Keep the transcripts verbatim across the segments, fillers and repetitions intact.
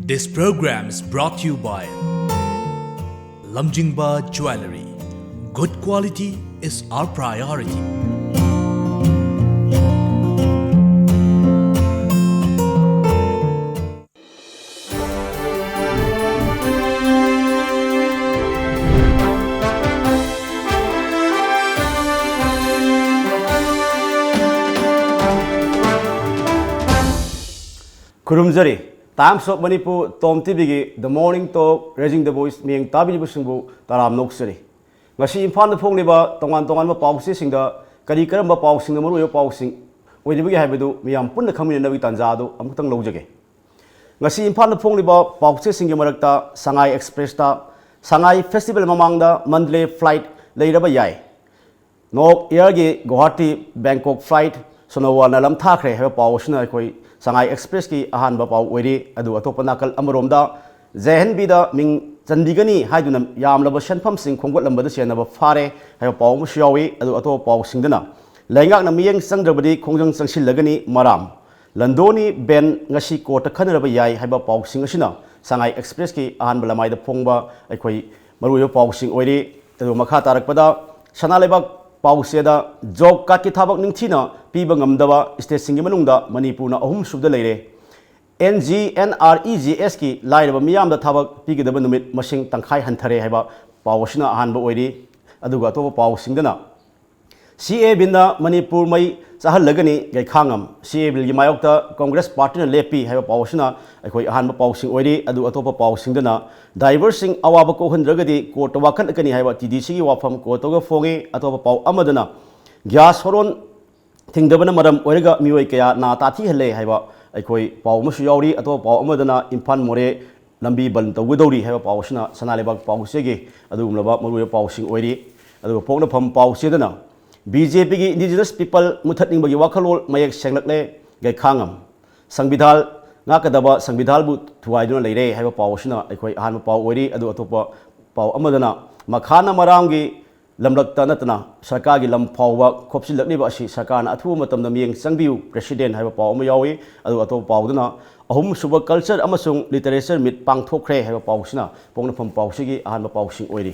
This program is brought to you by Lamjingba Jewellery. Good quality is our priority. ꯈꯨꯔꯨꯝꯖꯔꯤ꯫ Times of Manipur, Tom ꯇꯤꯚꯤꯒꯤ The Morning Talk, Raising the Voice ꯃꯤꯠꯌꯦꯡ ꯇꯥꯕꯤꯔꯤꯕꯁꯤꯡꯕꯨ ꯇꯔꯥꯝꯅ ꯑꯣꯛꯆꯔꯤ꯫ ꯉꯁꯤ ꯏꯝꯐꯥꯜꯗ ꯐꯣꯡꯂꯤꯕ ꯇꯣꯉꯥꯟ ꯇꯣꯉꯥꯟꯕ ꯄꯥꯎꯆꯦꯁꯤꯡꯗ ꯀꯔꯤ ꯀꯔꯝꯕ ꯄꯥꯎꯁꯤꯡꯅ ꯃꯔꯨꯑꯣꯏꯕ ꯄꯥꯎꯁꯤꯡ ꯑꯣꯏꯔꯤꯕꯒꯦ ꯍꯥꯏꯕꯗꯨ ꯃꯤꯌꯥꯝ ꯄꯨꯟꯅ ꯈꯪꯃꯤꯟꯅꯅꯕꯒꯤ ꯇꯥꯟꯖꯥ ꯑꯗꯨ ꯑꯃꯨꯛꯇꯪ ꯂꯧꯖꯒꯦ꯫ ꯉꯁꯤ ꯏꯝꯐꯥꯜꯗ ꯐꯣꯡꯂꯤꯕ ꯄꯥꯎꯆꯦꯁꯤꯡꯒꯤ ꯃꯔꯛꯇ ꯁꯉꯥꯏ ꯑꯦꯛꯁꯄ꯭ꯔꯦꯁꯇ ꯁꯉꯥꯏ ꯐꯦꯁꯇꯤꯚꯦꯜ ꯃꯃꯥꯡꯗ ꯃꯟꯗꯂꯦ ꯐ꯭ꯂꯥꯏꯠ ꯂꯩꯔꯕ ꯌꯥꯏ, ꯅꯣꯛ ꯑꯦꯌꯔꯒꯤ ꯒꯨꯋꯥꯍꯥꯇꯤ ꯕꯦꯡꯀꯣꯛ ꯐ꯭ꯂꯥꯏꯠ ꯁꯣꯅꯣꯋꯥꯜꯅ ꯂꯝꯊꯥꯈ꯭ꯔꯦ ꯍꯥꯏꯕ ꯄꯥꯎ ꯑꯁꯤꯅ ꯑꯩꯈꯣꯏ ꯁꯉꯥꯏ ꯑꯦꯛꯁꯄ꯭ꯔꯦꯁꯀꯤ ꯑꯍꯥꯟꯕ ꯄꯥꯎ ꯑꯣꯏꯔꯤ꯫ ꯑꯗꯨ ꯑꯇꯣꯞꯄ ꯅꯥꯀꯜ ꯑꯃꯔꯣꯝꯗ ꯖꯦ ꯑꯦꯟ ꯕꯤꯗ ꯃꯤꯡ ꯆꯟꯕꯤꯒꯅꯤ ꯍꯥꯏꯗꯨꯅ ꯌꯥꯝꯂꯕ ꯁꯦꯟꯐꯝꯁꯤꯡ ꯈꯣꯝꯒꯠꯂꯝꯕꯗ ꯆꯦꯟꯅꯕ ꯐꯥꯔꯦ ꯍꯥꯏꯕ ꯄꯥꯎ ꯑꯃꯁꯨ ꯌꯥꯎꯏ꯫ ꯑꯗꯨ ꯑꯇꯣꯞꯄ ꯄꯥꯎꯁꯤꯡꯗꯅ ꯂꯩꯉꯥꯛꯅ ꯃꯤꯠꯌꯦꯡ ꯆꯪꯗ꯭ꯔꯕꯗꯤ ꯈꯣꯡꯖꯪ ꯆꯪꯁꯤꯜꯂꯒꯅꯤ ꯃꯔꯥꯝ, ꯂꯟꯗꯣꯅꯤ ꯕꯦꯟ ꯉꯁꯤ ꯀꯣꯔꯠꯇ ꯈꯟꯅꯔꯕ ꯌꯥꯏ ꯍꯥꯏꯕ ꯄꯥꯎꯁꯤꯡ ꯑꯁꯤꯅ ꯁꯉꯥꯏ ꯑꯦꯛꯁꯄ꯭ꯔꯦꯁꯀꯤ ꯑꯍꯥꯟꯕ ꯂꯃꯥꯏꯗ ꯐꯣꯡꯕ ꯑꯩꯈꯣꯏ ꯃꯔꯨꯑꯣꯏꯕ ꯄꯥꯎꯁꯤꯡ ꯑꯣꯏꯔꯤ꯫ ꯑꯗꯨꯒ ꯃꯈꯥ ꯇꯥꯔꯛꯄꯗ ꯁꯅꯥ ꯂꯩꯕꯥꯛ ꯄꯥꯎꯆꯦꯗ ꯖꯣꯕ ꯀꯥꯔꯗꯀꯤ ꯊꯕꯛ ꯅꯤꯡꯊꯤꯅ ꯄꯤꯕ ꯉꯝꯗꯕ ꯁ꯭ꯇꯦꯠꯁꯤꯡꯒꯤ ꯃꯅꯨꯡꯗ ꯃꯅꯤꯄꯨꯔꯅ ꯑꯍꯨꯝꯁꯨꯕꯗ ꯂꯩꯔꯦ꯫ N G N R E G ꯑꯦꯁꯀꯤ ꯂꯥꯏꯔꯕ ꯃꯤꯌꯥꯝꯗ ꯊꯕꯛ ꯄꯤꯒꯗꯕ ꯅꯨꯃꯤꯠ ꯃꯁꯤꯡ ꯇꯪꯈꯥꯏ ꯍꯟꯊꯔꯦ ꯍꯥꯏꯕ ꯄꯥꯎ ꯑꯁꯤꯅ ꯑꯍꯥꯟꯕ ꯑꯣꯏꯔꯤ꯫ ꯑꯗꯨꯒ ꯑꯇꯣꯞꯄ ꯄꯥꯎꯁꯤꯡꯗꯅ ꯁꯤ ꯑꯦ ꯕꯤꯜꯅ ꯃꯅꯤꯄꯨꯔ ꯃꯩ ꯆꯥꯍꯜꯂꯒꯅꯤ ꯒꯩꯈꯥꯉꯝ, ꯁꯤ ꯑꯦ ꯕꯤꯜꯒꯤ ꯃꯥꯌꯣꯛꯇ ꯀꯣꯡꯒ꯭ꯔꯦꯁ ꯄꯥꯔꯇꯤꯅ ꯂꯦꯞꯄꯤ ꯍꯥꯏꯕ ꯄꯥꯎ ꯑꯁꯤꯅ ꯑꯩꯈꯣꯏ ꯑꯍꯥꯟꯕ ꯄꯥꯎꯁꯤꯡ ꯑꯣꯏꯔꯤ꯫ ꯑꯗꯨ ꯑꯇꯣꯞꯄ ꯄꯥꯎꯁꯤꯡꯗꯅ ꯗ꯭ꯔꯥꯏꯚꯔꯁꯤꯡ ꯑꯋꯥꯕ ꯀꯣꯛꯍꯟꯗ꯭ꯔꯒꯗꯤ ꯀꯣꯔꯠꯇ ꯋꯥꯀꯠꯂꯛꯀꯅꯤ ꯍꯥꯏꯕ ꯇꯤ ꯗꯤ ꯁꯤꯒꯤ ꯋꯥꯐꯝ ꯀꯣꯔꯠꯇꯒ ꯐꯣꯡꯉꯤ꯫ ꯑꯇꯣꯞꯄ ꯄꯥꯎ ꯑꯃꯗꯅ ꯒ꯭ꯌꯥꯁ ꯍꯣꯔꯣꯟ ꯊꯤꯡꯗꯕꯅ ꯃꯔꯝ ꯑꯣꯏꯔꯒ ꯃꯤꯑꯣꯏ ꯀꯌꯥ ꯅꯥ ꯇꯥꯊꯤꯍꯜꯂꯦ ꯍꯥꯏꯕ ꯑꯩꯈꯣꯏ ꯄꯥꯎ ꯑꯃꯁꯨ ꯌꯥꯎꯔꯤ꯫ ꯑꯇꯣꯞꯄ ꯄꯥꯎ ꯑꯃꯗꯅ ꯏꯝꯐꯥꯜ ꯃꯣꯔꯦ ꯂꯝꯕꯤ ꯕꯟ ꯇꯧꯒꯗꯧꯔꯤ ꯍꯥꯏꯕ ꯄꯥꯎ ꯑꯁꯤꯅ ꯁꯅꯥ ꯂꯩꯕꯥꯛ ꯄꯥꯎꯆꯦꯒꯤ ꯑꯗꯨꯒꯨꯝꯂꯕ ꯃꯔꯨꯑꯣꯏꯕ ꯄꯥꯎꯁꯤꯡ ꯑꯣꯏꯔꯤ꯫ ꯑꯗꯨꯒ ꯄꯣꯛꯅꯐꯝ ꯄꯥꯎꯆꯦꯗꯅ ꯕꯤ ꯖꯦ ꯄꯤꯒꯤ ꯏꯟꯗꯤꯖꯤꯅꯁ ꯄꯤꯄꯜ ꯃꯨꯊꯠꯅꯤꯡꯕꯒꯤ ꯋꯥꯈꯜꯂꯣꯟ ꯃꯌꯦꯛ ꯁꯦꯡꯂꯛꯂꯦ, ꯒꯩꯈꯥꯉꯝ, ꯁꯪꯕꯤꯙꯥꯟ ꯉꯥꯛꯀꯗꯕ ꯁꯪꯕꯤꯙꯥꯟꯕꯨ ꯊꯨꯒꯥꯏꯗꯨꯅ ꯂꯩꯔꯦ ꯍꯥꯏꯕ ꯄꯥꯎ ꯑꯁꯤꯅ ꯑꯩꯈꯣꯏ ꯑꯍꯥꯟꯕ ꯄꯥꯎ ꯑꯣꯏꯔꯤ꯫ ꯑꯗꯨ ꯑꯇꯣꯞꯄ ꯄꯥꯎ ꯑꯃꯗꯅ ꯃꯈꯥꯅ ꯃꯔꯥꯝꯒꯤ ꯂꯝꯂꯛꯇ ꯅꯠꯇꯅ ꯁꯔꯀꯥꯔꯒꯤ ꯂꯝ ꯐꯥꯎꯕ ꯈꯣꯞꯆꯤꯜꯂꯛꯂꯤꯕ ꯑꯁꯤ ꯁꯔꯀꯥꯔꯅ ꯑꯊꯨꯕ ꯃꯇꯝꯗ ꯃꯤꯠꯌꯦꯡ ꯆꯪꯕꯤꯌꯨ, ꯄ꯭ꯔꯦꯁꯤꯗꯦꯟ ꯍꯥꯏꯕ ꯄꯥꯎ ꯑꯃ ꯌꯥꯎꯏ꯫ ꯑꯗꯨꯒ ꯑꯇꯣꯞꯄ ꯄꯥꯎꯗꯨꯅ ꯑꯍꯨꯝꯁꯨꯕ Culture ꯑꯃꯁꯨꯡ Literature Meet ꯄꯥꯡꯊꯣꯛꯈ꯭ꯔꯦ ꯍꯥꯏꯕ ꯄꯥꯎꯁꯤꯅ ꯄꯣꯛꯅꯐꯝ ꯄꯥꯎꯁꯤꯒꯤ ꯑꯍꯥꯟꯕ ꯄꯥꯎꯁꯤꯡ ꯑꯣꯏꯔꯤ꯫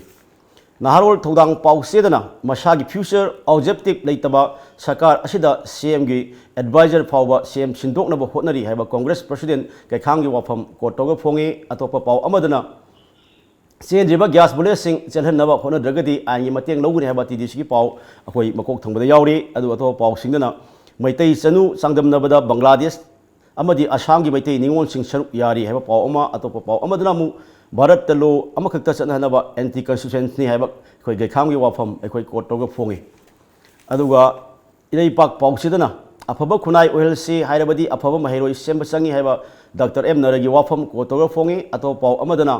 ꯅꯍꯥꯔꯣꯜ ꯊꯧꯗꯥꯡ ꯄꯥꯎꯆꯦꯗꯅ ꯃꯁꯥꯒꯤ future objective ꯂꯩꯇꯕ ꯁꯔꯀꯥꯔ ꯑꯁꯤꯗ C M ꯒꯤ advisor ꯐꯥꯎꯕ C M ꯁꯤꯟꯗꯣꯛꯅꯕ ꯍꯣꯠꯅꯔꯤ ꯍꯥꯏꯕ Congress President ꯀꯩꯈꯥꯝꯒꯤ ꯋꯥꯐꯝ quote ꯇꯧꯔꯒ ꯐꯣꯡꯉꯤ꯫ ꯑꯇꯣꯞꯄ ꯄꯥꯎ ꯑꯃꯗꯅ ꯆꯦꯟꯗ꯭ꯔꯤꯕ gas bulletꯁꯤꯡ ꯆꯦꯜꯍꯟꯅꯕ ꯍꯣꯠꯅꯗ꯭ꯔꯒꯗꯤ ꯑꯥꯏꯟꯒꯤ ꯃꯇꯦꯡ ꯂꯧꯒꯅꯤ ꯍꯥꯏꯕ T D Cꯒꯤ ꯄꯥꯎ ꯑꯩꯈꯣꯏ ꯃꯀꯣꯛ ꯊꯪꯕꯗ ꯌꯥꯎꯔꯤ꯫ ꯑꯗꯨꯒ ꯑꯇꯣꯞꯄ ꯄꯥꯎꯁꯤꯡꯗꯅ ꯃꯩꯇꯩ ꯆꯅꯨ ꯆꯥꯡꯗꯝꯅꯕꯗ ꯕꯪꯒ꯭ꯂꯥꯗꯦꯁ ꯑꯃꯗꯤ ꯑꯁꯥꯝꯒꯤ ꯃꯩꯇꯩ ꯅꯤꯉꯣꯜꯁꯤꯡ ꯁꯔꯨꯛ ꯌꯥꯔꯤ ꯍꯥꯏꯕ ꯄꯥꯎ ꯑꯃ, ꯑꯇꯣꯞꯄ ꯄꯥꯎ ꯑꯃꯗꯅ ꯑꯃꯨꯛ ꯚꯥꯔꯠꯇ law ꯑꯃꯈꯛꯇ ꯆꯠꯅꯍꯟꯅꯕ anti constitutionꯅꯤ ꯍꯥꯏꯕ ꯑꯩꯈꯣꯏ ꯒꯩꯈꯥꯝꯒꯤ ꯋꯥꯐꯝ ꯑꯩꯈꯣꯏ quote ꯇꯧꯔꯒ ꯐꯣꯡꯉꯤ꯫ ꯑꯗꯨꯒ ꯏꯔꯩꯄꯥꯛ ꯄꯥꯎꯆꯦꯗꯅ ꯑꯐꯕ ꯈꯨꯟꯅꯥꯏ ꯑꯣꯏꯍꯜꯁꯤ ꯍꯥꯏꯔꯕꯗꯤ ꯑꯐꯕ ꯃꯍꯩꯔꯣꯏ ꯁꯦꯝꯕ ꯆꯪꯏ ꯍꯥꯏꯕ ꯗꯥꯛꯇꯔ ꯑꯦꯝ ꯅꯔꯒꯤ ꯋꯥꯐꯝ quote ꯇꯧꯔꯒ ꯐꯣꯡꯉꯤ꯫ ꯑꯇꯣꯞꯄ ꯄꯥꯎ ꯑꯃꯗꯅ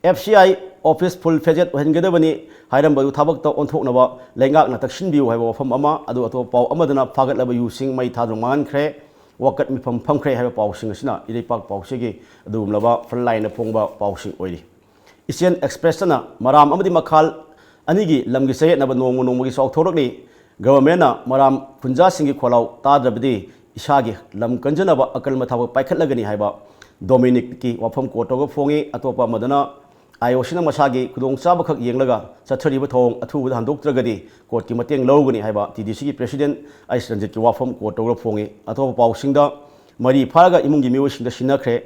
F C I office full fledged ꯑꯣꯏꯍꯟꯒꯗꯕꯅꯤ ꯍꯥꯏꯔꯝꯕꯗꯨ ꯊꯕꯛꯇ ꯑꯣꯟꯊꯣꯛꯅꯕ ꯂꯩꯉꯥꯛꯅ ꯇꯛꯁꯤꯟꯕꯤꯌꯨ ꯍꯥꯏꯕ ꯋꯥꯐꯝ ꯑꯃ, ꯑꯗꯨ ꯑꯇꯣꯞꯄ ꯄꯥꯎ ꯑꯃꯗꯅ ꯐꯥꯒꯠꯂꯕ ꯌꯨꯁꯤꯡ ꯃꯩ ꯊꯥꯗꯨꯅ ꯃꯥꯡꯍꯟꯈ꯭ꯔꯦ, ꯋꯥꯀꯠ ꯃꯤꯐꯝ ꯐꯝꯈ꯭ꯔꯦ ꯍꯥꯏꯕ ꯄꯥꯎꯁꯤꯡ ꯑꯁꯤꯅ ꯏꯔꯩꯄꯥꯛ ꯄꯥꯎꯆꯦꯒꯤ ꯑꯗꯨꯒꯨꯝꯂꯕ front lineꯗ ꯐꯣꯡꯕ ꯄꯥꯎꯁꯤꯡ ꯑꯣꯏꯔꯤ꯫ ꯏꯆꯦꯜ Expressꯇꯅ ꯃꯔꯥꯝ ꯑꯃꯗꯤ ꯃꯈꯥꯜ ꯑꯅꯤꯒꯤ ꯂꯝꯒꯤ ꯆꯌꯦꯠꯅꯕ ꯅꯣꯡꯃ ꯅꯣꯡꯃꯒꯤ ꯆꯥꯎꯊꯣꯔꯛꯂꯤ꯫ Governmentꯅ ꯃꯔꯥꯝ ꯈꯨꯟꯖꯥꯁꯤꯡꯒꯤ ꯈꯣꯜꯂꯥꯎ ꯇꯥꯗ꯭ꯔꯕꯗꯤ ꯏꯁꯥꯒꯤ ꯂꯝ ꯀꯟꯖꯅꯕ ꯑꯀꯜ ꯃꯊꯥꯕ ꯄꯥꯏꯈꯠꯂꯒꯅꯤ ꯍꯥꯏꯕ ꯗꯣꯃꯤꯅꯤꯛꯀꯤ ꯋꯥꯐꯝ quote ꯇꯧꯔꯒ ꯐꯣꯡꯉꯤ꯫ ꯑꯇꯣꯞꯄ ꯑꯃꯗꯅ IOCꯅ ꯃꯁꯥꯒꯤ ꯈꯨꯗꯣꯡꯆꯥꯕꯈꯛ ꯌꯦꯡꯂꯒ ꯆꯠꯊꯔꯤꯕ ꯊꯧꯑꯣꯡ ꯑꯊꯨꯕꯗ ꯍꯟꯗꯣꯛꯇ꯭ꯔꯒꯗꯤ courtꯀꯤ ꯃꯇꯦꯡ ꯂꯧꯒꯅꯤ ꯍꯥꯏꯕ TDCꯒꯤ President ꯑꯩꯆ ꯔꯟꯖꯤꯠꯀꯤ ꯋꯥꯐꯝ quote ꯇꯧꯔꯒ ꯐꯣꯡꯉꯤ꯫ ꯑꯇꯣꯞꯄ ꯄꯥꯎꯁꯤꯡꯗ ꯃꯔꯤ ꯐꯥꯔꯒ ꯏꯃꯨꯡꯒꯤ ꯃꯤꯑꯣꯏꯁꯤꯡꯗ ꯁꯤꯟꯅꯈ꯭ꯔꯦ꯫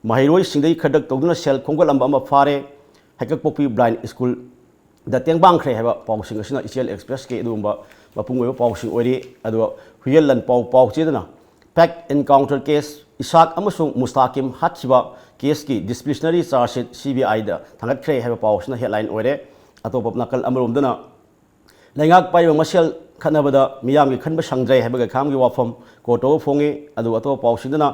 ꯃꯍꯩꯔꯣꯏꯁꯤꯡꯗꯒꯤ ꯈꯗ꯭ꯔꯛ ꯇꯧꯗꯨꯅ ꯁꯦꯜ ꯈꯣꯝꯒꯠꯂꯝꯕ ꯑꯃ ꯐꯥꯔꯦ꯫ ꯍꯩꯀꯛꯄꯣꯛꯄꯤ blind schoolꯗ ꯇꯦꯡꯕꯥꯡꯈ꯭ꯔꯦ ꯍꯥꯏꯕ ꯄꯥꯎꯁꯤꯡ ꯑꯁꯤꯅ ꯏꯆꯦꯜ Expressꯀꯤ ꯑꯗꯨꯒꯨꯝꯕ ꯃꯄꯨꯡ ꯑꯣꯏꯕ ꯄꯥꯎꯁꯤꯡ ꯑꯣꯏꯔꯤ꯫ ꯑꯗꯨꯒ ꯍꯨꯏꯌꯦꯟ ꯂꯥꯟꯄꯥꯎ ꯄꯥꯎꯆꯦꯗꯅ ꯄꯦꯛ encounter case, ꯏꯁꯥꯛ ꯑꯃꯁꯨꯡ ꯃꯨꯁꯇꯥꯀꯤꯝ ꯍꯥꯠꯈꯤꯕ caseꯀꯤ disciplinary charge sheet CBIꯗ ꯊꯥꯡꯒꯠꯈ꯭ꯔꯦ ꯍꯥꯏꯕ ꯄꯥꯎꯁꯤꯅ headline ꯑꯣꯏꯔꯦ꯫ ꯑꯇꯣꯞꯄ ꯅꯥꯀꯜ ꯑꯃꯔꯣꯝꯗꯅ ꯂꯩꯉꯥꯛ ꯄꯥꯏꯔꯤꯕ ꯃꯁꯦꯜ ꯈꯠꯅꯕꯗ ꯃꯤꯌꯥꯝꯒꯤ ꯈꯟꯕ ꯁꯪꯗ꯭ꯔꯦ ꯍꯥꯏꯕ ꯒꯩꯈꯥꯝꯒꯤ ꯋꯥꯐꯝ quote ꯇꯧꯕ ꯐꯣꯡꯉꯤ꯫ ꯑꯗꯨꯒ ꯑꯇꯣꯞꯄ ꯄꯥꯎꯁꯤꯡꯗꯅ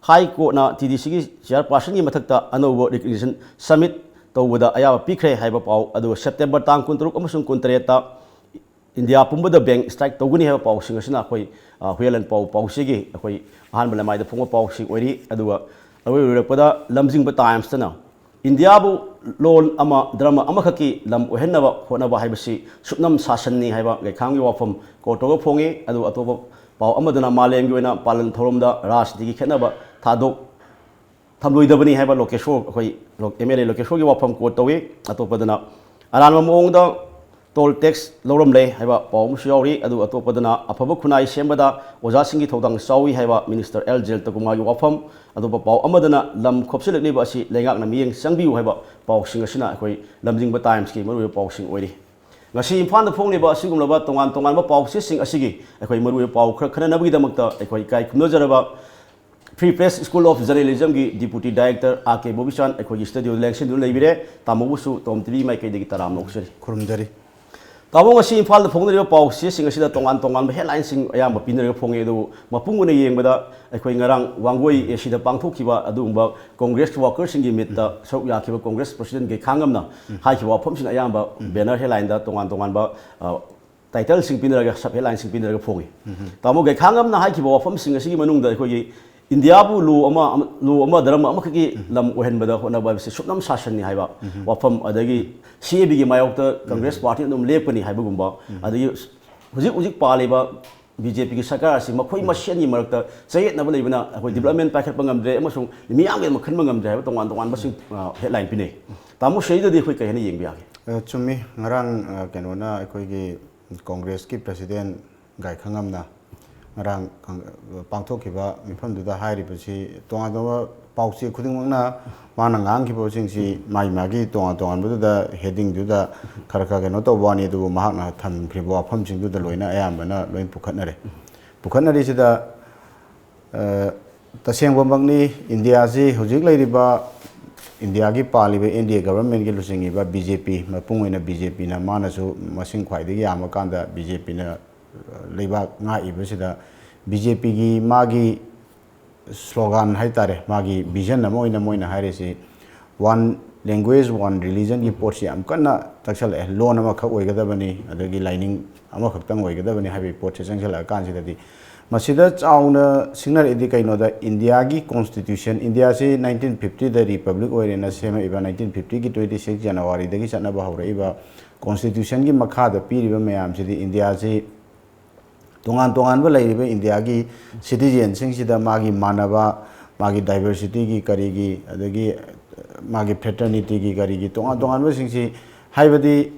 High Courtꯅ TDCꯒꯤ chairpersonꯒꯤ ꯃꯊꯛꯇ ꯑꯅꯧꯕ resignation submit ꯇꯧꯕꯗ ꯑꯌꯥꯕ ꯄꯤꯈ꯭ꯔꯦ ꯍꯥꯏꯕ ꯄꯥꯎ, ꯑꯗꯨꯒ September ꯇꯥꯡ ꯀꯨꯟꯇꯔꯨꯛ ꯑꯃꯁꯨꯡ ꯀꯨꯟꯇꯔꯦꯠꯇ ꯏꯟꯗꯤꯌꯥ ꯄꯨꯝꯕꯗ bank strike ꯇꯧꯒꯅꯤ ꯍꯥꯏꯕ ꯄꯥꯎꯁꯤꯡ ꯑꯁꯤꯅ ꯑꯩꯈꯣꯏ, ꯑ, ꯍꯨꯏꯌꯦꯟ ꯂꯥꯟꯄꯥꯎ ꯄꯥꯎꯆꯦꯒꯤ ꯑꯩꯈꯣꯏ ꯑꯍꯥꯟꯕ ꯂꯃꯥꯏꯗ ꯐꯣꯡꯕ ꯄꯥꯎꯁꯤꯡ ꯑꯣꯏꯔꯤ꯫ ꯑꯗꯨꯒ ꯑꯔꯣꯏ ꯂꯣꯏꯔꯛꯄꯗ ꯂꯝꯖꯤꯡꯕ Timesꯇꯅ ꯏꯟꯗꯤꯌꯥꯕꯨ ꯂꯣꯟ ꯑꯃ, ꯙꯔꯃ ꯑꯃꯈꯛꯀꯤ ꯂꯝ ꯑꯣꯏꯍꯟꯅꯕ ꯍꯣꯠꯅꯕ ꯍꯥꯏꯕꯁꯤ ꯁꯨꯞꯅꯝ ꯁꯥꯁꯟꯅꯤ ꯍꯥꯏꯕ ꯒꯩꯈꯥꯝꯒꯤ ꯋꯥꯐꯝ quote ꯇꯧꯔꯒ ꯐꯣꯡꯉꯤ꯫ ꯑꯗꯨꯒ ꯑꯇꯣꯞꯄ ꯄꯥꯎ ꯑꯃꯗꯅ ꯃꯥꯂꯦꯝꯒꯤ ꯑꯣꯏꯅ ꯄꯥꯂꯟ ꯊꯧꯔꯝꯗ ꯔꯥꯖꯅꯤꯇꯤꯒꯤ ꯈꯦꯠꯅꯕ ꯊꯥꯗꯣꯛ ꯊꯝꯂꯣꯏꯗꯕꯅꯤ ꯍꯥꯏꯕ ꯂꯣꯀꯦꯁꯣꯔ, ꯑꯩꯈꯣꯏ ꯑꯦꯝ ꯑꯦꯜ ꯑꯦ ꯂꯣꯀꯦꯁꯣꯔꯒꯤ ꯋꯥꯐꯝ ꯀꯣꯠ ꯇꯧꯏ꯫ ꯑꯇꯣꯞꯄꯗꯅ ꯑꯔꯥꯟꯕ ꯃꯑꯣꯡꯗ ꯇꯣꯜ ꯇꯦꯛꯁ ꯂꯧꯔꯝꯂꯦ ꯍꯥꯏꯕ ꯄꯥꯎ ꯑꯃꯁꯨ ꯌꯥꯎꯔꯤ꯫ ꯑꯗꯨ ꯑꯇꯣꯞꯄꯗꯅ ꯑꯐꯕ ꯈꯨꯟꯅꯥꯏ ꯁꯦꯝꯕꯗ ꯑꯣꯖꯥꯁꯤꯡꯒꯤ ꯊꯧꯗꯥꯡ ꯆꯥꯎꯏ ꯍꯥꯏꯕ ꯃꯤꯅꯤꯁꯇꯔ ꯑꯦꯜ ꯖꯌꯟꯇꯀꯨꯃꯥꯔꯒꯤ ꯋꯥꯐꯝ꯫ ꯑꯗꯨꯒ ꯄꯥꯎ ꯑꯃꯗꯅ ꯂꯝ ꯈꯣꯞꯆꯤꯜꯂꯛꯂꯤꯕ ꯑꯁꯤ ꯂꯩꯉꯥꯛꯅ ꯃꯤꯠꯌꯦꯡ ꯆꯪꯕꯤꯌꯨ ꯍꯥꯏꯕ ꯄꯥꯎꯁꯤꯡ ꯑꯁꯤꯅ ꯑꯩꯈꯣꯏ ꯂꯝꯖꯤꯡꯕ ꯇꯥꯏꯝꯁꯀꯤ ꯃꯔꯨꯑꯣꯏꯕ ꯄꯥꯎꯁꯤꯡ ꯑꯣꯏꯔꯤ꯫ ꯉꯁꯤ ꯏꯝꯐꯥꯜꯗ ꯐꯣꯡꯂꯤꯕ ꯑꯁꯤꯒꯨꯝꯂꯕ ꯇꯣꯉꯥꯟ ꯇꯣꯉꯥꯟꯕ ꯄꯥꯎ ꯆꯦꯁꯤꯡ ꯑꯁꯤꯒꯤ ꯑꯩꯈꯣꯏ ꯃꯔꯨꯑꯣꯏꯕ ꯄꯥꯎ ꯈꯔ ꯈꯟꯅꯅꯕꯒꯤꯗꯃꯛꯇ ꯑꯩꯈꯣꯏ ꯏꯀꯥꯏ ꯈꯨꯝꯅꯖꯔꯕ Free Press School of Journalismꯒꯤ deputy director R K Bobichan ꯑꯩꯈꯣꯏꯒꯤ studioꯗ ꯂꯦꯡꯁꯤꯟꯗꯨꯅ ꯂꯩꯕꯤꯔꯦ꯫ ꯇꯥꯃꯣꯕꯨꯁꯨ ꯇꯣꯝ ꯇꯤꯚꯤ ꯃꯥꯏꯀꯩꯗꯒꯤ ꯇꯔꯥꯝꯅ ꯑꯣꯛꯆꯔꯤ꯫ ꯈꯨꯔꯨꯝꯖꯔꯤ꯫ ꯇꯥꯃꯣ, ꯉꯁꯤ ꯏꯝꯐꯥꯜꯗ ꯐꯣꯡꯅꯔꯤꯕ ꯄꯥꯎ ꯆꯦꯁꯤꯡ ꯑꯁꯤꯗ ꯇꯣꯉꯥꯟ ꯇꯣꯉꯥꯟꯕ headlineꯁꯤꯡ ꯑꯌꯥꯝꯕ ꯄꯤꯅꯔꯒ ꯐꯣꯡꯉꯦ꯫ ꯑꯗꯨꯕꯨ ꯃꯄꯨꯡ ꯑꯣꯏꯅ ꯌꯦꯡꯕꯗ ꯑꯩꯈꯣꯏ ꯉꯔꯥꯡ ꯋꯥꯡꯒꯣꯏ ꯑꯦ ꯁꯤꯗ ꯄꯥꯡꯊꯣꯛꯈꯤꯕ ꯑꯗꯨꯒꯨꯝꯕ ꯀꯣꯡꯒ꯭ꯔꯦꯁꯀꯤ workerꯁꯤꯡꯒꯤ meetꯇ ꯁꯔꯨꯛ ꯌꯥꯈꯤꯕ ꯀꯣꯡꯒ꯭ꯔꯦꯁ president ꯒꯩꯈꯥꯉꯝꯅ ꯍꯥꯏꯈꯤꯕ ꯋꯥꯐꯝꯁꯤꯅ ꯑꯌꯥꯝꯕ banner headlineꯗ ꯇꯣꯉꯥꯟ ꯇꯣꯉꯥꯟꯕ, ꯑ, titleꯁꯤꯡ ꯄꯤꯅꯔꯒ, sub headlineꯁꯤꯡ ꯄꯤꯅꯔꯒ ꯐꯣꯡꯉꯤ꯫ ꯇꯥꯃꯣ ꯒꯩꯈꯥꯉꯝꯅ ꯍꯥꯏꯈꯤꯕ ꯋꯥꯐꯝꯁꯤꯡ ꯑꯁꯤꯒꯤ ꯃꯅꯨꯡꯗ ꯑꯩꯈꯣꯏꯒꯤ ꯏꯟꯗꯤꯌꯥꯕꯨ ꯂꯣ ꯑꯃ, ꯑꯃ, ꯂꯣ ꯑꯃ ꯙꯔꯃ ꯑꯃꯈꯛꯀꯤ ꯂꯝ ꯑꯣꯏꯍꯟꯕꯗ ꯍꯣꯠꯅꯕ ꯍꯥꯏꯕꯁꯤ ꯁꯨꯞꯅꯝ ꯁꯥꯁꯟꯅꯤ ꯍꯥꯏꯕ ꯋꯥꯐꯝ, ꯑꯗꯒꯤ ꯁꯤ ꯑꯦ ꯕꯤꯒꯤ ꯃꯥꯌꯣꯛꯇ ꯀꯪꯒ꯭ꯔꯦꯁ ꯄꯥꯔꯇꯤ ꯑꯗꯨꯝ ꯂꯦꯞꯀꯅꯤ ꯍꯥꯏꯕꯒꯨꯝꯕ, ꯑꯗꯒꯤ ꯍꯧꯖꯤꯛ ꯍꯧꯖꯤꯛ ꯄꯥꯜꯂꯤꯕ ꯕꯤ ꯖꯦ ꯄꯤꯒꯤ ꯁꯔꯀꯥꯔ ꯑꯁꯤ ꯃꯈꯣꯏ ꯃꯁꯦꯟꯒꯤ ꯃꯔꯛꯇ ꯆꯌꯦꯠꯅꯕ ꯂꯩꯕꯅ ꯑꯩꯈꯣꯏ development ꯄꯥꯏꯈꯠꯄ ꯉꯝꯗ꯭ꯔꯦ ꯑꯃꯁꯨꯡ ꯃꯤꯌꯥꯝꯒꯤꯗꯃꯛ ꯈꯟꯕ ꯉꯝꯗ꯭ꯔꯦ ꯍꯥꯏꯕ ꯇꯣꯉꯥꯟ ꯇꯣꯉꯥꯟꯕꯁꯤꯡ, ꯑ, headline ꯄꯤꯅꯩ꯫ ꯇꯥꯃꯣ, ꯁꯤꯗꯩꯗꯗꯤ ꯑꯩꯈꯣꯏ ꯀꯔꯤ ꯍꯥꯏꯅ ꯌꯦꯡꯕ ꯌꯥꯒꯦ? ꯑ, ꯆꯨꯝꯃꯤ꯫ ꯉꯔꯥꯡ, ꯑ, ꯀꯩꯅꯣꯅ, ꯑꯩꯈꯣꯏꯒꯤ ꯀꯣꯡꯒ꯭ꯔꯦꯁꯀꯤ president ꯒꯥꯏꯈꯉꯝꯅ ꯉꯔꯥꯡ ꯀꯪ-, ꯄꯥꯡꯊꯣꯛꯈꯤꯕ ꯃꯤꯐꯝꯗꯨꯗ ꯍꯥꯏꯔꯤꯕꯁꯤ ꯇꯣꯉꯥꯟ ꯇꯣꯉꯥꯟꯕ ꯄꯥꯎꯆꯦ ꯈꯨꯗꯤꯡꯃꯛꯅ ꯃꯥꯅ ꯉꯥꯡꯈꯤꯕꯁꯤꯡꯁꯤ ꯃꯥꯒꯤ ꯃꯥꯒꯤ ꯇꯣꯉꯥꯟ ꯇꯣꯉꯥꯟꯕꯗꯨꯗ headingꯗꯨꯗ ꯈꯔ ꯈꯔ ꯀꯩꯅꯣ ꯇꯧꯕ ꯋꯥꯅꯤ, ꯑꯗꯨꯕꯨ ꯃꯍꯥꯛꯅ ꯊꯝꯈ꯭ꯔꯤꯕ ꯋꯥꯐꯝꯁꯤꯡꯗꯨꯗ ꯂꯣꯏꯅ ꯑꯌꯥꯝꯕꯅ ꯂꯣꯏ ꯄꯨꯈꯠꯅꯔꯦ꯫ ꯄꯨꯈꯠꯅꯔꯤꯁꯤꯗ, ꯑ, ꯇꯁꯦꯡꯕꯃꯛꯅꯤ, ꯏꯟꯗꯤꯌꯥꯁꯤ ꯍꯧꯖꯤꯛ ꯂꯩꯔꯤꯕ ꯏꯟꯗꯤꯌꯥꯒꯤ ꯄꯥꯜꯂꯤꯕ N D A governmentꯀꯤ ꯂꯨꯆꯤꯡꯉꯤꯕ B J P, ꯃꯄꯨꯡ ꯑꯣꯏꯅ B J Pꯅ ꯃꯥꯅꯁꯨ ꯃꯁꯤꯡ ꯈ꯭ꯋꯥꯏꯗꯒꯤ ꯌꯥꯝꯃꯀꯥꯟꯗ B J Pꯅ ꯂꯩꯕꯥꯛ ꯉꯥꯛꯏꯕꯁꯤꯗ B J Pꯒꯤ ꯃꯥꯒꯤ slogan ꯍꯥꯏꯇꯥꯔꯦ, ꯃꯥꯒꯤ vision ꯑꯃ ꯑꯣꯏꯅ ꯃꯣꯏꯅ ꯍꯥꯏꯔꯤꯁꯤ one language, one religionꯒꯤ ꯄꯣꯠꯁꯤ ꯌꯥꯝ ꯀꯟꯅ ꯆꯪꯁꯜꯂꯛꯑꯦ꯫ ꯂꯣꯟ ꯑꯃꯈꯛ ꯑꯣꯏꯒꯗꯕꯅꯤ, ꯑꯗꯒꯤ ꯂꯥꯏꯅꯤꯡ ꯑꯃꯈꯛꯇꯪ ꯑꯣꯏꯒꯗꯕꯅꯤ ꯍꯥꯏꯕꯒꯤ ꯄꯣꯠꯁꯦ ꯆꯪꯁꯜꯂꯛꯑꯀꯥꯟꯁꯤꯗꯗꯤ ꯃꯁꯤꯗ ꯆꯥꯎꯅ ꯁꯤꯡꯅꯔꯛꯏꯗꯤ ꯀꯩꯅꯣꯗ, ꯏꯟꯗꯤꯌꯥꯒꯤ constitution, ꯏꯟꯗꯤꯌꯥꯁꯤ nineteen fiftyꯗ republic ꯑꯣꯏꯔꯦꯅ ꯁꯦꯝꯃꯛꯏꯕ, nineteen fiftyꯒꯤ twenty six Januaryꯗꯒꯤ ꯆꯠꯅꯕ ꯍꯧꯔꯛꯏꯕ constitutionꯒꯤ ꯃꯈꯥꯗ ꯄꯤꯔꯤꯕ ꯃꯌꯥꯝꯁꯤꯗꯤ ꯏꯟꯗꯤꯌꯥꯁꯤ ꯇꯣꯉꯥꯟ ꯇꯣꯉꯥꯟꯕ ꯂꯩꯔꯤꯕ ꯏꯟꯗꯤꯌꯥꯒꯤ citizenꯁꯤꯡꯁꯤꯗ ꯃꯥꯒꯤ ꯃꯥꯟꯅꯕ ꯃꯥꯒꯤ diversityꯒꯤ ꯀꯔꯤꯒꯤ, ꯑꯗꯒꯤ ꯃꯥꯒꯤ fraternityꯒꯤ ꯀꯔꯤꯒꯤ ꯇꯣꯉꯥꯟ ꯇꯣꯉꯥꯟꯕꯁꯤꯡꯁꯤ, ꯍꯥꯏꯕꯗꯤ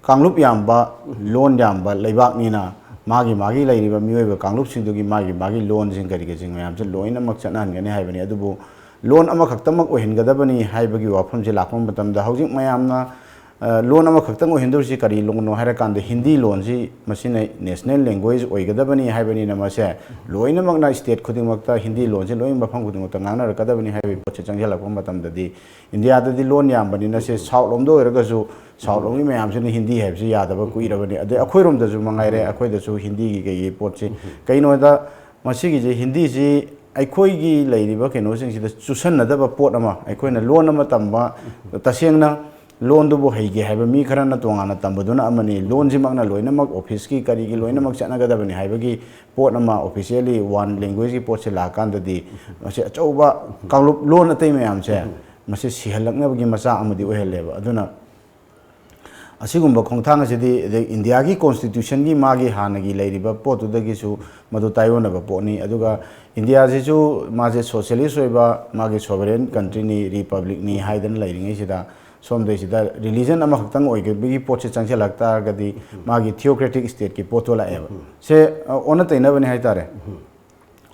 ꯀꯥꯡꯂꯨꯞ ꯌꯥꯝꯕ, ꯂꯣꯟ ꯌꯥꯝꯕ ꯂꯩꯕꯥꯛꯅꯤꯅ, ꯃꯥꯒꯤ ꯃꯥꯒꯤ ꯂꯩꯔꯤꯕ ꯃꯤꯑꯣꯏꯕ ꯀꯥꯡꯂꯨꯞꯁꯤꯡꯗꯨꯒꯤ ꯃꯥꯒꯤ ꯃꯥꯒꯤ ꯂꯣꯟꯁꯤꯡ ꯀꯔꯤ ꯀꯔꯤꯁꯤꯡ ꯃꯌꯥꯝꯁꯦ ꯂꯣꯏꯅꯃꯛ ꯆꯠꯅꯍꯟꯒꯅꯤ ꯍꯥꯏꯕꯅꯤ꯫ ꯑꯗꯨꯕꯨ ꯂꯣꯟ ꯑꯃꯈꯛꯇꯃꯛ ꯑꯣꯏꯍꯟꯒꯗꯕꯅꯤ ꯍꯥꯏꯕꯒꯤ ꯋꯥꯐꯝꯁꯦ ꯂꯥꯛꯄ ꯃꯇꯝꯗ, ꯍꯧꯖꯤꯛ ꯃꯌꯥꯝꯅ, ꯑ, ꯂꯣꯟ ꯑꯃꯈꯛꯇꯪ ꯑꯣꯏꯍꯟꯗꯧꯔꯤꯁꯤ ꯀꯔꯤ ꯂꯣꯟꯅꯣ ꯍꯥꯏꯔꯀꯥꯟꯗ, ꯍꯤꯟꯗꯤ ꯂꯣꯟꯁꯤ ꯃꯁꯤꯅ national language ꯑꯣꯏꯒꯗꯕꯅꯤ ꯍꯥꯏꯕꯅꯤꯅ, ꯃꯁꯦ ꯂꯣꯏꯅꯃꯛꯅ state ꯈꯨꯗꯤꯡꯃꯛꯇ ꯍꯤꯟꯗꯤ ꯂꯣꯟꯁꯤ ꯂꯣꯏꯅ ꯃꯐꯝ ꯈꯨꯗꯤꯡꯃꯛꯇ ꯉꯥꯡꯅꯔꯛꯀꯗꯕꯅꯤ ꯍꯥꯏꯕꯒꯤ ꯄꯣꯠꯁꯦ ꯆꯪꯁꯤꯜꯂꯛꯄ ꯃꯇꯝꯗꯗꯤ, ꯏꯟꯗꯤꯌꯥꯗꯗꯤ ꯂꯣꯟ ꯌꯥꯝꯕꯅꯤꯅ, ꯁꯦ south ꯂꯣꯝꯗ ꯑꯣꯏꯔꯒꯁꯨ south ꯂꯣꯝꯒꯤ ꯃꯌꯥꯝꯁꯤꯅ ꯍꯤꯟꯗꯤ ꯍꯥꯏꯕꯁꯤ ꯌꯥꯗꯕ ꯀꯨꯏꯔꯕꯅꯤ꯫ ꯑꯗꯩ ꯑꯩꯈꯣꯏꯔꯣꯝꯗꯁꯨ ꯃꯉꯥꯏꯔꯦ, ꯑꯩꯈꯣꯏꯗꯁꯨ ꯍꯤꯟꯗꯤꯒꯤ ꯀꯩꯒꯤ ꯄꯣꯠꯁꯤ, ꯀꯩꯅꯣꯗ ꯃꯁꯤꯒꯤꯁꯦ, ꯍꯤꯟꯗꯤꯁꯤ ꯑꯩꯈꯣꯏꯒꯤ ꯂꯩꯔꯤꯕ ꯀꯩꯅꯣꯁꯤꯡꯁꯤꯗ ꯆꯨꯁꯟꯅꯗꯕ ꯄꯣꯠ ꯑꯃ, ꯑꯩꯈꯣꯏꯅ ꯂꯣꯟ ꯑꯃ ꯇꯝꯕ, ꯇꯁꯦꯡꯅ ꯂꯣꯟꯗꯨꯕꯨ ꯍꯩꯒꯦ ꯍꯥꯏꯕ ꯃꯤ ꯈꯔꯅ ꯇꯣꯉꯥꯟꯅ ꯇꯝꯕꯗꯨꯅ ꯑꯃꯅꯤ, ꯂꯣꯟꯁꯤꯃꯛꯅ ꯂꯣꯏꯅꯃꯛ officeꯀꯤ ꯀꯔꯤꯒꯤ ꯂꯣꯏꯅꯃꯛ ꯆꯠꯅꯒꯗꯕꯅꯤ ꯍꯥꯏꯕꯒꯤ ꯄꯣꯠ ꯑꯃ, officially one languagesamo ꯄꯣꯠꯁꯦ ꯂꯥꯛꯑꯀꯥꯟꯗꯗꯤ, ꯃꯁꯤ ꯑꯆꯧꯕ ꯀꯥꯡꯂꯨꯞ ꯂꯣꯟ ꯑꯇꯩ ꯃꯌꯥꯝꯁꯦ ꯃꯁꯤ ꯁꯤꯍꯜꯂꯛꯅꯕꯒꯤ ꯃꯆꯥꯛ ꯑꯃꯗꯤ ꯑꯣꯏꯍꯜꯂꯦꯕ꯫ ꯑꯗꯨꯅ ꯑꯁꯤꯒꯨꯝꯕ ꯈꯣꯡꯊꯥꯡ ꯑꯁꯤꯗꯤ, ꯑꯗꯩ ꯏꯟꯗꯤꯌꯥꯒꯤ constitutionꯒꯤ ꯃꯥꯒꯤ ꯍꯥꯟꯅꯒꯤ ꯂꯩꯔꯤꯕ ꯄꯣꯠꯇꯨꯗꯒꯤꯁꯨ ꯃꯗꯨ ꯇꯥꯏꯑꯣꯟꯅꯕ ꯄꯣꯠꯅꯤ꯫ ꯑꯗꯨꯒ ꯏꯟꯗꯤꯌꯥꯁꯤꯁꯨ ꯃꯥꯁꯦ socialist ꯑꯣꯏꯕ, ꯃꯥꯒꯤ sovereign countryꯅꯤ, republicꯅꯤ ꯍꯥꯏꯗꯅ ꯂꯩꯔꯤꯉꯩꯁꯤꯗ, ꯁꯣꯝꯗꯩꯁꯤꯗ religion ꯑꯃꯈꯛꯇꯪ ꯑꯣꯏꯕꯒꯤ ꯄꯣꯠꯁꯦ ꯆꯪꯁꯤꯜꯂꯛ ꯇꯥꯔꯒꯗꯤ, ꯃꯥꯒꯤ theocratic stateꯀꯤ ꯄꯣꯠꯇꯣ ꯂꯥꯛꯑꯦꯕ꯫ ꯁꯦ, ꯑ, ꯑꯣꯟꯅ ꯇꯩꯅꯕꯅꯤ ꯍꯥꯏꯇꯥꯔꯦ꯫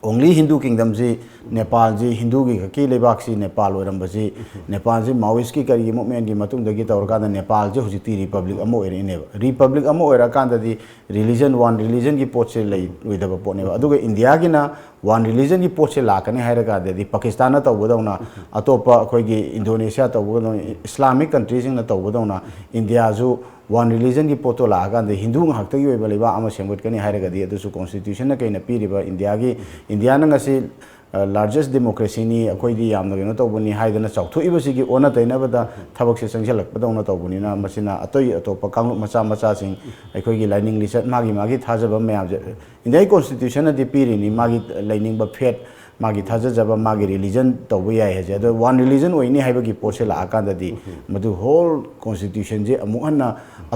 Only Hindu Kingdomꯁꯤ, ꯅꯦꯄꯥꯜꯁꯤ, ꯍꯤꯟꯗꯨꯒꯤ ꯈꯛꯀꯤ ꯂꯩꯕꯥꯛꯁꯤ ꯅꯦꯄꯥꯜ ꯑꯣꯏꯔꯝꯕꯁꯤ, ꯅꯦꯄꯥꯜꯁꯤ Maoistꯀꯤ ꯀꯔꯤꯒꯤ movementꯀꯤ ꯃꯇꯨꯡꯗꯒꯤ ꯇꯧꯔꯀꯥꯟꯗ ꯅꯦꯄꯥꯜꯁꯤ ꯍꯧꯖꯤꯛꯇꯤ republic ꯑꯃ ꯑꯣꯏꯔꯛꯏꯅꯦꯕ꯫ Republic ꯑꯃ ꯑꯣꯏꯔꯛꯑꯀꯥꯟꯗꯗꯤ religion, one religionꯒꯤ ꯄꯣꯠꯁꯦ ꯂꯩꯔꯣꯏꯗꯕ ꯄꯣꯠꯅꯦꯕ꯫ ꯑꯗꯨꯒ ꯏꯟꯗꯤꯌꯥꯒꯤꯅ one religionꯒꯤ ꯄꯣꯠꯁꯦ ꯂꯥꯛꯀꯅꯤ ꯍꯥꯏꯔꯀꯥꯟꯗꯗꯤ, ꯄꯥꯀꯤꯁꯇꯥꯟꯅ ꯇꯧꯕꯗꯧꯅ, ꯑꯇꯣꯞꯄ ꯑꯩꯈꯣꯏꯒꯤ ꯏꯟꯗꯣꯅꯦꯁꯤꯌꯥ ꯇꯧꯕꯗꯧꯅ, Islamic countryꯁꯤꯡꯅ ꯇꯧꯕꯗꯧꯅ, ꯏꯟꯗꯤꯌꯥꯁꯨ one religionꯒꯤ ꯄꯣꯠꯇꯣ ꯂꯥꯛꯑꯀꯥꯟꯗ ꯍꯤꯟꯗꯨ ꯉꯥꯛꯇꯒꯤ ꯑꯣꯏꯕ ꯂꯩꯕꯥꯛ ꯑꯃ ꯁꯦꯝꯒꯠꯀꯅꯤ ꯍꯥꯏꯔꯒꯗꯤ, ꯑꯗꯨꯁꯨ constitutionꯅ ꯀꯩꯅ ꯄꯤꯔꯤꯕ ꯏꯟꯗꯤꯌꯥꯒꯤ, ꯏꯟꯗꯤꯌꯥꯅ ꯉꯁꯤ, ꯑ, largest democracyꯅꯤ, ꯑꯩꯈꯣꯏꯗꯤ ꯌꯥꯝꯅ ꯀꯩꯅꯣ ꯇꯧꯕꯅꯤ ꯍꯥꯏꯗꯅ ꯆꯥꯎꯊꯣꯛꯏꯕꯁꯤꯒꯤ ꯑꯣꯟꯅ ꯇꯩꯅꯕꯗ ꯊꯕꯛꯁꯦ ꯆꯪꯁꯤꯜꯂꯛꯄꯗꯧꯅ ꯇꯧꯕꯅꯤꯅ, ꯃꯁꯤꯅ ꯑꯇꯩ ꯑꯇꯣꯞꯄ ꯀꯥꯡꯂꯨꯞ ꯃꯆꯥ ꯃꯆꯥꯁꯤꯡ, ꯑꯩꯈꯣꯏꯒꯤ ꯂꯥꯏꯅꯤꯡ ꯂꯤꯆꯠ, ꯃꯥꯒꯤ ꯃꯥꯒꯤ ꯊꯥꯖꯕ ꯃꯌꯥꯝꯁꯦ, ꯏꯟꯗꯤꯌꯥꯒꯤ constitutionꯅꯗꯤ ꯄꯤꯔꯤꯅꯤ, ꯃꯥꯒꯤ ꯂꯩꯅꯤꯡꯕ faith, ꯃꯥꯒꯤ ꯊꯥꯖꯖꯕ, ꯃꯥꯒꯤ religion ꯇꯧꯕ ꯌꯥꯏ ꯍꯥꯏꯁꯦ꯫ ꯑꯗꯣ one religion ꯑꯣꯏꯅꯤ ꯍꯥꯏꯕꯒꯤ ꯄꯣꯠꯁꯦ ꯂꯥꯛꯑꯀꯥꯟꯗꯗꯤ ꯃꯗꯨ whole constitution ꯁꯦ ꯑꯃꯨꯛ ꯍꯟꯅ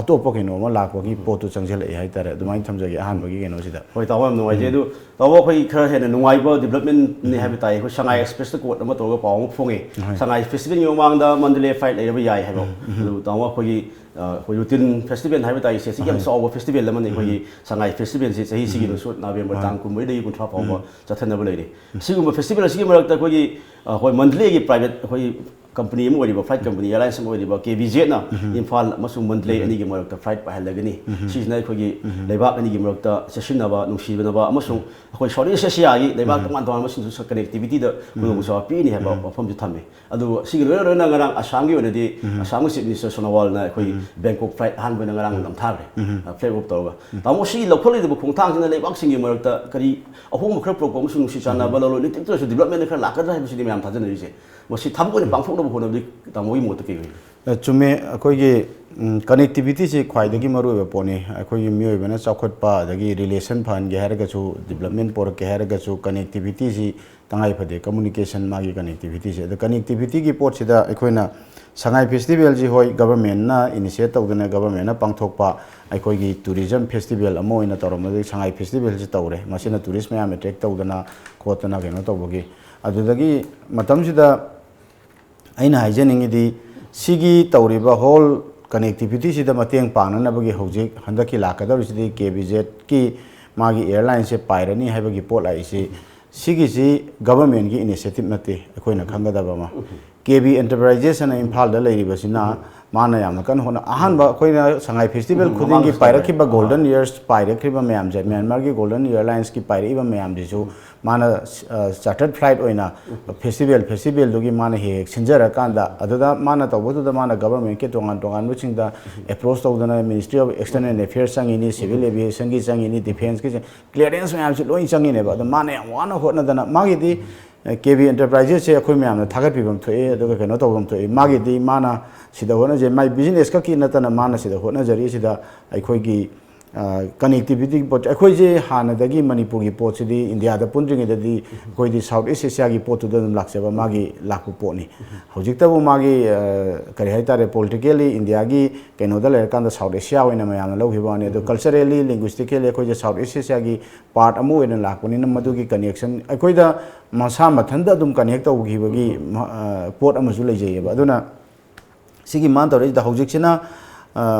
ꯑꯇꯣꯞꯄ ꯀꯩꯅꯣ ꯑꯃ ꯂꯥꯛꯄꯒꯤ ꯄꯣꯠꯇꯨ ꯆꯪꯁꯤꯜꯂꯛꯑꯦ ꯍꯥꯏꯇꯥꯔꯦ꯫ ꯑꯗꯨꯃꯥꯏꯅ ꯊꯝꯖꯒꯦ ꯑꯍꯥꯟꯕꯒꯤ ꯀꯩꯅꯣꯁꯤꯗ꯫ ꯍꯣꯏ, ꯇꯥꯃꯣ, ꯌꯥꯝ ꯅꯨꯡꯉꯥꯏꯖꯩ꯫ ꯑꯗꯨ ꯇꯥꯃꯣ, ꯑꯩꯈꯣꯏ ꯈꯔ ꯍꯦꯟꯅ ꯅꯨꯡꯉꯥꯏꯕ development ꯅꯤ ꯍꯥꯏꯕ ꯇꯥꯏ꯫ ꯑꯩꯈꯣꯏ ꯁꯉꯥꯏ Express ꯇ ꯀꯣꯔꯠ ꯑꯃ ꯇꯧꯔꯒ ꯄꯥꯎ ꯑꯃ ꯐꯣꯡꯉꯦ꯫ ꯁꯉꯥꯏ Festival ꯒꯤ ꯃꯃꯥꯡꯗ Mandalay flight ꯂꯩꯔꯕ ꯌꯥꯏ ꯍꯥꯏꯕ꯫ ꯑꯗꯨ ꯇꯥꯃꯣ, ꯑꯩꯈꯣꯏꯒꯤ ꯑ, ꯑꯩꯈꯣꯏ routine festival ꯍꯥꯏꯕ ꯇꯥꯏ꯫ ꯁꯤꯒꯤ ꯌꯥꯝ ꯆꯥꯎꯕ festival ꯑꯃꯅꯤ꯫ ꯑꯩꯈꯣꯏꯒꯤ ꯁꯉꯥꯏ Festival ꯁꯤ ꯆꯍꯤꯁꯤꯒꯤ ꯅꯨꯡꯁꯨꯠ November ꯇꯥꯡ ꯀꯨꯟꯃꯔꯤꯗꯒꯤ ꯀꯨꯟꯊ꯭ꯔꯥ ꯐꯥꯎꯕ ꯆꯠꯊꯅꯕ ꯂꯩꯔꯤ꯫ ꯁꯤꯒꯨꯝꯕ festival ꯑꯁꯤꯒꯤ ꯃꯔꯛꯇ ꯑꯩꯈꯣꯏꯒꯤ, ꯑ, ꯑꯩꯈꯣꯏ Mandalay ꯒꯤ private ꯑꯩꯈꯣꯏ company ꯑꯃ ꯑꯣꯏꯔꯤꯕ, flight company, airlines ꯑꯃ ꯑꯣꯏꯔꯤꯕ K B Z ꯅ ꯏꯝꯐꯥꯜ ꯑꯃꯁꯨꯡ Mandalay ꯑꯅꯤꯒꯤ ꯃꯔꯛꯇ flight ꯄꯥꯏꯍꯜꯂꯒꯅꯤ꯫ ꯁꯤꯁꯤꯅ ꯑꯩꯈꯣꯏꯒꯤ ꯂꯩꯕꯥꯛ ꯑꯅꯤꯒꯤ ꯃꯔꯛꯇ ꯆꯦꯠꯁꯤꯟꯅꯕ, ꯅꯨꯡꯁꯤꯅꯕ ꯑꯃꯁꯨꯡ ꯑꯩꯈꯣꯏ South East Asia ꯒꯤ ꯂꯩꯕꯥꯛ ꯇꯣꯉꯥꯟ ꯇꯣꯉꯥꯟꯕꯁꯤꯡꯁꯨ connectivity ꯗ ꯈꯨꯗꯣꯡꯆꯥꯕ ꯄꯤꯅꯤ ꯍꯥꯏꯕ ꯋꯥꯐꯝꯁꯨ ꯊꯝꯃꯤ꯫ ꯑꯗꯨ ꯁꯤꯒꯤ ꯂꯣꯏꯅ ꯂꯣꯏꯅ ꯉꯔꯥꯡ ꯑꯁꯥꯝꯒꯤ ꯑꯣꯏꯅꯗꯤ ꯑꯁꯥꯝꯒꯤ Chief Minister ꯁꯣꯅꯣꯋꯥꯜꯅ ꯑꯩꯈꯣꯏ Bangkok flight ꯑꯍꯥꯟꯕ ꯑꯣꯏꯅ ꯉꯔꯥꯡ ꯅꯝꯊꯥꯈ꯭ꯔꯦ, flag off ꯇꯧꯔꯒ꯫ ꯇꯥꯃꯣ, ꯁꯤ ꯂꯧꯈꯠꯂꯤꯕ ꯈꯣꯡꯊꯥꯡꯁꯤꯅ ꯂꯩꯕꯥꯛꯁꯤꯡꯒꯤ ꯃꯔꯛꯇ ꯀꯔꯤ ꯑꯍꯣꯡꯕ ꯈꯔ ꯄꯨꯔꯛꯄ ꯑꯃꯁꯨꯡ ꯅꯨꯡꯁꯤ ꯆꯥꯟꯅꯕ, ꯂꯂꯣꯟ ꯏꯇꯤꯛꯇꯁꯨ development ꯈꯔ ꯂꯥꯛꯀꯗ꯭ꯔꯥ ꯍꯥꯏꯕꯁꯤꯗꯤ ꯃꯌꯥꯝ ꯊꯥꯖꯅꯔꯤꯁꯦ꯫ ꯃꯁꯤ ꯊꯕꯛ ꯑꯣꯏꯅ ꯄꯥꯡꯊꯣꯛꯅꯕ ꯍꯣꯠꯅꯕꯗꯤ ꯇꯥꯃꯣꯒꯤ ꯃꯣꯠꯇ ꯀꯩ ꯑꯣꯏ? ꯑ, ꯆꯨꯝꯃꯦ꯫ ꯑꯩꯈꯣꯏꯒꯤ, ꯎꯝ, connectivity ꯁꯤ ꯈ꯭ꯋꯥꯏꯗꯒꯤ ꯃꯔꯨꯑꯣꯏꯕ ꯄꯣꯠꯅꯤ꯫ ꯑꯩꯈꯣꯏꯒꯤ ꯃꯤꯑꯣꯏꯕꯅ ꯆꯥꯎꯈꯠꯄ ꯑꯗꯒꯤ relation ꯐꯍꯟꯒꯦ ꯍꯥꯏꯔꯒꯁꯨ, development ꯄꯣꯔꯛꯀꯦ ꯍꯥꯏꯔꯒꯁꯨ connectivity ꯁꯤ ꯇꯉꯥꯏ ꯐꯗꯦ, communication, ꯃꯥꯒꯤ connectivity ꯁꯦ꯫ ꯑꯗꯣ connectivity ꯒꯤ ꯄꯣꯠꯁꯤꯗ ꯑꯩꯈꯣꯏꯅ ꯁꯉꯥꯏ festival ꯁꯤ, ꯍꯣꯏ, government ꯅ initiate ꯇꯧꯗꯅ government ꯅ ꯄꯥꯡꯊꯣꯛꯄ ꯑꯩꯈꯣꯏꯒꯤ tourism festival ꯑꯃ ꯑꯣꯏꯅ ꯇꯧꯔꯝꯕꯗꯒꯤ ꯁꯉꯥꯏ festival ꯁꯤ ꯇꯧꯔꯦ꯫ ꯃꯁꯤꯅ tourist ꯃꯌꯥꯝ attract ꯇꯧꯗꯅ ꯈꯣꯠꯇꯅ ꯀꯩꯅꯣ ꯇꯧꯕꯒꯤ꯫ ꯑꯗꯨꯗꯒꯤ ꯃꯇꯝꯁꯤꯗ ꯑꯩꯅ ꯍꯥꯏꯖꯅꯤꯡꯉꯤꯗꯤ, ꯁꯤꯒꯤ ꯇꯧꯔꯤꯕ whole connectivity ꯁꯤꯗ ꯃꯇꯦꯡ ꯄꯥꯡꯅꯅꯕꯒꯤ ꯍꯧꯖꯤꯛ ꯍꯟꯗꯛꯀꯤ ꯂꯥꯛꯀꯗꯧꯔꯤꯁꯤꯗꯤ K B Z ꯀꯤ ꯃꯥꯒꯤ airline ꯁꯦ ꯄꯥꯏꯔꯅꯤ ꯍꯥꯏꯕꯒꯤ ꯄꯣꯠ ꯂꯥꯛꯏꯁꯤ, ꯁꯤꯒꯤꯁꯤ government ꯀꯤ initiative ꯅꯠꯇꯦ꯫ ꯑꯩꯈꯣꯏꯅ ꯈꯪꯒꯗꯕ ꯑꯃ, K B Enterprises ꯑꯅ ꯏꯝꯐꯥꯜꯗ ꯂꯩꯔꯤꯕꯁꯤꯅ ꯃꯥꯅ ꯌꯥꯝꯅ ꯀꯟꯅ ꯍꯣꯠꯅ-, ꯑꯍꯥꯟꯕ ꯑꯩꯈꯣꯏꯅ ꯁꯉꯥꯏ festival ꯎꯝ, ꯈꯨꯗꯤꯡꯒꯤ ꯃꯃꯥꯡꯗꯁꯨ ꯄꯥꯏꯔꯛꯈꯤꯕ ꯇꯧꯔꯦ꯫ Golden ꯑꯥ꯫ Years ꯄꯥꯏꯔꯛꯈꯤꯕ ꯃꯌꯥꯝꯁꯦ, ꯃ꯭ꯌꯥꯟꯃꯥꯔꯒꯤ Golden Airlines ꯀꯤ ꯄꯥꯏꯔꯛꯏꯕ ꯃꯌꯥꯝꯁꯤꯁꯨ ꯃꯥꯅ, ꯑ, chartered flight ꯑꯣꯏꯅ festival, festival ꯗꯨꯒꯤ ꯃꯥꯅ ꯍꯦꯛ ꯍꯦꯛ ꯁꯤꯟꯖꯔꯀꯥꯟꯗ, ꯑꯗꯨꯗ ꯃꯥꯅ ꯇꯧꯕꯗꯨꯗ ꯃꯥꯅ government ꯀꯤ ꯇꯣꯉꯥꯟ ꯇꯣꯉꯥꯟꯕꯁꯤꯡꯗ approach ꯇꯧꯗꯅ Ministry of External Affairs ꯆꯪꯉꯤꯅꯤ, Civil Aviation ꯒꯤ ꯆꯪꯉꯤꯅꯤ, Defence ꯀꯤ ꯆꯪ-, clearance ꯃꯌꯥꯝꯁꯤ ꯂꯣꯏ ꯆꯪꯉꯤꯅꯦꯕ꯫ ꯑꯗꯣ ꯃꯥꯅ ꯌꯥꯝ ꯋꯥꯅ ꯍꯣꯠꯅꯗꯅ, ꯃꯥꯒꯤꯗꯤ, ꯑ, K B Enterprises ꯁꯦ ꯑꯩꯈꯣꯏ ꯃꯌꯥꯝꯅ ꯊꯥꯒꯠꯄꯤꯐꯝ ꯊꯣꯛꯏ, ꯑꯗꯨꯒ ꯀꯩꯅꯣ ꯇꯧꯐꯝ ꯊꯣꯛꯏ꯫ ꯃꯥꯒꯤꯗꯤ ꯃꯥꯅ ꯁꯤꯗ ꯍꯣꯠꯅꯖꯩ, ꯃꯥꯏ business ꯈꯛꯀꯤ ꯅꯠꯇꯅ ꯃꯥꯅ ꯁꯤꯗ ꯍꯣꯠꯅꯖꯔꯤꯁꯤꯗ ꯑꯩꯈꯣꯏꯒꯤ ꯀꯅꯦꯛꯇꯤꯕꯤꯇꯤꯒꯤ ꯄꯣꯠ, ꯑꯩꯈꯣꯏꯁꯦ ꯍꯥꯟꯅꯗꯒꯤ ꯃꯅꯤꯄꯨꯔꯒꯤ ꯄꯣꯠꯁꯤꯗꯤ ꯏꯟꯗꯤꯌꯥꯗ ꯄꯨꯟꯗ꯭ꯔꯤꯉꯩꯗꯗꯤ ꯑꯩꯈꯣꯏꯗꯤ ꯁꯥꯎꯠ ꯏꯁ ꯑꯦꯁꯤꯌꯥꯒꯤ ꯄꯣꯠꯇꯨꯗ ꯑꯗꯨꯝ ꯂꯥꯛꯆꯕ, ꯃꯥꯒꯤ ꯂꯥꯛꯄ ꯄꯣꯠꯅꯤ꯫ ꯍꯧꯖꯤꯛꯇꯕꯨ ꯃꯥꯒꯤ ꯀꯔꯤ ꯍꯥꯏꯇꯥꯔꯦ, ꯄꯣꯂꯤꯇꯤꯀꯦꯜꯂꯤ ꯏꯟꯗꯤꯌꯥꯒꯤ ꯀꯩꯅꯣꯗ ꯂꯩꯔꯀꯥꯟꯗ ꯁꯥꯎꯠ ꯑꯦꯁꯤꯌꯥ ꯑꯣꯏꯅ ꯃꯌꯥꯝꯅ ꯂꯧꯈꯤꯕ ꯋꯥꯅꯤ꯫ ꯑꯗꯣ ꯀꯜꯆꯔꯦꯜꯂꯤ, ꯂꯤꯡꯒ꯭ꯋꯤꯁꯇꯤꯀꯦꯜꯂꯤ ꯑꯩꯈꯣꯏꯁꯦ ꯁꯥꯎꯠ ꯏꯁ ꯑꯦꯁꯤꯌꯥꯒꯤ ꯄꯥꯔꯠ ꯑꯃ ꯑꯣꯏꯅ ꯂꯥꯛꯄꯅꯤꯅ ꯃꯗꯨꯒꯤ ꯀꯅꯦꯛꯁꯟ ꯑꯩꯈꯣꯏꯗ ꯃꯁꯥ ꯃꯊꯟꯇ ꯑꯗꯨꯝ ꯀꯅꯦꯛ ꯇꯧꯈꯤꯕꯒꯤ ꯄꯣꯠ ꯑꯃꯁꯨ ꯂꯩꯖꯩꯌꯦꯕ꯫ ꯑꯗꯨꯅ ꯁꯤꯒꯤ ꯃꯥꯅ ꯇꯧꯔꯛꯏꯁꯤꯗ ꯍꯧꯖꯤꯛꯁꯤꯅ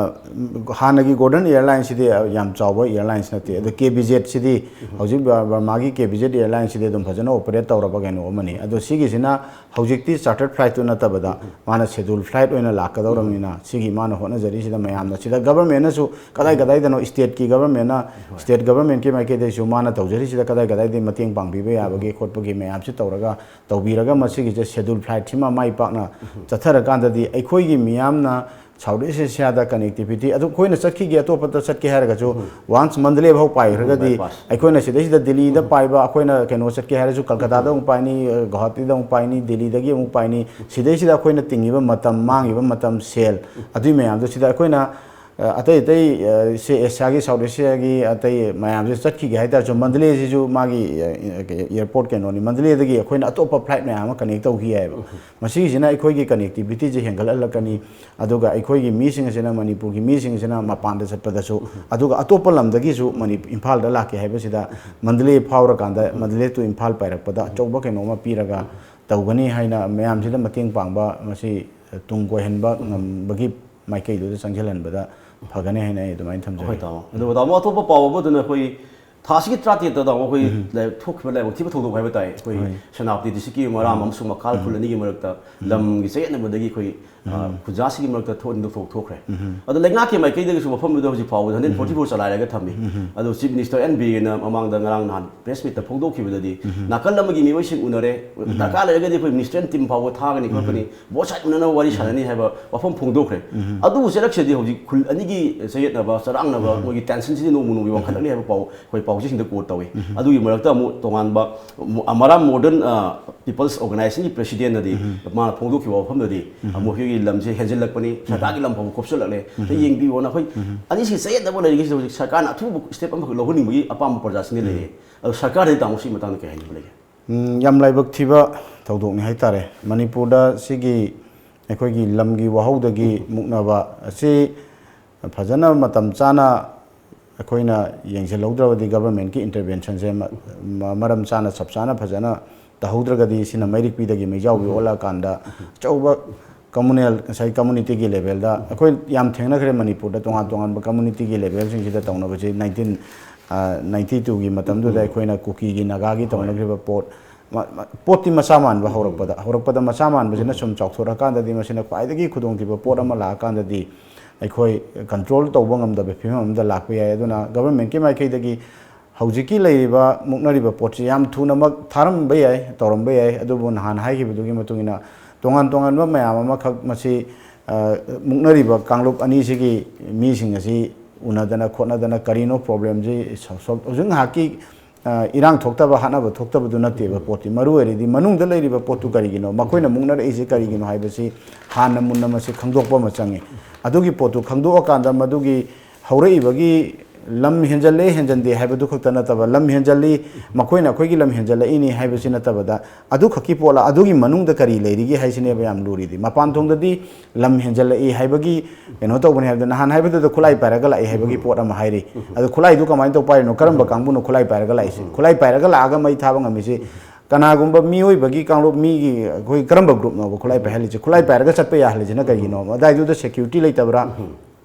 ꯍꯥꯟꯅꯒꯤ ꯒꯣꯜꯗꯟ ꯑꯦꯌꯥꯔꯂꯥꯏꯟꯁꯤꯗꯤ ꯌꯥꯝ ꯆꯥꯎꯕ ꯑꯦꯌꯥꯔꯂꯥꯏꯟꯁ ꯅꯠꯇꯦ꯫ ꯑꯗꯣ ꯀꯦ ꯕꯤ ꯖꯦꯠꯁꯤꯗꯤ ꯍꯧꯖꯤꯛ ꯕꯔꯃꯥꯒꯤ ꯀꯦ ꯕꯤ ꯖꯦꯠ ꯑꯦꯌꯥꯔꯂꯥꯏꯟꯁꯤꯗꯤ ꯑꯗꯨꯝ ꯐꯖꯅ ꯑꯣꯄꯔꯦꯠ ꯇꯧꯔꯕ ꯀꯩꯅꯣ ꯑꯃꯅꯤ꯫ ꯑꯗꯣ ꯁꯤꯒꯤꯁꯤꯅ ꯍꯧꯖꯤꯛꯇꯤ ꯆꯥꯔꯇꯔ ꯐ꯭ꯂꯥꯏꯠꯇꯨ ꯅꯠꯇꯕꯗ ꯃꯥꯅ ꯁꯦꯗꯨꯜ ꯐ꯭ꯂꯥꯏꯠ ꯑꯣꯏꯅ ꯂꯥꯛꯀꯗꯧꯔꯕꯅꯤꯅ ꯁꯤꯒꯤ ꯃꯥꯅ ꯍꯣꯠꯅꯖꯔꯤꯁꯤꯗ ꯃꯌꯥꯝꯅ ꯁꯤꯗ ꯒꯕꯔꯃꯦꯟꯅꯁꯨ ꯀꯗꯥꯏ ꯀꯗꯥꯏꯗꯅꯣ ꯁ꯭ꯇꯦꯠꯀꯤ ꯒꯕꯔꯃꯦꯟꯅ, ꯁ꯭ꯇꯦꯠ ꯒꯕꯔꯃꯦꯟꯀꯤ ꯃꯥꯏꯀꯩꯗꯩꯁꯨ ꯃꯥꯅ ꯇꯧꯖꯔꯤꯁꯤꯗ ꯀꯗꯥꯏ ꯀꯗꯥꯏꯗꯒꯤ ꯃꯇꯦꯡ ꯄꯥꯡꯕꯤꯕ ꯌꯥꯕꯒꯦ ꯈꯣꯠꯄꯒꯤ ꯃꯌꯥꯝꯁꯤ ꯇꯧꯔꯒ ꯇꯧꯕꯤꯔꯒ ꯃꯁꯤꯒꯤꯁꯦ ꯁꯦꯗꯨꯜ ꯐ꯭ꯂꯥꯏꯠꯁꯤꯃ ꯃꯥꯏ ꯄꯥꯛꯅ ꯆꯠꯊꯔꯀꯥꯟꯗꯗꯤ ꯑꯩꯈꯣꯏꯒꯤ ꯃꯤꯌꯥꯝꯅ ꯁꯥꯎꯠ ꯏꯁ ꯑꯦꯁꯤꯌꯥꯗ ꯀꯅꯦꯛꯇꯤꯕꯤꯇꯤ ꯑꯗꯨ ꯑꯩꯈꯣꯏꯅ ꯆꯠꯈꯤꯒꯦ ꯑꯇꯣꯞꯄꯗ ꯆꯠꯀꯦ ꯍꯥꯏꯔꯒꯁꯨ ꯋꯥꯟꯁ ꯃꯟꯗꯂꯦ ꯐꯥꯎ ꯄꯥꯏꯈ꯭ꯔꯒꯗꯤ ꯑꯩꯈꯣꯏꯅ ꯁꯤꯗꯩꯁꯤꯗ ꯗꯤꯜꯂꯤꯗ ꯄꯥꯏꯕ, ꯑꯩꯈꯣꯏꯅ ꯀꯩꯅꯣ ꯆꯠꯀꯦ ꯍꯥꯏꯔꯁꯨ ꯀꯜꯀꯇꯥꯗ ꯑꯃꯨꯛ ꯄꯥꯏꯅꯤ, ꯒꯨꯋꯥꯍꯥꯇꯤꯗ ꯑꯃꯨꯛ ꯄꯥꯏꯅꯤ, ꯗꯤꯜꯂꯤꯗꯒꯤ ꯑꯃꯨꯛ ꯄꯥꯏꯅꯤ꯫ ꯁꯤꯗꯩꯁꯤꯗ ꯑꯩꯈꯣꯏꯅ ꯇꯤꯡꯉꯤꯕ ꯃꯇꯝ, ꯃꯥꯡꯉꯤꯕ ꯃꯇꯝ, ꯁꯦꯜ, ꯑꯗꯨꯏ ꯃꯌꯥꯝꯗꯣ ꯁꯤꯗ ꯑꯩꯈꯣꯏꯅ ꯑꯇꯩ ꯑꯇꯩ ꯁꯤ ꯑꯦꯁꯤꯌꯥꯒꯤ, ꯁꯥꯎꯠ ꯑꯦꯁꯤꯌꯥꯒꯤ ꯑꯇꯩ ꯃꯌꯥꯝꯁꯦ ꯆꯠꯈꯤꯒꯦ ꯍꯥꯏ ꯇꯥꯔꯁꯨ ꯃꯟꯗꯂꯦꯁꯤꯁꯨ ꯃꯥꯒꯤ ꯑꯦꯌꯥꯔꯄꯣꯔꯠ ꯀꯩꯅꯣꯅꯤ꯫ ꯃꯟꯗꯂꯦꯗꯒꯤ ꯑꯩꯈꯣꯏꯅ ꯑꯇꯣꯞꯄ ꯐ꯭ꯂꯥꯏꯠ ꯃꯌꯥꯝ ꯑꯃ ꯀꯅꯦꯛ ꯇꯧꯈꯤ ꯌꯥꯏꯑꯕ꯫ ꯃꯁꯤꯒꯤꯁꯤꯅ ꯑꯩꯈꯣꯏꯒꯤ ꯀꯅꯦꯛꯇꯤꯕꯤꯇꯤꯁꯦ ꯍꯦꯟꯒꯠꯍꯜꯂꯛꯀꯅꯤ꯫ ꯑꯗꯨꯒ ꯑꯩꯈꯣꯏꯒꯤ ꯃꯤꯁꯤꯡ ꯑꯁꯤꯅ, ꯃꯅꯤꯄꯨꯔꯒꯤ ꯃꯤꯁꯤꯡ ꯑꯁꯤꯅ ꯃꯄꯥꯟꯗ ꯆꯠꯄꯗꯁꯨ, ꯑꯗꯨꯒ ꯑꯇꯣꯞꯄ ꯂꯝꯗꯒꯤꯁꯨ ꯃꯅꯤ-, ꯏꯝꯐꯥꯜꯗ ꯂꯥꯛꯀꯦ ꯍꯥꯏꯕꯁꯤꯗ ꯃꯟꯗꯂꯦ ꯐꯥꯎꯔꯀꯥꯟꯗ ꯃꯟꯗꯂꯦ ꯇꯨ ꯏꯝꯐꯥꯜ ꯄꯥꯏꯔꯛꯄꯗ ꯑꯆꯧꯕ ꯀꯩꯅꯣꯝꯃ ꯄꯤꯔꯒ ꯇꯧꯒꯅꯤ ꯍꯥꯏꯅ ꯃꯌꯥꯝꯁꯤꯗ ꯃꯇꯦꯡ ꯄꯥꯡꯕ ꯃꯁꯤ ꯇꯨꯡ ꯀꯣꯏꯍꯟꯕ ꯉꯝꯕꯒꯤ ꯃꯥꯏꯀꯩꯗꯨꯗ ꯆꯪꯁꯤꯜꯍꯟꯕꯗ ꯐꯒꯅꯤ ꯍꯥꯏꯅ ꯑꯩ ꯑꯗꯨꯃꯥꯏꯅ ꯊꯝꯖꯒꯦ꯫ ꯍꯣꯏ ꯇꯥꯃꯣ꯫ ꯑꯗꯨꯒ ꯇꯥꯃꯣ, ꯑꯇꯣꯞꯄ ꯄꯥꯎ ꯑꯃꯗꯨꯅ ꯑꯩꯈꯣꯏ ꯊꯥꯁꯤꯒꯤ ꯇꯔꯥꯇꯔꯦꯠꯇ ꯇꯥꯃꯣ ꯑꯩꯈꯣꯏ ꯂꯥꯏ-, ꯊꯣꯛꯈꯤꯕ ꯂꯥꯏꯕꯛ ꯊꯤꯕ ꯊꯧꯗꯣꯛ ꯍꯥꯏꯕ ꯇꯥꯏ꯫ ꯑꯩꯈꯣꯏ ꯁꯦꯅꯥꯄꯇꯤ ꯗꯤꯁꯇ꯭ꯔꯤꯛꯀꯤ ꯃꯔꯥꯝ ꯑꯃꯁꯨꯡ ꯃꯈꯥꯜ ꯈꯨꯜ ꯑꯅꯤꯒꯤ ꯃꯔꯛꯇ ꯂꯝꯒꯤ ꯆꯌꯦꯠꯅꯕꯗꯒꯤ ꯑꯩꯈꯣꯏ, ꯑ, ꯈꯨꯟꯖꯥꯁꯤꯒꯤ ꯃꯔꯛꯇ ꯊꯣꯛ-, ꯊꯧꯗꯣꯛ ꯊꯣꯛꯈ꯭ꯔꯦ꯫ ꯑꯗꯣ ꯂꯩꯉꯥꯛꯀꯤ ꯃꯥꯏꯀꯩꯗꯒꯤꯁꯨ ꯃꯐꯝꯗꯨꯗ ꯍꯧꯖꯤꯛ ꯐꯥꯎꯕꯗ ꯍꯟꯗ꯭ꯔꯦꯠ ꯐꯣꯔꯇꯤ ꯐꯣꯔ ꯆꯂꯥꯏꯔꯒ ꯊꯝꯃꯤ꯫ ꯑꯗꯣ ꯆꯤꯐ ꯃꯤꯅꯤꯁꯇꯔ ꯑꯦꯟ ꯕꯤꯔꯦꯟꯅ ꯃꯃꯥꯡꯗ ꯉꯔꯥꯡ ꯅꯍꯥꯟ ꯄ꯭ꯔꯦꯁ ꯃꯤꯠꯇ ꯐꯣꯡꯗꯣꯛꯈꯤꯕꯗꯗꯤ ꯅꯥꯀꯜ ꯑꯃꯒꯤ ꯃꯤꯑꯣꯏꯁꯤꯡ ꯎꯅꯔꯦ, ꯗꯔꯀꯥꯔ ꯂꯩꯔꯒꯗꯤ ꯑꯩꯈꯣꯏ ꯃꯤꯅꯤꯁꯇꯔ ꯇꯤꯝ ꯐꯥꯎꯕ ꯊꯥꯒꯅꯤ ꯈꯣꯠꯀꯅꯤ, ꯕꯣꯠ ꯁꯥꯏꯠ ꯎꯅꯅꯕ ꯋꯥꯔꯤ ꯁꯥꯟꯅꯅꯤ ꯍꯥꯏꯕ ꯋꯥꯐꯝ ꯐꯣꯡꯗꯣꯛꯈ꯭ꯔꯦ꯫ ꯑꯗꯨꯕꯨ ꯆꯦꯔꯛꯁꯤꯗꯤ ꯍꯧꯖꯤꯛ ꯈꯨꯜ ꯑꯅꯤꯒꯤ ꯆꯌꯦꯠꯅꯕ, ꯆꯔꯥꯡꯅꯕ, ꯃꯣꯏꯒꯤ ꯇꯦꯟꯁꯟꯁꯤꯗꯤ ꯅꯣꯡꯃ ꯅꯣꯡꯃꯒꯤ ꯋꯥꯡꯈꯠꯂꯛꯂꯤ ꯍꯥꯏꯕ ꯄꯥꯎ ꯑꯩꯈꯣꯏ ꯄꯥꯎꯆꯦꯁꯤꯡꯗ ꯀꯣꯠ ꯇꯧꯏ꯫ ꯑꯗꯨꯒꯤ ꯃꯔꯛꯇ ꯑꯃꯨꯛ ꯇꯣꯉꯥꯟꯕ ꯃ-, ꯃꯔꯥꯝ ꯃꯣꯗꯔꯟ, ꯑ, ꯄꯤꯄꯜꯁ ꯑꯣꯔꯒꯅꯥꯏꯖꯦꯁꯟꯒꯤ ꯄ꯭ꯔꯦꯁꯤꯗꯦꯟꯅꯗꯤ ꯃꯥꯅ ꯐꯣꯡꯗꯣꯛꯈꯤꯕ ꯋꯥꯐꯝꯗꯗꯤ ꯑꯃꯨꯛ ꯑꯩꯈꯣꯏꯒꯤ ꯂꯝꯁꯦ ꯍꯦꯟꯖꯤꯜꯂꯛꯄꯅꯤ, ꯁꯔꯀꯥꯔꯒꯤ ꯂꯝ ꯐꯥꯎꯕ ꯈꯣꯞꯆꯜꯂꯛꯂꯦ, ꯑꯝꯇ ꯌꯦꯡꯕꯤꯌꯣꯅ ꯑꯩꯈꯣꯏ ꯑꯅꯤꯁꯤ ꯆꯌꯦꯠꯅꯕ ꯂꯩꯔꯤꯉꯩꯁꯤꯗ ꯍꯧꯖꯤꯛ ꯁꯔꯀꯥꯔꯅ ꯑꯊꯨꯕ ꯁ꯭ꯇꯦꯞ ꯑꯃꯈꯛ ꯂꯧꯍꯟꯅꯤꯡꯕꯒꯤ ꯑꯄꯥꯝꯕ ꯄ꯭ꯔꯖꯥꯁꯤꯡꯅ ꯂꯩꯔꯦ꯫ ꯑꯗꯣ ꯁꯔꯀꯥꯔꯗꯗꯤ ꯇꯥꯃꯣ ꯁꯤ ꯃꯇꯥꯡꯗ ꯀꯩ ꯍꯥꯏꯅꯤꯡꯕ ꯂꯩꯒꯦ? ꯎꯝ, ꯌꯥꯝ ꯂꯥꯏꯕꯛ ꯊꯤꯕ ꯊꯧꯗꯣꯛꯅꯤ ꯍꯥꯏꯇꯥꯔꯦ꯫ ꯃꯅꯤꯄꯨꯔꯗ ꯁꯤꯒꯤ ꯑꯩꯈꯣꯏꯒꯤ ꯂꯝꯒꯤ ꯋꯥꯍꯧꯗꯒꯤ ꯃꯨꯛꯅꯕ ꯑꯁꯤ ꯐꯖꯅ ꯃꯇꯝ ꯆꯥꯅ ꯑꯩꯈꯣꯏꯅ ꯌꯦꯡꯁꯤꯜꯍꯧꯗ꯭ꯔꯕꯗꯤ, ꯒꯚꯔꯟꯃꯦꯟꯠꯀꯤ ꯏꯟꯇꯔꯚꯦꯟꯁꯟꯁꯦ ꯃ-, ꯃ-, ꯃꯔꯝ ꯆꯥꯅ ꯆꯞ ꯆꯥꯅ ꯐꯖꯅ ꯇꯧꯍꯧꯗ꯭ꯔꯒꯗꯤ, ꯁꯤꯅ ꯃꯩꯔꯤꯛ ꯄꯤꯗꯒꯤ ꯃꯩꯖꯥꯎꯕꯤ ꯑꯣꯜꯂꯛꯑꯀꯥꯟꯗ ꯑꯆꯧꯕ ꯀꯝꯃꯨꯅꯦꯜ, ꯉꯁꯥꯏ ꯀꯝꯃꯨꯅꯤꯇꯤꯒꯤ ꯂꯦꯚꯦꯜꯗ ꯑꯩꯈꯣꯏ ꯌꯥꯝ ꯊꯦꯡꯅꯈ꯭ꯔꯦ꯫ ꯃꯅꯤꯄꯨꯔꯗ ꯇꯣꯉꯥꯟ ꯇꯣꯉꯥꯟꯕ ꯀꯝꯃꯨꯅꯤꯇꯤꯒꯤ ꯂꯦꯚꯦꯜꯁꯤꯡꯁꯤꯗ ꯇꯧꯅꯕꯁꯤ ꯅꯥꯏꯟꯇꯤꯟ, ꯑ, ꯅꯥꯏꯟꯇꯤ ꯇꯨꯒꯤ ꯃꯇꯝꯗꯨꯗ ꯑꯩꯈꯣꯏꯅ ꯀꯨꯀꯤꯒꯤ, ꯅꯥꯒꯥꯒꯤ ꯇꯧꯅꯈ꯭ꯔꯤꯕ ꯄꯣꯠ, ꯃ-, ꯃ-, ꯄꯣꯠꯇꯤ ꯃꯆꯥ ꯃꯥꯟꯕ ꯍꯧꯔꯛꯄꯗ, ꯍꯧꯔꯛꯄꯗ ꯃꯆꯥ ꯃꯥꯟꯕꯁꯤꯅ ꯁꯨꯝ ꯆꯥꯎꯊꯣꯔꯛꯑꯀꯥꯟꯗꯗꯤ ꯃꯁꯤꯅ ꯈ꯭ꯋꯥꯏꯗꯒꯤ ꯈꯨꯗꯣꯡꯊꯤꯕ ꯄꯣꯠ ꯑꯃ ꯂꯥꯛꯑꯀꯥꯟꯗꯗꯤ ꯑꯩꯈꯣꯏ ꯀꯟꯇ꯭ꯔꯣꯜ ꯇꯧꯕ ꯉꯝꯗꯕ ꯐꯤꯕꯝ ꯑꯃꯗ ꯂꯥꯛꯄ ꯌꯥꯏ꯫ ꯑꯗꯨꯅ ꯒꯚꯔꯟꯃꯦꯟꯠꯀꯤ ꯃꯥꯏꯀꯩꯗꯒꯤ ꯍꯧꯖꯤꯛꯀꯤ ꯂꯩꯔꯤꯕ ꯃꯨꯛꯅꯔꯤꯕ ꯄꯣꯠꯁꯤ ꯌꯥꯝ ꯊꯨꯅꯃꯛ ꯊꯥꯔꯝꯕ ꯌꯥꯏ, ꯇꯧꯔꯝꯕ ꯌꯥꯏ꯫ ꯑꯗꯨꯕꯨ ꯅꯍꯥꯟ ꯍꯥꯏꯈꯤꯕꯗꯨꯒꯤ ꯃꯇꯨꯡ ꯏꯟꯅ ꯇꯣꯉꯥꯟ ꯇꯣꯉꯥꯟꯕ ꯃꯌꯥꯝ ꯑꯃꯈꯛ ꯃꯁꯤ, ꯑ, ꯃꯨꯛꯅꯔꯤꯕ ꯀꯥꯡꯂꯨꯞ ꯑꯅꯤꯁꯤꯒꯤ ꯃꯤꯁꯤꯡ ꯑꯁꯤ ꯎꯅꯗꯅ ꯈꯣꯠꯅꯗꯅ ꯀꯔꯤꯅꯣ ꯄ꯭ꯔꯣꯕ꯭ꯂꯦꯝꯁꯤ ꯁꯣ-, ꯁꯣ-, ꯍꯧꯖꯤꯛ ꯉꯥꯏꯍꯥꯛꯀꯤ, ꯑ, ꯏꯔꯥꯡ ꯊꯣꯛꯇꯕ ꯍꯥꯠꯅꯕ ꯊꯣꯛꯇꯕꯗꯨ ꯅꯠꯇꯦꯕ ꯄꯣꯠꯇꯤ꯫ ꯃꯔꯨ ꯑꯣꯏꯔꯤꯗꯤ ꯃꯅꯨꯡꯗ ꯂꯩꯔꯤꯕ ꯄꯣꯠꯇꯨ ꯀꯔꯤꯒꯤꯅꯣ, ꯃꯈꯣꯏꯅ ꯃꯨꯛꯅꯔꯛꯏꯁꯤ ꯀꯔꯤꯒꯤꯅꯣ ꯍꯥꯏꯕꯁꯤ ꯍꯥꯟꯅ ꯃꯨꯟꯅ ꯃꯁꯤ ꯈꯪꯗꯣꯛꯄ ꯑꯃ ꯆꯪꯉꯤ꯫ ꯑꯗꯨꯒꯤ ꯄꯣꯠꯇꯨ ꯈꯪꯗꯣꯛꯑꯀꯥꯟꯗ ꯃꯗꯨꯒꯤ ꯍꯧꯔꯛꯏꯕꯒꯤ ꯂꯝ ꯍꯦꯟꯖꯜꯂꯦ ꯍꯦꯟꯖꯟꯗꯦ ꯍꯥꯏꯕꯗꯨ ꯈꯛꯇ ꯅꯠꯇꯕ, ꯂꯝ ꯍꯦꯟꯖꯜꯂꯤ, ꯃꯈꯣꯏꯅ ꯑꯩꯈꯣꯏꯒꯤ ꯂꯝ ꯍꯦꯟꯖꯜꯂꯛꯏꯅꯤ ꯍꯥꯏꯕꯁꯤ ꯅꯠꯇꯕꯗ, ꯑꯗꯨ ꯈꯛꯀꯤ ꯄꯣꯠꯂ, ꯑꯗꯨꯒꯤ ꯃꯅꯨꯡꯗ ꯀꯔꯤ ꯂꯩꯔꯤꯒꯦ ꯍꯥꯏꯁꯤꯅꯦꯕ ꯌꯥꯝ ꯂꯨꯔꯤꯗꯤ꯫ ꯃꯄꯥꯟ ꯊꯣꯡꯗꯗꯤ ꯂꯝ ꯍꯦꯟꯖꯜꯂꯛꯏ ꯍꯥꯏꯕꯒꯤ ꯀꯩꯅꯣ ꯇꯧꯕꯅꯤ ꯍꯥꯏꯕꯗ, ꯅꯍꯥꯟ ꯍꯥꯏꯕꯗꯨꯗ ꯈꯨꯠꯂꯥꯏ ꯄꯥꯏꯔꯒ ꯂꯥꯛꯏ ꯍꯥꯏꯕꯒꯤ ꯄꯣꯠ ꯑꯃ ꯍꯥꯏꯔꯤ꯫ ꯑꯗꯨ ꯈꯨꯠꯂꯥꯏꯗꯨ ꯀꯃꯥꯏꯅ ꯇꯧ ꯄꯥꯏꯔꯤꯅꯣ? ꯀꯔꯝꯕ ꯀꯥꯡꯕꯨꯅꯣ ꯈꯨꯠꯂꯥꯏ ꯄꯥꯏꯔꯒ ꯂꯥꯛꯏꯁꯦ? ꯈꯨꯠꯂꯥꯏ ꯄꯥꯏꯔꯒ ꯂꯥꯛꯑꯒ ꯃꯩ ꯊꯥꯕ ꯉꯝꯃꯤꯁꯤ ꯀꯅꯥꯒꯨꯝꯕ ꯃꯤꯑꯣꯏꯕꯒꯤ ꯀꯥꯡꯂꯨꯞ, ꯃꯤꯒꯤ, ꯑꯩꯈꯣꯏ ꯀꯔꯝꯕ ꯒ꯭ꯔꯨꯞꯅꯣꯕ ꯈꯨꯠꯂꯥꯏ ꯄꯥꯏꯍꯜꯂꯤꯁꯦ? ꯈꯨꯠꯂꯥꯏ ꯄꯥꯏꯔꯒ ꯆꯠꯄ ꯌꯥꯍꯜꯂꯤꯁꯤꯅ ꯀꯩꯒꯤꯅꯣꯕ? ꯑꯗꯥꯏꯗꯨꯗ ꯁꯦꯀ꯭ꯌꯨꯔꯤꯇꯤ ꯂꯩꯇꯕ꯭ꯔꯥ?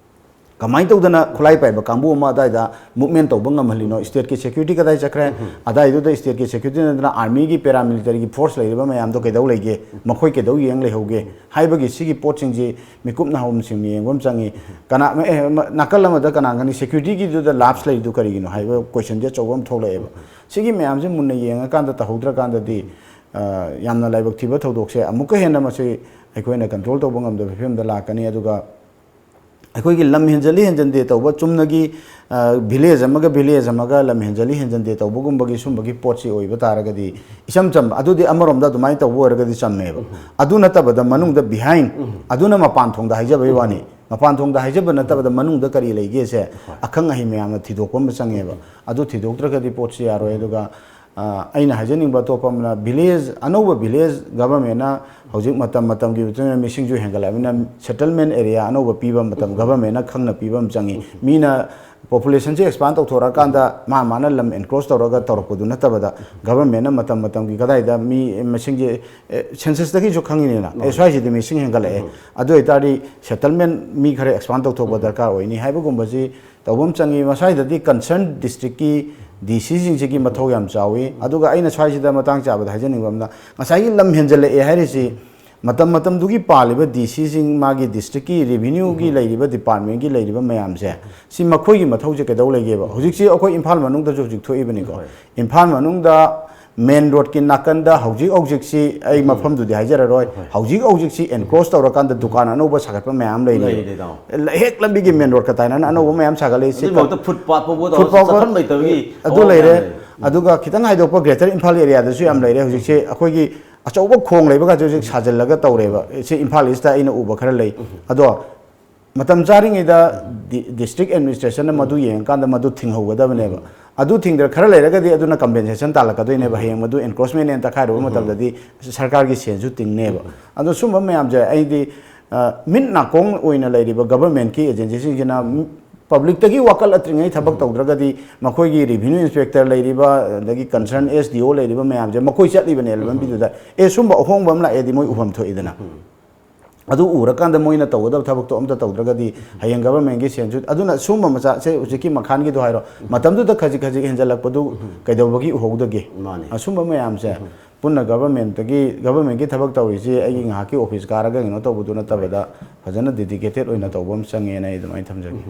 ꯀꯃꯥꯏꯅ ꯇꯧꯗꯅ ꯈꯨꯠꯂꯥꯏ ꯄꯥꯏꯕ ꯀꯥꯡꯕꯨ ꯑꯃ ꯑꯗꯥꯏꯗ ꯃꯨꯞꯃꯦꯟ ꯇꯧꯕ ꯉꯝꯍꯜꯂꯤꯅꯣ? ꯁ꯭ꯇꯦꯠꯀꯤ ꯁꯦꯀ꯭ꯌꯨꯔꯤꯇꯤ ꯀꯗꯥꯏ ꯆꯠꯈ꯭ꯔꯦ? ꯑꯗꯥꯏꯗꯨꯗ ꯁ꯭ꯇꯦꯠꯀꯤ ꯁꯦꯀ꯭ꯌꯨꯔꯤꯇꯤ ꯅꯠꯇꯅ ꯑꯥꯔꯃꯤꯒꯤ, ꯄꯦꯔꯥꯃꯤꯂꯤꯇꯔꯤꯒꯤ ꯐꯣꯔꯁ ꯂꯩꯔꯤꯕ ꯃꯌꯥꯝꯗꯣ ꯀꯩꯗꯧ ꯂꯩꯒꯦ? ꯃꯈꯣꯏ ꯀꯩꯗꯧ ꯌꯦꯡ ꯂꯩꯍꯧꯒꯦ? ꯍꯥꯏꯕꯒꯤ ꯁꯤꯒꯤ ꯄꯣꯠꯁꯤꯡꯁꯤ ꯃꯤꯀꯨꯞꯅ ꯍꯧꯝꯁꯤꯡꯅ ꯌꯦꯡꯕ ꯑꯃ ꯆꯪꯉꯤ꯫ ꯀꯅꯥ, ꯑꯦ, ꯅꯥꯀꯜ ꯑꯃꯗ ꯀꯅꯥꯒꯅꯤ ꯁꯦꯀ꯭ꯌꯨꯔꯤꯇꯤꯒꯤꯗꯨꯗ ꯂꯥꯞꯁ ꯂꯩꯔꯤꯗꯨ ꯀꯔꯤꯒꯤꯅꯣ ꯍꯥꯏꯕ ꯀꯣꯏꯁꯟꯁꯦ ꯑꯆꯧꯕ ꯑꯃ ꯊꯣꯛꯂꯛꯑꯦꯕ꯫ ꯁꯤꯒꯤ ꯃꯌꯥꯝꯁꯦ ꯃꯨꯟꯅ ꯌꯦꯡꯉꯀꯥꯟꯗ ꯇꯧꯍꯧꯗ꯭ꯔꯀꯥꯟꯗꯗꯤ, ꯑ, ꯌꯥꯝꯅ ꯂꯥꯏꯕꯛ ꯊꯤꯕ ꯊꯧꯗꯣꯛꯁꯦ ꯑꯃꯨꯛꯀ ꯍꯦꯟꯅ ꯃꯁꯤ ꯑꯩꯈꯣꯏꯅ ꯀꯟꯇ꯭ꯔꯣꯜ ꯇꯧꯕ ꯉꯝꯗꯕ ꯐꯤꯕꯝꯗ ꯂꯥꯛꯀꯅꯤ꯫ ꯑꯗꯨꯒ ꯑꯩꯈꯣꯏꯒꯤ ꯂꯝ ꯍꯦꯟꯖꯜꯂꯤ ꯍꯦꯟꯖꯟꯗꯦ ꯇꯧꯕ, ꯆꯨꯝꯅꯒꯤ ꯚꯤꯂꯦꯖ ꯑꯃꯒ ꯚꯤꯂꯦꯖ ꯑꯃꯒ ꯂꯝ ꯍꯦꯟꯖꯜꯂꯤ ꯍꯦꯟꯖꯟꯗꯦ ꯇꯧꯕꯒꯨꯝꯕꯒꯤ ꯁꯨꯝꯕꯒꯤ ꯄꯣꯠꯁꯤ ꯑꯣꯏꯕ ꯇꯥꯔꯒꯗꯤ ꯏꯆꯝ ꯆꯝꯕ, ꯑꯗꯨꯗꯤ ꯑꯃꯔꯣꯝꯗ ꯑꯗꯨꯃꯥꯏꯅ ꯇꯧꯕ ꯑꯣꯏꯔꯒꯗꯤ ꯆꯝꯃꯦꯕ꯫ ꯑꯗꯨ ꯅꯠꯇꯕꯗ ꯃꯅꯨꯡꯗ ꯕꯤꯍꯥꯏꯟ, ꯑꯗꯨꯅ ꯃꯄꯥꯟ ꯊꯣꯡꯗ ꯍꯥꯏꯖꯕꯩ ꯋꯥꯅꯤ, ꯃꯄꯥꯟ ꯊꯣꯡꯗ ꯍꯥꯏꯖꯕ ꯅꯠꯇꯕꯗ ꯃꯅꯨꯡꯗ ꯀꯔꯤ ꯂꯩꯒꯦꯁꯦ ꯑꯈꯪ ꯑꯍꯩ ꯃꯌꯥꯝꯅ ꯊꯤꯗꯣꯛꯄ ꯑꯃ ꯆꯪꯉꯦꯕ꯫ ꯑꯗꯨ ꯊꯤꯗꯣꯛꯇ꯭ꯔꯒꯗꯤ ꯄꯣꯠꯁꯤ ꯌꯥꯔꯣꯏ꯫ ꯑꯗꯨꯒ ꯑ, ꯑꯩꯅ ꯍꯥꯏꯖꯅꯤꯡꯕ ꯑꯇꯣꯞꯄ ꯑꯃꯅ, ꯚꯤꯂꯦꯖ, ꯑꯅꯧꯕ ꯚꯤꯂꯦꯖ ꯒꯚꯔꯟꯃꯦꯟꯅ ꯍꯧꯖꯤꯛ ꯃꯇꯝ ꯃꯇꯝꯒꯤ ꯃꯇꯨꯡ ꯏꯟꯅ ꯃꯤꯁꯤꯡꯁꯨ ꯍꯦꯟꯒꯠꯂꯛꯑꯕꯅꯤꯅ, ꯁꯦꯇꯜꯃꯦꯟ ꯑꯦꯔꯤꯌꯥ ꯑꯅꯧꯕ ꯄꯤꯕ ꯃꯇꯝ ꯒꯚꯔꯟꯃꯦꯟꯅ ꯈꯪꯅ ꯄꯤꯕ ꯑꯃ ꯆꯪꯉꯤ꯫ ꯃꯤꯅ ꯄꯣꯄꯨꯂꯦꯁꯟꯁꯦ ꯑꯦꯛꯁꯄꯥꯟ ꯇꯧꯊꯣꯔꯛꯑꯀꯥꯟꯗ ꯃꯥ ꯃꯥꯅ ꯂꯝ ꯑꯦꯟꯀ꯭ꯔꯣꯁ ꯇꯧꯔꯒ ꯇꯧꯔꯛꯄꯗꯨ ꯅꯠꯇꯕꯗ, ꯒꯚꯔꯟꯃꯦꯟꯅ ꯃꯇꯝ ꯃꯇꯝꯒꯤ ꯀꯗꯥꯏꯗ ꯃꯤ ꯃꯁꯤꯡꯁꯦ, ꯑꯦ, ꯁꯦꯟꯁꯁꯇꯒꯤꯁꯨ ꯈꯪꯉꯤꯅꯤꯅ, ꯑꯦ, ꯁ꯭ꯋꯥꯏꯁꯤꯗꯤ ꯃꯤꯁꯤꯡ ꯍꯦꯟꯒꯠꯂꯛꯑꯦ, ꯑꯗꯨ ꯑꯣꯏꯇꯥꯔꯗꯤ ꯁꯦꯇꯜꯃꯦꯟ ꯃꯤ ꯈꯔ ꯑꯦꯛꯁꯄꯥꯟ ꯇꯧꯊꯣꯛꯄ ꯗꯔꯀꯥꯔ ꯑꯣꯏꯅꯤ ꯍꯥꯏꯕꯒꯨꯝꯕꯁꯤ ꯇꯧꯕ ꯑꯃ ꯆꯪꯉꯤ꯫ ꯃꯁ꯭ꯋꯥꯏꯗꯗꯤ ꯀꯟꯁꯔꯟ ꯗꯤꯁꯇ꯭ꯔꯤꯛꯀꯤ ꯗꯤ ꯁꯤꯁꯤꯡꯁꯤꯒꯤ ꯃꯊꯧ ꯌꯥꯝ ꯆꯥꯎꯏ꯫ ꯑꯗꯨꯒ ꯑꯩꯅ ꯁ꯭ꯋꯥꯏꯁꯤꯗ ꯃꯇꯥꯡ ꯆꯥꯕꯗ ꯍꯥꯏꯖꯅꯤꯡꯕ ꯑꯃꯅ, ꯉꯁꯥꯏꯒꯤ ꯂꯝ ꯍꯦꯟꯖꯜꯂꯛꯑꯦ ꯍꯥꯏꯔꯤꯁꯤ ꯃꯇꯝ ꯃꯇꯝꯗꯨꯒꯤ ꯄꯥꯜꯂꯤꯕ ꯗꯤ ꯁꯤꯁꯤꯡ, ꯃꯥꯒꯤ ꯗꯤꯁꯇ꯭ꯔꯤꯛꯀꯤ ꯔꯦꯚꯤꯅ꯭ꯌꯨꯒꯤ ꯂꯩꯔꯤꯕ ꯗꯤꯄꯥꯔꯠꯃꯦꯟꯒꯤ ꯂꯩꯔꯤꯕ ꯃꯌꯥꯝꯁꯦ, ꯁꯤ ꯃꯈꯣꯏꯒꯤ ꯃꯊꯧꯁꯦ ꯀꯩꯗꯧ ꯂꯩꯒꯦꯕ? ꯍꯧꯖꯤꯛꯁꯤ ꯑꯩꯈꯣꯏ ꯏꯝꯐꯥꯜ ꯃꯅꯨꯡꯗꯁꯨ ꯍꯧꯖꯤꯛ ꯊꯣꯛꯏꯕꯅꯤꯀꯣ꯫ ꯏꯝꯐꯥꯜ ꯃꯅꯨꯡꯗ ꯃꯦꯟ ꯔꯣꯗꯀꯤ ꯅꯥꯀꯟꯗ ꯍꯧꯖꯤꯛ ꯍꯧꯖꯤꯛꯁꯤ ꯑꯩ ꯃꯐꯝꯗꯨꯗꯤ ꯍꯥꯏꯖꯔꯔꯣꯏ, ꯍꯧꯖꯤꯛ ꯍꯧꯖꯤꯛꯁꯤ ꯑꯦꯟꯀ꯭ꯔꯣꯁ ꯇꯧꯔꯀꯥꯟꯗ ꯗꯨꯀꯥꯟ ꯑꯅꯧꯕ ꯁꯥꯒꯠꯄ ꯃꯌꯥꯝ ꯂꯩꯔꯤ꯫ ꯂꯩꯔꯦ, ꯏꯇꯥꯎ꯫ ꯍꯦꯛ ꯂꯝꯕꯤꯒꯤ ꯃꯦꯟ ꯔꯣꯗꯀ ꯇꯥꯏꯅꯅ ꯑꯅꯧꯕ ꯃꯌꯥꯝ ꯁꯥꯒꯠꯂꯛꯏ꯫ ꯁꯤ ꯑꯗꯨꯒꯤ ꯃꯍꯨꯠꯇ ꯐꯨꯠ ꯄꯥꯠ ꯐꯥꯎꯕ ꯐꯨꯠ ꯄꯥꯠ ꯆꯠꯐꯝ ꯂꯩꯇꯕꯒꯤ ꯑꯗꯨ ꯑꯋꯥꯕ ꯂꯩꯔꯦ꯫ ꯃꯌꯥꯝ ꯂꯩꯔꯦ꯫ ꯑꯗꯨꯒ ꯈꯤꯇꯪ ꯍꯥꯏꯗꯣꯛꯄ ꯒ꯭ꯔꯦꯇꯔ ꯏꯝꯐꯥꯜ ꯑꯦꯔꯤꯌꯥꯗꯁꯨ ꯌꯥꯝ ꯂꯩꯔꯦ꯫ ꯍꯧꯖꯤꯛꯁꯦ ꯑꯩꯈꯣꯏꯒꯤ ꯑꯆꯧꯕ ꯈꯣꯡ ꯂꯩꯕꯒꯁꯦ ꯍꯧꯖꯤꯛ ꯁꯥꯖꯤꯜꯂꯒ ꯇꯧꯔꯦꯕ꯫ ꯁꯤ ꯏꯝꯐꯥꯜ ꯏꯁꯇ ꯑꯩꯅ ꯎꯕ ꯈꯔ ꯂꯩ꯫ ꯑꯗꯣ ꯃꯇꯝ ꯆꯥꯔꯤꯉꯩꯗ ꯗꯤ-, ꯗꯤꯁꯇ꯭ꯔꯤꯛ ꯑꯦꯗꯃꯤꯅꯤꯁꯇ꯭ꯔꯦꯁꯟꯅ ꯃꯗꯨ ꯌꯦꯡꯉꯀꯥꯟꯗ ꯃꯗꯨ ꯊꯤꯡꯍꯧꯒꯗꯕꯅꯦꯕ꯫ ꯑꯗꯨ ꯊꯤꯡꯗ꯭ꯔ ꯈꯔ ꯂꯩꯔꯒꯗꯤ ꯑꯗꯨꯅ ꯀꯝꯄꯦꯟꯁꯦꯁꯟ ꯇꯥꯜꯂꯛꯀꯗꯣꯏꯅꯦꯕ꯫ ꯍꯌꯦꯡ ꯃꯗꯨ ꯑꯦꯟꯀ꯭ꯔꯣꯁꯃꯦꯟꯅꯦꯅ ꯇꯛꯈꯥꯏꯔꯨꯕ ꯃꯇꯝꯗꯗꯤ ꯁꯔꯀꯥꯔꯒꯤ ꯁꯦꯟꯁꯨ ꯇꯤꯡꯅꯦꯕ꯫ ꯑꯗꯣ ꯁꯨꯝꯕ ꯃꯌꯥꯝꯁꯦ ꯑꯩꯗꯤ, ꯑ, ꯃꯤꯠ ꯅꯥꯀꯣꯡ ꯑꯣꯏꯅ ꯂꯩꯔꯤꯕ ꯒꯚꯔꯟꯃꯦꯟꯠꯀꯤ ꯑꯦꯖꯦꯟꯁꯤꯁꯤꯡꯁꯤꯅ ꯄꯕ꯭ꯂꯤꯛꯇꯒꯤ ꯋꯥꯀꯠꯂꯛꯇ꯭ꯔꯤꯉꯩ ꯊꯕꯛ ꯇꯧꯗ꯭ꯔꯒꯗꯤ ꯃꯈꯣꯏꯒꯤ ꯔꯦꯚꯤꯅ꯭ꯌꯨ ꯏꯟꯁꯄꯦꯛꯇꯔ ꯂꯩꯔꯤꯕ, ꯑꯗꯒꯤ ꯀꯟꯁꯔꯟ ꯑꯦꯁ ꯗꯤ ꯑꯣ ꯂꯩꯔꯤꯕ ꯃꯌꯥꯝꯁꯦ ꯃꯈꯣꯏ ꯆꯠꯂꯤꯕꯅꯦ ꯂꯝꯕꯤꯗꯨꯗ꯫ ꯑꯦ, ꯁꯨꯝꯕ ꯑꯍꯣꯡꯕ ꯑꯃ ꯂꯥꯛꯑꯦꯗꯤ ꯃꯣꯏ ꯎꯐꯝ ꯊꯣꯛꯏꯗꯅ꯫ ꯑꯗꯨ ꯎꯔꯀꯥꯟꯗ ꯃꯣꯏꯅ ꯇꯧꯒꯗꯕ ꯊꯕꯛꯇꯣ ꯑꯝꯇ ꯇꯧꯗ꯭ꯔꯒꯗꯤ ꯍꯌꯦꯡ ꯒꯚꯔꯟꯃꯦꯟꯠꯀꯤ ꯁꯦꯟꯁꯨ, ꯑꯗꯨꯅ ꯁꯨꯝꯕ ꯃꯆꯥꯛꯁꯦ ꯍꯧꯖꯤꯛꯀꯤ ꯃꯈꯥꯟꯒꯤꯗꯣ ꯍꯥꯏꯔꯣ, ꯃꯇꯝꯗꯨꯗ ꯈꯖꯤꯛ ꯈꯖꯤꯛ ꯍꯦꯟꯖꯜꯂꯛꯄꯗꯨ ꯀꯩꯗꯧꯕꯒꯤ ꯎꯍꯧꯗꯒꯦ? ꯃꯥꯅꯦ꯫ ꯑꯁꯨꯝꯕ ꯃꯌꯥꯝꯁꯦ ꯄꯨꯟꯅ ꯒꯚꯔꯟꯃꯦꯟꯠꯇꯒꯤ, ꯒꯚꯔꯟꯃꯦꯟꯠꯀꯤ ꯊꯕꯛ ꯇꯧꯔꯤꯁꯦ ꯑꯩꯒꯤ ꯉꯥꯏꯍꯥꯛꯀꯤ ꯑꯣꯐꯤꯁ ꯀꯥꯔꯒ ꯀꯩꯅꯣ ꯇꯧꯕꯗꯨ ꯅꯠꯇꯕꯗ ꯐꯖꯅ ꯗꯦꯗꯤꯀꯦꯇꯦꯠ ꯑꯣꯏꯅ ꯇꯧꯕ ꯑꯃ ꯆꯪꯉꯦꯅ ꯑꯩ ꯑꯗꯨꯃꯥꯏꯅ ꯊꯝꯖꯒꯦ꯫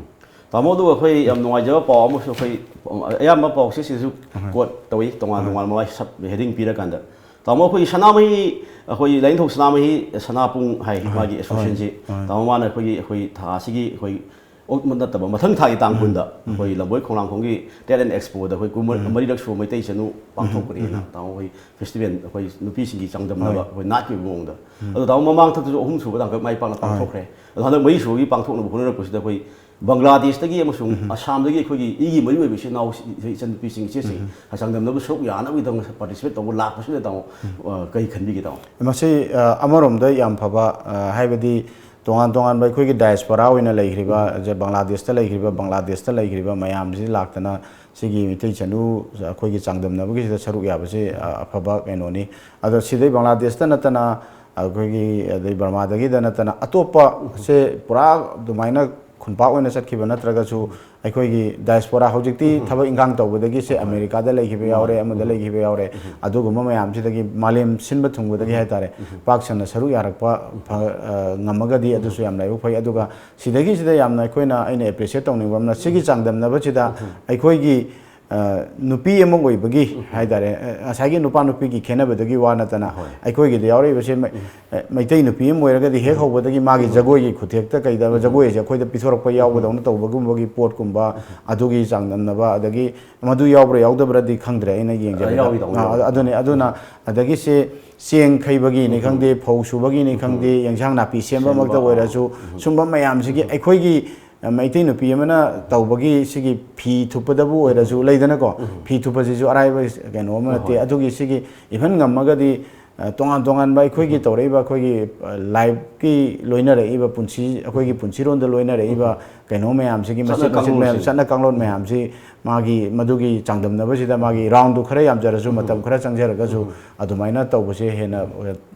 ꯇꯥꯃꯣ, ꯑꯗꯨꯒ ꯑꯩꯈꯣꯏ ꯌꯥꯝ ꯅꯨꯡꯉꯥꯏꯖꯕ ꯄꯥꯎ ꯑꯃꯁꯨ, ꯑꯩꯈꯣꯏ ꯑꯌꯥꯝꯕ ꯄꯥꯎꯁꯦ ꯁꯤꯁꯨ ꯀꯣꯠ ꯇꯧꯏ, ꯇꯣꯉꯥꯟ ꯇꯣꯉꯥꯟꯕ ꯃꯥꯏ ꯁꯕ ꯍꯦꯗꯤꯡ ꯄꯤꯔꯀꯥꯟꯗ꯫ ꯇꯥꯃꯣ, ꯑꯩꯈꯣꯏꯒꯤ ꯁꯅꯥꯃꯍꯤ, ꯑꯩꯈꯣꯏ ꯂꯥꯏꯅꯤꯡꯊꯧ ꯁꯅꯥꯃꯍꯤ ꯁꯅꯥꯄꯨꯡ ꯍꯥꯏ ꯃꯥꯒꯤ ꯑꯦꯁꯣꯁꯤꯌꯦꯁꯟꯁꯤ꯫ ꯍꯣꯏ꯫ ꯇꯥꯃꯣ, ꯃꯥꯅ ꯑꯩꯈꯣꯏꯒꯤ, ꯑꯩꯈꯣꯏ ꯊꯥ ꯑꯁꯤꯒꯤ, ꯑꯩꯈꯣꯏ ꯑꯣꯛ ꯅꯠꯇꯕ, ꯃꯊꯪ ꯊꯥꯒꯤ ꯇꯥꯡ ꯀꯨꯟꯗ ꯑꯩꯈꯣꯏ ꯂꯝꯕꯣꯏ ꯈꯣꯡꯅꯥꯡꯈꯣꯡꯒꯤ ꯇꯦꯂꯦꯟ ꯑꯦꯛꯁꯄꯣꯗ ꯑꯩꯈꯣꯏ ꯀꯨꯝ-, ꯃꯔꯤꯔꯛ ꯁꯨꯕ ꯃꯩꯇꯩ ꯆꯅꯨ ꯄꯥꯡꯊꯣꯛꯄꯅꯦꯅ, ꯇꯥꯃꯣ, ꯑꯩꯈꯣꯏ ꯐꯦꯁꯇꯤꯚꯦꯜ, ꯑꯩꯈꯣꯏ ꯅꯨꯄꯤꯁꯤꯡꯒꯤ ꯆꯥꯡꯗꯝꯅꯕ, ꯍꯣꯏ꯫ ꯑꯩꯈꯣꯏ ꯅꯥꯠꯀꯤ ꯑꯣꯏꯕ ꯃꯑꯣꯡꯗ꯫ ꯑꯗꯣ ꯇꯥꯃꯣ, ꯃꯃꯥꯡ ꯊꯛꯇꯁꯨ ꯑꯍꯨꯝ ꯁꯨꯕ ꯇꯥꯡꯀꯛ ꯃꯥꯏ ꯄꯥꯛꯅ ꯄꯥꯡꯊꯣꯛꯈ꯭ꯔꯦ꯫ ꯑꯗꯣ ꯍꯟꯗꯛ ꯃꯔꯤ ꯁꯨꯕꯒꯤ ꯄꯥꯡꯊꯣꯛꯅꯕ ꯍꯣꯠꯅꯔꯛꯄꯁꯤꯗ ꯑꯩꯈꯣꯏ ꯕꯪꯒ꯭ꯂꯥꯗꯦꯁꯇꯒꯤ ꯑꯃꯁꯨꯡ ꯑꯁꯥꯝꯗꯒꯤ ꯑꯩꯈꯣꯏꯒꯤ ꯏꯒꯤ ꯃꯔꯤ ꯑꯣꯏꯕ ꯏꯆꯤꯜ ꯏꯅꯥꯎ, ꯏꯆꯟ ꯅꯨꯄꯤꯁꯤꯡ, ꯏꯆꯦꯁꯤꯡ ꯆꯥꯡꯗꯝꯅꯕ ꯁꯔꯨꯛ ꯌꯥꯅꯕꯒꯤꯗꯃꯛ ꯄꯥꯔꯇꯤꯁꯤꯄꯦꯠ ꯇꯧꯕ ꯂꯥꯛꯄꯁꯤꯗ, ꯇꯥꯃꯣ, ꯑ, ꯀꯔꯤ ꯈꯟꯕꯤꯒꯦ, ꯇꯥꯃꯣ? ꯃꯁꯤ, ꯑ, ꯑꯃꯔꯣꯝꯗ ꯌꯥꯝ ꯐꯕ, ꯑ, ꯍꯥꯏꯕꯗꯤ ꯇꯣꯉꯥꯟ ꯇꯣꯉꯥꯟꯕ ꯑꯩꯈꯣꯏꯒꯤ ꯗꯥꯏꯁꯄꯣꯔꯥ ꯑꯣꯏꯅ ꯂꯩꯈ꯭ꯔꯤꯕ, ꯖ-, ꯕꯪꯒ꯭ꯂꯥꯗꯦꯁꯇ ꯂꯩꯈ꯭ꯔꯤꯕ, ꯕꯪꯒ꯭ꯂꯥꯗꯦꯁꯇ ꯂꯩꯈ꯭ꯔꯤꯕ ꯃꯌꯥꯝꯁꯤ ꯂꯥꯛꯇꯅ ꯁꯤꯒꯤ ꯃꯤꯇꯩ ꯆꯅꯨ ꯑꯩꯈꯣꯏꯒꯤ ꯆꯥꯡꯗꯝꯅꯕꯒꯤꯁꯤꯗ ꯁꯔꯨꯛ ꯌꯥꯕꯁꯤ, ꯑ, ꯑꯐꯕ ꯀꯩꯅꯣꯅꯤ꯫ ꯑꯗꯣ ꯁꯤꯗꯩ ꯕꯪꯒ꯭ꯂꯥꯗꯦꯁꯇ ꯅꯠꯇꯅ, ꯑꯩꯈꯣꯏꯒꯤ, ꯑꯗꯩ ꯕꯔꯃꯥꯗꯒꯤꯗ ꯅꯠꯇꯅ ꯑꯇꯣꯞꯄ ꯁꯦ ꯄꯨꯔꯥ ꯑꯗꯨꯃꯥꯏꯅ ꯈꯨꯟꯄꯥꯛ ꯑꯣꯏꯅ ꯆꯠꯈꯤꯕ ꯅꯠꯇ꯭ꯔꯒꯁꯨ, ꯑꯩꯈꯣꯏꯒꯤ ꯗꯥꯏꯁꯄꯣꯔꯥ ꯍꯧꯖꯤꯛꯇꯤ ꯊꯕꯛ ꯏꯪꯈꯥꯡ ꯇꯧꯕꯗꯒꯤ ꯁꯦ ꯑꯃꯦꯔꯤꯀꯥꯗ ꯂꯩꯈꯤꯕ ꯌꯥꯎꯔꯦ, ꯑꯃꯗ ꯂꯩꯈꯤꯕ ꯌꯥꯎꯔꯦ꯫ ꯑꯗꯨꯒꯨꯝꯕ ꯃꯌꯥꯝꯁꯤꯗꯒꯤ ꯃꯥꯂꯦꯝ ꯁꯤꯟꯕ ꯊꯨꯡꯕꯗꯒꯤ ꯍꯥꯏꯇꯥꯔꯦ, ꯄꯥꯛ ꯁꯟꯅ ꯁꯔꯨꯛ ꯌꯥꯔꯛꯄ ꯐ-, ꯑ, ꯉꯝꯃꯒꯗꯤ ꯑꯗꯨꯁꯨ ꯌꯥꯝ ꯂꯥꯏꯕꯛ ꯐꯩ꯫ ꯑꯗꯨꯒ ꯁꯤꯗꯒꯤꯁꯤꯗ ꯌꯥꯝꯅ ꯑꯩꯈꯣꯏꯅ, ꯑꯩꯅ ꯑꯦꯄ꯭ꯔꯤꯁꯤꯌꯦꯠ ꯇꯧꯅꯤꯡꯕ ꯑꯃꯅ, ꯁꯤꯒꯤ ꯆꯥꯡꯗꯝꯅꯕꯁꯤꯗ ꯑꯩꯈꯣꯏꯒꯤ, ꯑ, ꯅꯨꯄꯤ ꯑꯃ ꯑꯣꯏꯕꯒꯤ ꯍꯥꯏꯇꯥꯔꯦ, ꯑ, ꯉꯁꯥꯏꯒꯤ ꯅꯨꯄꯥ ꯅꯨꯄꯤꯒꯤ ꯈꯦꯠꯅꯕꯗꯒꯤ ꯋꯥ ꯅꯠꯇꯅ, ꯑꯩꯈꯣꯏꯒꯤꯗ ꯌꯥꯎꯔꯛꯏꯕꯁꯦ ꯃꯩ-, ꯑ, ꯃꯩꯇꯩ ꯅꯨꯄꯤ ꯑꯃ ꯑꯣꯏꯔꯒꯗꯤ ꯍꯦꯛ ꯍꯧꯕꯗꯒꯤ ꯃꯥꯒꯤ ꯖꯒꯣꯏꯒꯤ ꯈꯨꯊꯦꯛꯇ ꯀꯩꯗ ꯖꯒꯣꯏ ꯑꯁꯦ ꯑꯩꯈꯣꯏꯗ ꯄꯤꯊꯣꯔꯛꯄ ꯌꯥꯎꯕꯗꯧꯅ ꯇꯧꯕꯒꯨꯝꯕꯒꯤ ꯄꯣꯠꯀꯨꯝꯕ, ꯑꯗꯨꯒꯤ ꯆꯥꯡꯗꯝꯅꯕ, ꯑꯗꯒꯤ ꯃꯗꯨ ꯌꯥꯎꯕ꯭ꯔꯥ ꯌꯥꯎꯗꯕ꯭ꯔꯗꯤ ꯈꯪꯗ꯭ꯔꯦ, ꯑꯩꯅ ꯌꯦꯡꯖꯕꯗ꯫ ꯌꯥꯎꯏꯗꯧꯅ, ꯑ, ꯌꯥꯎꯏ꯫ ꯑꯗꯨꯅꯦ, ꯑꯗꯨꯅ ꯑꯗꯒꯤ ꯁꯦ ꯆꯦꯡ ꯈꯩꯕꯒꯤꯅꯤ ꯈꯪꯗꯦ, ꯐꯧ ꯁꯨꯕꯒꯤꯅꯤ ꯈꯪꯗꯦ, ꯌꯦꯟꯁꯥꯡ ꯅꯥꯄꯤ ꯁꯦꯝꯕꯃꯛꯇ ꯁꯦꯝꯕ, ꯑꯣꯏꯔꯁꯨ, ꯁꯨꯝꯕ ꯃꯌꯥꯝꯁꯤꯒꯤ ꯑꯩꯈꯣꯏꯒꯤ, ꯑ, ꯃꯩꯇꯩ ꯅꯨꯄꯤ ꯑꯃꯅ ꯇꯧꯕꯒꯤ ꯁꯤꯒꯤ ꯐꯤ ꯊꯨꯞꯄꯗꯕꯨ ꯑꯣꯏꯔꯁꯨ, ꯂꯩꯗꯅꯀꯣ, ꯐꯤ ꯊꯨꯞꯄꯁꯤꯁꯨ ꯑꯔꯥꯏꯕ ꯀꯩꯅꯣ ꯑꯃ ꯅꯠꯇꯦ꯫ ꯍꯣꯏ꯫ ꯑꯗꯨꯒꯤ ꯁꯤꯒꯤ ꯏꯚꯟ ꯉꯝꯃꯒꯗꯤ, ꯑ, ꯇꯣꯉꯥꯟ ꯇꯣꯉꯥꯟꯕ ꯑꯩꯈꯣꯏꯒꯤ ꯇꯧꯔꯛꯏꯕ ꯑꯩꯈꯣꯏꯒꯤ, ꯑ, ꯂꯥꯏꯐꯀꯤ ꯂꯣꯏꯅꯔꯛꯏꯕ ꯄꯨꯟꯁꯤ, ꯑꯩꯈꯣꯏꯒꯤ ꯄꯨꯟꯁꯤꯔꯣꯟꯗ ꯂꯣꯏꯅꯔꯛꯏꯕ ꯀꯩꯅꯣ ꯃꯌꯥꯝꯁꯤꯒꯤ ꯃꯆꯦꯠ ꯆꯠꯅ ꯃꯆꯦꯠ ꯃꯌꯥꯝ, ꯀꯥꯡꯂꯣꯟꯁꯤꯡ꯫ ꯆꯠꯅ ꯀꯥꯡꯂꯣꯟ ꯃꯌꯥꯝꯁꯤ ꯃꯥꯒꯤ ꯃꯗꯨꯒꯤ ꯆꯥꯡꯗꯝꯅꯕꯁꯤꯗ ꯃꯥꯒꯤ ꯔꯥꯎꯟꯗꯨ ꯈꯔ ꯌꯥꯝꯖꯔꯁꯨ, ꯃꯇꯝ ꯈꯔ ꯆꯪꯖꯔꯒꯁꯨ, ꯑꯗꯨꯃꯥꯏꯅ ꯇꯧꯕꯁꯦ ꯍꯦꯟꯅ,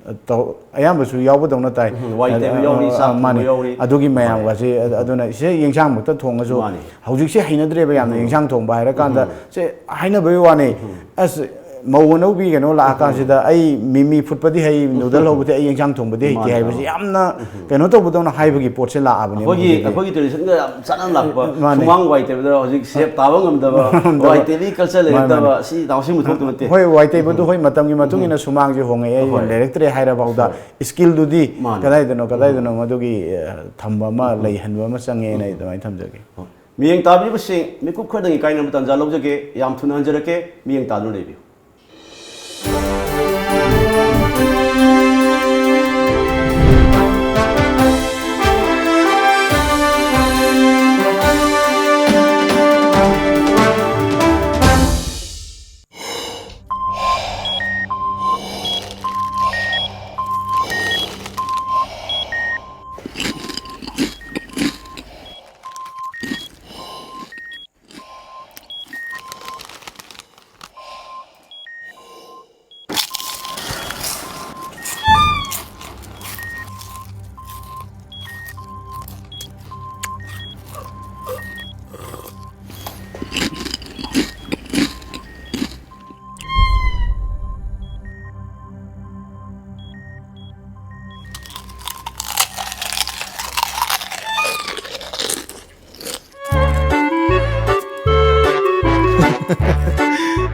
ꯑ, ꯇꯧ-, ꯑꯌꯥꯝꯕꯁꯨ ꯌꯥꯎꯕꯗꯧꯅ ꯇꯥꯏ꯫ ꯎꯝ, ꯋꯥꯏ ꯇꯩꯕ ꯌꯥꯎꯔꯤ, ꯑ, ꯆꯥꯛ ꯑ, ꯊꯣꯡꯕ ꯃꯥꯅꯤ꯫ ꯌꯥꯎꯔꯤ꯫ ꯑꯗꯨꯒꯤ ꯃꯌꯥꯝꯒꯁꯦ, ꯑ-, ꯑꯗꯨꯅ ꯏꯆꯦ ꯌꯦꯟꯁꯥꯡꯃꯛꯇ ꯊꯣꯡꯉꯁꯨ ꯃꯥꯅꯤ꯫ ꯍꯧꯖꯤꯛꯁꯦ ꯍꯩꯅꯗ꯭ꯔꯦꯕ ꯌꯥꯝꯅ ꯌꯦꯟꯁꯥꯡ ꯊꯣꯡꯕ ꯍꯥꯏꯔꯀꯥꯟꯗ꯫ ꯁꯦ ꯍꯥꯏꯅꯕꯒꯤ ꯋꯥꯅꯤ꯫ ꯑꯁ, ꯃꯧ ꯑꯅꯧꯕꯤ ꯀꯩꯅꯣ ꯂꯥꯛꯑꯀꯥꯟꯁꯤꯗ ꯑꯩ ꯃꯤꯃꯤ ꯐꯨꯠꯄꯗꯤ ꯍꯩ, ꯅꯨꯗꯜ ꯍꯧꯕꯗꯤ ꯍꯩ, ꯏꯟꯁꯥꯡ ꯊꯣꯡꯕꯗꯤ ꯍꯩꯇꯦ ꯃꯥꯅꯦ, ꯍꯥꯏꯕꯁꯤ ꯃꯥꯅꯦ꯫ ꯌꯥꯝꯅ ꯀꯩꯅꯣ ꯇꯧꯕꯗꯧꯅ ꯍꯥꯏꯕꯒꯤ ꯄꯣꯠꯁꯦ ꯂꯥꯛꯑꯕꯅꯦꯕ ꯑꯩꯈꯣꯏꯒꯤ ꯍꯧꯖꯤꯛꯇꯤ꯫ ꯑꯩꯈꯣꯏꯒꯤ ꯇ꯭ꯔꯦꯗꯤꯁꯟꯒ ꯌꯥꯝ ꯆꯥꯟꯅꯅ ꯂꯥꯛꯄ꯫ ꯃꯥꯅꯦ꯫ ꯁꯨꯃꯥꯡ ꯋꯥꯏ ꯇꯩꯕꯗ ꯍꯧꯖꯤꯛ ꯁꯦꯞ ꯇꯥꯕ ꯉꯝꯗꯕ, ꯉꯝꯗꯕ꯫ ꯋꯥꯏ ꯇꯩꯕꯒꯤ ꯀꯜꯆꯔ ꯃꯥꯅꯦ, ꯂꯩꯔꯛꯇꯕ, ꯃꯥꯅꯦ꯫ ꯁꯤ ꯇꯥꯃꯣ ꯁꯤ ꯃꯊꯧ ꯇꯧ ꯅꯠꯇꯦ꯫ ꯍꯣꯏ, ꯋꯥꯏ ꯇꯩꯕꯗꯨ ꯍꯣꯏ, ꯃꯇꯝꯒꯤ ꯃꯇꯨꯡ ꯏꯟꯅ ꯁꯨꯃꯥꯡꯁꯦ ꯍꯣꯡꯉꯛꯑꯦ, ꯍꯣꯏ꯫ ꯂꯩꯔꯛꯇ꯭ꯔꯦ ꯍꯥꯏꯔꯐꯥꯎꯗ ꯍꯣꯏ꯫ ꯏꯁꯀꯤꯜꯗꯨꯗꯤ ꯃꯥꯅꯦ꯫ ꯀꯗꯥꯏꯗꯅꯣ, ꯀꯗꯥꯏꯗꯅꯣ ꯃꯗꯨꯒꯤ, ꯑ, ꯊꯝꯕ ꯑꯃ, ꯂꯩꯍꯟꯕ ꯑꯃ ꯆꯪꯉꯦꯅ ꯑꯩ ꯑꯗꯨꯃꯥꯏꯅ ꯊꯝꯖꯒꯦ꯫ ꯍꯣꯏ꯫ ꯃꯤꯠꯌꯦꯡ ꯇꯥꯕꯤꯔꯤꯕꯁꯤꯡ, ꯃꯤꯀꯨꯞ ꯈꯔꯗꯪꯒꯤ ꯀꯥꯏꯅꯕ ꯇꯥꯟꯖꯥ ꯂꯧꯖꯒꯦ꯫ ꯌꯥꯝ ꯊꯨꯅ ꯍꯟꯖꯔꯛꯀꯦ꯫ ꯃꯤꯠꯌꯦꯡ ꯇꯥꯗꯨꯅ ꯂꯩꯕꯤꯌꯨ꯫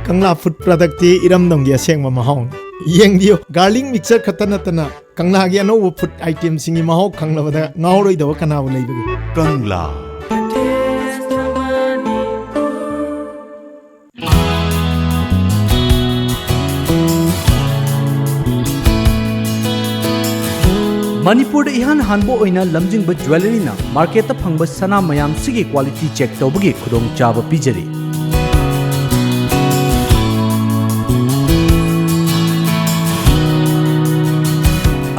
ꯀꯪꯂꯥ ꯐꯨꯗ ꯄ꯭ꯔꯗꯛꯇꯤ ꯏꯔꯝꯗꯝꯒꯤ ꯑꯁꯦꯡꯕ ꯃꯍꯥꯎꯅꯤ꯫ ꯌꯦꯡꯕꯤꯌꯨ, ꯒꯥꯔꯂꯤꯛ ꯃꯤꯛꯁꯆꯔ ꯈꯛꯇ ꯅꯠꯇꯅ ꯀꯪꯂꯥꯒꯤ ꯑꯅꯧꯕ ꯐꯨꯗ ꯑꯥꯏꯇꯦꯝꯁꯤꯡꯒꯤ ꯃꯍꯥꯎ ꯈꯪꯂꯕꯗ ꯉꯥꯎꯔꯣꯏꯗꯕ ꯀꯅꯥꯕꯨ ꯂꯩꯕꯒꯦ? ꯀꯪꯂꯥ꯫ ꯃꯅꯤꯄꯨꯔꯗ ꯏꯍꯥꯟ ꯍꯥꯟꯕ ꯑꯣꯏꯅ ꯂꯝꯖꯤꯡꯕ ꯖ꯭ꯋꯦꯂꯔꯤꯅ ꯃꯥꯔꯀꯦꯠꯇ ꯐꯪꯕ ꯁꯅꯥ ꯃꯌꯥꯝꯁꯤꯒꯤ ꯀ꯭ꯋꯥꯂꯤꯇꯤ ꯆꯦꯛ ꯇꯧꯕꯒꯤ ꯈꯨꯗꯣꯡꯆꯥꯕ ꯄꯤꯖꯔꯤ꯫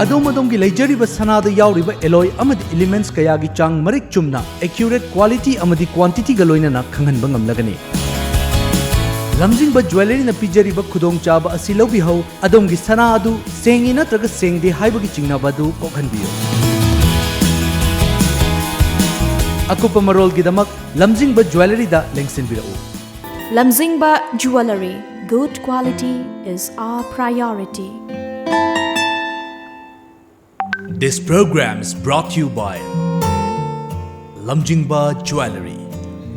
ꯑꯗꯣꯝ ꯑꯗꯣꯝꯒꯤ ꯂꯩꯖꯔꯤꯕ ꯁꯅꯥꯗ ꯌꯥꯎꯔꯤꯕ ꯑꯦꯂꯣꯏ ꯑꯃꯗꯤ ꯏꯂꯤꯃꯦꯟꯠꯁ ꯀꯌꯥꯒꯤ ꯆꯥꯡ ꯃꯔꯤꯛ ꯆꯨꯝꯅ, ꯑꯦꯀ꯭ꯌꯨꯔꯦꯠ ꯀ꯭ꯋꯥꯂꯤꯇꯤ ꯑꯃꯗꯤ ꯀ꯭ꯋꯥꯟꯇꯤꯇꯤꯒ ꯂꯣꯏꯅꯅ ꯈꯪꯍꯟꯕ ꯉꯝꯂꯒꯅꯤ꯫ ꯂꯝꯖꯤꯡꯕ ꯖ꯭ꯋꯦꯂꯔꯤꯅ ꯄꯤꯖꯔꯤꯕ ꯈꯨꯗꯣꯡꯆꯥꯕ ꯑꯁꯤ ꯂꯧꯕꯤꯍꯧ꯫ ꯑꯗꯣꯝꯒꯤ ꯁꯅꯥ ꯑꯗꯨ ꯁꯦꯡꯉꯤ ꯅꯠꯇ꯭ꯔꯒ ꯁꯦꯡꯗꯦ ꯍꯥꯏꯕꯒꯤ ꯆꯤꯡꯅꯕ ꯑꯗꯨ ꯀꯣꯛꯍꯟꯕꯤꯌꯨ꯫ ꯑꯀꯨꯞꯄ ꯃꯔꯣꯜꯒꯤꯗꯃꯛ ꯂꯝꯖꯤꯡꯕ ꯖ꯭ꯋꯦꯂꯔꯤꯗ ꯂꯦꯡꯁꯤꯟꯕꯤꯔꯛꯎ꯫ ꯂꯝꯖꯤꯡꯕ jewellery, Good quality is our priority. This program is brought to you by Lamjingba Jewellery.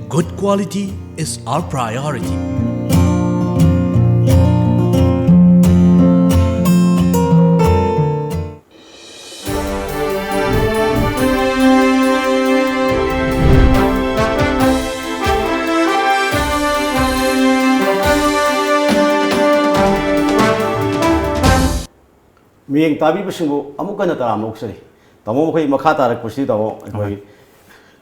Good quality is our priority. ꯃꯤꯠꯌꯦꯡ ꯇꯥꯕꯤꯕꯁꯤꯡꯕꯨ ꯑꯃꯨꯛ ꯍꯟꯅ ꯇꯔꯥꯝꯅ ꯑꯣꯛꯆꯔꯤ꯫ ꯇꯥꯃꯣ, ꯃꯈꯣꯏ ꯃꯈꯥ ꯇꯥꯔꯛꯄꯁꯤ, ꯇꯥꯃꯣ, ꯑꯩꯈꯣꯏ ꯍꯣꯏ꯫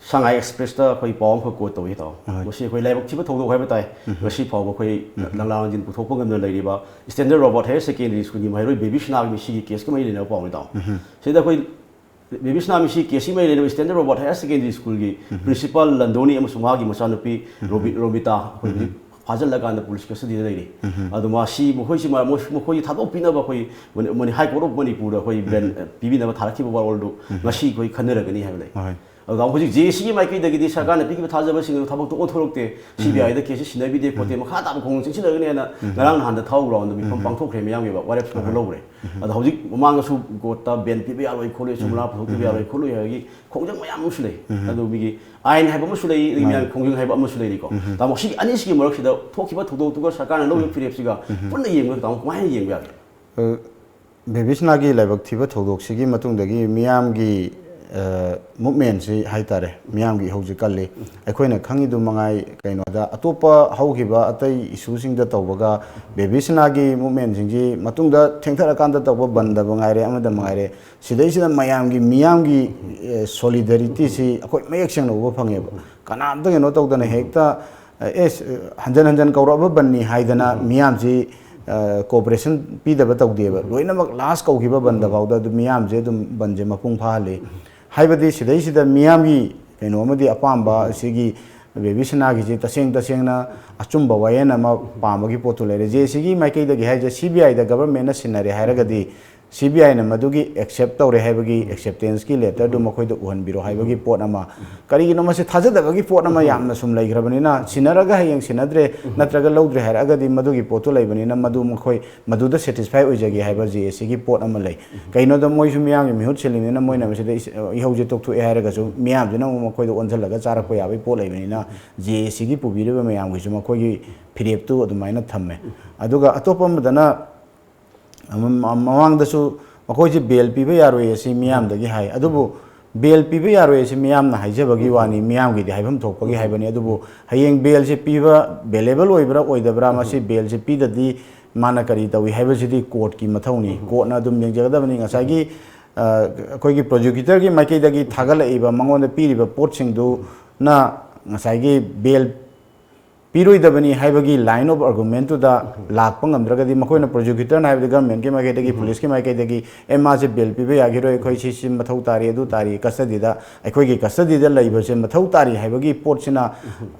ꯁꯉꯥꯏ ꯑꯦꯛꯁꯄ꯭ꯔꯦꯁꯇ ꯑꯩꯈꯣꯏ ꯄꯥꯎ ꯑꯃꯈꯛ ꯀꯣꯠ ꯇꯧꯏ, ꯇꯥꯃꯣ꯫ ꯍꯣꯏ꯫ ꯃꯁꯤ ꯑꯩꯈꯣꯏ ꯂꯥꯏꯕꯛ ꯊꯤꯕ ꯊꯧꯗꯣꯛ ꯍꯥꯏꯕ ꯇꯥꯏ꯫ ꯎꯝ꯫ ꯉꯁꯤ ꯐꯥꯎꯕ ꯑꯩꯈꯣꯏ ꯎꯝ꯫ ꯂꯪꯂꯥ ꯂꯪꯖꯤꯟ ꯄꯨꯊꯣꯛꯄ ꯉꯝꯗꯅ ꯂꯩꯔꯤꯕ ꯁ꯭ꯇꯦꯟꯗꯔꯠ ꯔꯣꯕꯥꯔꯠ ꯍꯥꯌꯔ ꯁꯦꯀꯦꯟꯗꯔꯤ ꯁ꯭ꯀꯨꯜꯒꯤ ꯃꯍꯩꯔꯣꯏ ꯕꯦꯕꯤꯁꯅꯥꯒꯤ ꯃꯤꯁꯤꯒꯤ ꯀꯦꯁꯀ ꯃꯔꯤ ꯂꯩꯅꯕ ꯄꯥꯎꯅꯤ, ꯇꯥꯃꯣ꯫ ꯎꯝ꯫ ꯁꯤꯗ ꯑꯩꯈꯣꯏ ꯕꯦꯕꯤꯁꯅꯥ ꯃꯤꯁꯤ ꯀꯦꯁꯀꯤ ꯃꯔꯤ ꯂꯩꯅꯕ ꯁ꯭ꯇꯦꯟꯗꯔꯠ ꯔꯣꯕꯥꯔꯠ ꯍꯥꯌꯔ ꯁꯦꯀꯦꯟꯗꯔꯤ ꯁ꯭ꯀꯨꯜꯒꯤ ꯎꯝ꯫ ꯄ꯭ꯔꯤꯟꯁꯤꯄꯥꯜ ꯂꯟꯗꯣꯅꯤ ꯑꯃꯁꯨꯡ ꯃꯍꯥꯛꯀꯤ ꯃꯆꯥꯅꯨꯄꯤ ꯎꯝ꯫ ꯔꯣꯕꯤ-, ꯔꯣꯃꯤꯇꯥ ꯑꯩꯈꯣꯏ ꯎꯝ꯫ ꯍꯧꯖꯤꯛ ꯐꯥꯖꯤꯜꯂꯀꯥꯟꯗ ꯄꯨꯂꯤꯁ ꯀꯁꯇꯗꯤꯗ ꯂꯩꯔꯤ꯫ ꯎꯝ꯫ ꯑꯗꯣ ꯃꯁꯤ ꯃꯈꯣꯏꯁꯤ ꯃ-, ꯃꯣꯏ-, ꯃꯈꯣꯏꯁꯤ ꯊꯥꯗꯣꯛꯄꯤꯅꯕ ꯑꯩꯈꯣꯏ ꯃꯅꯤ-, ꯃꯅꯤ-, ꯍꯥꯏ ꯀꯣꯔꯠ ꯑꯣꯐ ꯃꯅꯤꯄꯨꯔꯗ ꯑꯩꯈꯣꯏ ꯕꯦꯟ, ꯎꯝ꯫ ꯑ, ꯄꯤꯕꯤꯅꯕ ꯊꯥꯔꯛꯈꯤꯕ ꯋꯥꯔꯣꯜꯗꯨ ꯎꯝ꯫ ꯉꯁꯤ ꯑꯩꯈꯣꯏ ꯈꯟꯅꯔꯒꯅꯤ ꯍꯥꯏꯕ ꯂꯩ꯫ ꯍꯣꯏ꯫ ꯑꯗꯨꯒ ꯍꯧꯖꯤꯛ ꯖꯦ ꯑꯦ ꯁꯤꯒꯤ ꯃꯥꯏꯀꯩꯗꯒꯤꯗꯤ ꯁꯔꯀꯥꯔꯅ ꯄꯤꯈꯤꯕ ꯊꯥꯖꯕꯁꯤꯡ ꯑꯗꯨ ꯊꯕꯛꯇꯣ ꯑꯣꯟꯊꯣꯔꯛꯇꯦ, ꯎꯝ꯫ ꯁꯤ ꯕꯤ ꯑꯥꯏꯗ ꯀꯦꯁꯁꯤ ꯁꯤꯟꯅꯕꯤꯗꯦ ꯈꯣꯠꯇꯦ, ꯎꯝ꯫ ꯃꯈꯥ ꯇꯥꯕ ꯈꯣꯡꯖꯪ ꯆꯪꯁꯤꯜꯂꯒꯅꯤ ꯍꯥꯏꯅ ꯎꯝ꯫ ꯉꯔꯥꯡ ꯅꯍꯥꯟꯗ ꯊꯥꯎ ꯒ꯭ꯔꯥꯎꯟꯗ ꯃꯤꯐꯝ ꯎꯝ꯫ ꯄꯥꯡꯊꯣꯛꯈ꯭ꯔꯦ, ꯃꯤꯌꯥꯝꯒꯤ ꯑꯣꯏꯕ ꯋꯥꯔꯦꯞ ꯂꯧꯕ ꯎꯝ꯫ ꯂꯧꯔꯦ꯫ ꯎꯝ꯫ ꯑꯗꯣ ꯍꯧꯖꯤꯛ ꯃꯃꯥꯡꯗꯁꯨ ꯀꯣꯔꯠꯇ ꯕꯦꯟ ꯄꯤꯕ ꯌꯥꯔꯣꯏ ꯈꯣꯠꯂꯣꯏ, ꯎꯝ꯫ ꯁꯨꯝꯂꯥ ꯄꯨꯊꯣꯛꯄꯤꯕ ꯎꯝ꯫ ꯌꯥꯔꯣꯏ ꯈꯣꯠꯂꯣꯏ ꯍꯥꯏꯕꯒꯤ ꯈꯣꯡꯖꯪ ꯃꯌꯥꯝ ꯑꯃꯁꯨ ꯂꯩ꯫ ꯎꯝ꯫ ꯑꯗꯨ ꯃꯤꯒꯤ ꯑꯥꯏꯟ ꯍꯥꯏꯕ ꯑꯃꯁꯨ ꯂꯩ, ꯑꯗꯒꯤ ꯃꯥꯅꯤ꯫ ꯃꯌꯥꯝꯒꯤ ꯈꯣꯡꯖꯪ ꯍꯥꯏꯕ ꯑꯃꯁꯨ ꯂꯩꯔꯤꯀꯣ꯫ ꯎꯝ꯫ ꯇꯥꯃꯣ, ꯁꯤ ꯑꯅꯤꯁꯤꯒꯤ ꯃꯔꯛꯁꯤꯗ ꯊꯣꯛꯈꯤꯕ ꯊꯧꯗꯣꯛꯇꯨꯒ ꯁꯔꯀꯥꯔꯅ ꯂꯧꯔꯤꯕ ꯎꯝ꯫ ꯐꯤꯔꯦꯞꯁꯤꯒ ꯎꯝ꯫ ꯄꯨꯟꯅ ꯌꯦꯡꯕꯗ, ꯇꯥꯃꯣ, ꯀꯃꯥꯏꯅ ꯌꯦꯡꯕ ꯌꯥꯒꯦ? ꯑ, ꯕꯦꯕꯤꯁꯅꯥꯒꯤ ꯂꯥꯏꯕꯛ ꯊꯤꯕ ꯊꯧꯗꯣꯛꯁꯤꯒꯤ ꯃꯇꯨꯡꯗꯒꯤ ꯃꯤꯌꯥꯝꯒꯤ, ꯑ, ꯃꯨꯞꯃꯦꯟꯁꯤ ꯍꯥꯏ ꯇꯥꯔꯦ, ꯃꯤꯌꯥꯝꯒꯤ ꯏꯍꯧꯁꯤ ꯀꯜꯂꯤ꯫ ꯑꯩꯈꯣꯏꯅ ꯈꯪꯉꯤꯗꯨ ꯃꯉꯥꯏ, ꯀꯩꯅꯣꯗ ꯑꯇꯣꯞꯄ ꯍꯧꯈꯤꯕ ꯑꯇꯩ ꯏꯁꯨꯁꯤꯡꯗ ꯇꯧꯕꯒ ꯕꯦꯕꯤꯁꯅꯥꯒꯤ ꯃꯨꯞꯃꯦꯟꯁꯤꯡꯁꯤ ꯃꯇꯨꯡꯗ ꯊꯦꯡꯊꯔꯀꯥꯟꯗ ꯇꯧꯕ ꯕꯟꯗꯕꯨ ꯉꯥꯏꯔꯦ, ꯑꯃꯗ ꯉꯥꯏꯔꯦ, ꯁꯤꯗꯩꯁꯤꯗ ꯃꯌꯥꯝꯒꯤ, ꯃꯤꯌꯥꯝꯒꯤ, ꯑꯦ, ꯁꯣꯂꯤꯗꯔꯤꯇꯤꯁꯤ ꯑꯩꯈꯣꯏ ꯃꯌꯦꯛ ꯁꯦꯡꯅ ꯎꯕ ꯐꯪꯉꯦꯕ꯫ ꯀꯅꯥꯝꯇ ꯀꯩꯅꯣ ꯇꯧꯗꯅ ꯍꯦꯛꯇ, ꯑꯦ, ꯑꯦꯁ, ꯍꯟꯖꯟ ꯍꯟꯖꯟ ꯀꯧꯔꯛꯑꯕ ꯕꯟꯅꯤ ꯍꯥꯏꯗꯅ ꯃꯤꯌꯥꯝꯁꯤ, ꯑ, ꯀꯣꯑꯣꯄꯔꯦꯁꯟ ꯄꯤꯗꯕ ꯇꯧꯗꯦꯕ꯫ ꯂꯣꯏꯅꯃꯛ ꯂꯥꯁ ꯀꯧꯈꯤꯕ ꯕꯟꯗ ꯐꯥꯎꯗ ꯑꯗꯨꯝ ꯃꯤꯌꯥꯝꯁꯦ ꯑꯗꯨꯝ ꯕꯟꯁꯦ ꯃꯄꯨꯡ ꯐꯥꯍꯜꯂꯤ꯫ ꯍꯥꯏꯕꯗꯤ ꯁꯤꯗꯩꯁꯤꯗ ꯃꯤꯌꯥꯝꯒꯤ ꯀꯩꯅꯣ ꯑꯃꯗꯤ ꯑꯄꯥꯝꯕ, ꯁꯤꯒꯤ ꯕꯦꯕꯤꯁꯅꯥꯒꯤꯁꯤ ꯇꯁꯦꯡ ꯇꯁꯦꯡꯅ ꯑꯆꯨꯝꯕ ꯋꯥꯌꯦꯜ ꯑꯃ ꯄꯥꯝꯕꯒꯤ ꯄꯣꯠꯇꯨ ꯂꯩꯔꯦ꯫ ꯖꯦ ꯑꯦ ꯁꯤꯒꯤ ꯃꯥꯏꯀꯩꯗꯒꯤ ꯍꯥꯏꯁꯦ, ꯁꯤ ꯕꯤ ꯑꯥꯏꯗ ꯒꯕꯔꯃꯦꯟꯅ ꯁꯤꯟꯅꯔꯦ ꯍꯥꯏꯔꯒꯗꯤ, ꯁꯤ ꯕꯤ ꯑꯥꯏꯅ ꯃꯗꯨꯒꯤ ꯑꯦꯛꯁꯦꯞ ꯇꯧꯔꯦ ꯍꯥꯏꯕꯒꯤ ꯑꯦꯛꯁꯦꯞꯇꯦꯟꯁꯀꯤ ꯂꯦꯇꯔꯗꯨ ꯃꯈꯣꯏꯗ ꯎꯍꯟꯕꯤꯔꯣ ꯍꯥꯏꯕꯒꯤ ꯄꯣꯠ ꯑꯃ, ꯀꯔꯤꯒꯤꯅꯣ ꯃꯁꯤ ꯊꯥꯖꯗꯕꯒꯤ ꯄꯣꯠ ꯑꯃ ꯌꯥꯝꯅ ꯁꯨꯝ ꯂꯩꯈ꯭ꯔꯕꯅꯤꯅ, ꯁꯤꯟꯅꯔꯒ ꯍꯌꯦꯡ ꯁꯤꯟꯅꯗ꯭ꯔꯦ ꯅꯠꯇ꯭ꯔꯒ ꯂꯧꯗ꯭ꯔꯦ ꯍꯥꯏꯔꯛꯑꯒꯗꯤ ꯃꯗꯨꯒꯤ ꯄꯣꯠꯇꯨ ꯂꯩꯕꯅꯤꯅ ꯃꯗꯨ ꯃꯈꯣꯏ ꯃꯗꯨꯗ ꯁꯦꯇꯤꯁꯐꯥꯏ ꯑꯣꯏꯖꯒꯦ ꯍꯥꯏꯕ ꯖꯦ ꯑꯦ ꯁꯤꯒꯤ ꯄꯣꯠ ꯑꯃ ꯂꯩ꯫ ꯀꯩꯅꯣꯗ ꯃꯣꯏꯁꯨ ꯃꯤꯌꯥꯝꯒꯤ ꯃꯤꯍꯨꯠ ꯁꯤꯜꯂꯤꯕꯅꯤꯅ ꯃꯣꯏꯅ ꯃꯁꯤꯗ ꯏꯁ-, ꯏꯍꯧꯁꯦ ꯇꯣꯛꯊꯣꯛꯑꯦ ꯍꯥꯏꯔꯒꯁꯨ ꯃꯤꯌꯥꯝꯁꯤꯅ ꯑꯃꯨꯛ ꯃꯈꯣꯏꯗ ꯑꯣꯟꯁꯤꯜꯂꯒ ꯆꯥꯔꯛꯄ ꯌꯥꯕꯒꯤ ꯄꯣꯠ ꯂꯩꯕꯅꯤꯅ ꯖꯦ ꯑꯦ ꯁꯤꯒꯤ ꯄꯨꯕꯤꯔꯤꯕ ꯃꯌꯥꯝꯒꯤꯁꯨ ꯃꯈꯣꯏꯒꯤ ꯐꯤꯔꯦꯞꯇꯨ ꯑꯗꯨꯃꯥꯏꯅ ꯊꯝꯃꯦ꯫ ꯑꯗꯨꯒ ꯑꯇꯣꯞꯄ ꯑꯃꯗꯅ ꯑꯃ-, ꯃꯃꯥꯡꯗꯁꯨ ꯃꯈꯣꯏꯁꯦ ꯕꯦꯜ ꯄꯤꯕ ꯌꯥꯔꯣꯏ ꯑꯁꯤ ꯃꯤꯌꯥꯝꯗꯒꯤ ꯍꯥꯏ꯫ ꯑꯗꯨꯕꯨ ꯕꯦꯜ ꯄꯤꯕ ꯌꯥꯔꯣꯏ ꯑꯁꯤ ꯃꯤꯌꯥꯝꯅ ꯍꯥꯏꯖꯕꯒꯤ ꯋꯥꯅꯤ, ꯃꯤꯌꯥꯝꯒꯤꯗꯤ ꯍꯥꯏꯐꯝ ꯊꯣꯛꯄꯒꯤ ꯍꯥꯏꯕꯅꯤ꯫ ꯑꯗꯨꯕꯨ ꯍꯌꯦꯡ ꯕꯦꯜꯁꯦ ꯄꯤꯕ ꯕꯦꯂꯦꯕꯜ ꯑꯣꯏꯕ꯭ꯔꯥ ꯑꯣꯏꯗꯕ꯭ꯔꯥ, ꯃꯁꯤ ꯕꯦꯜꯁꯦ ꯄꯤꯗꯗꯤ ꯃꯥꯅ ꯀꯔꯤ ꯇꯧꯏ ꯍꯥꯏꯕꯁꯤꯗꯤ ꯀꯣꯔꯠꯀꯤ ꯃꯊꯧꯅꯤ꯫ ꯀꯣꯔꯠꯅ ꯑꯗꯨꯝ ꯌꯦꯡꯖꯒꯗꯕꯅꯤ꯫ ꯉꯁꯥꯏꯒꯤ, ꯑ, ꯑꯩꯈꯣꯏꯒꯤ ꯄ꯭ꯔꯣꯁꯤꯀ꯭ꯌꯨꯇꯔꯒꯤ ꯃꯥꯏꯀꯩꯗꯒꯤ ꯊꯥꯒꯠꯂꯛꯏꯕ, ꯃꯉꯣꯟꯗ ꯄꯤꯔꯤꯕ ꯄꯣꯠꯁꯤꯡꯗꯨꯅ ꯉꯁꯥꯏꯒꯤ ꯕꯦꯜ ꯄꯤꯔꯣꯏꯗꯕꯅꯤ ꯍꯥꯏꯕꯒꯤ ꯂꯥꯏꯟ ꯑꯣꯐ ꯑꯥꯔꯒꯨꯃꯦꯟꯇꯨꯗ ꯂꯥꯛꯄ ꯉꯝꯗ꯭ꯔꯒꯗꯤ, ꯃꯈꯣꯏꯅ, ꯄ꯭ꯔꯣꯁꯤꯀ꯭ꯌꯨꯇꯔꯅ ꯍꯥꯏꯕꯗꯤ ꯒꯚꯔꯟꯃꯦꯟꯠꯀꯤ ꯃꯥꯏꯀꯩꯗꯒꯤ, ꯄꯨꯂꯤꯁꯀꯤ ꯃꯥꯏꯀꯩꯗꯒꯤ, "ꯑꯦ, ꯃꯥꯁꯦ ꯕꯦꯜ ꯄꯤꯕ ꯌꯥꯈꯤꯔꯣꯏ, ꯑꯩꯈꯣꯏ ꯁꯤ, ꯁꯤ ꯃꯊꯧ ꯇꯥꯔꯤ, ꯑꯗꯨ ꯇꯥꯔꯤ, ꯀꯁꯇꯗꯤꯗ, ꯑꯩꯈꯣꯏꯒꯤ ꯀꯁꯇꯗꯤꯗ ꯂꯩꯕꯁꯦ ꯃꯊꯧ ꯇꯥꯔꯤ" ꯍꯥꯏꯕꯒꯤ ꯄꯣꯠꯁꯤꯅ,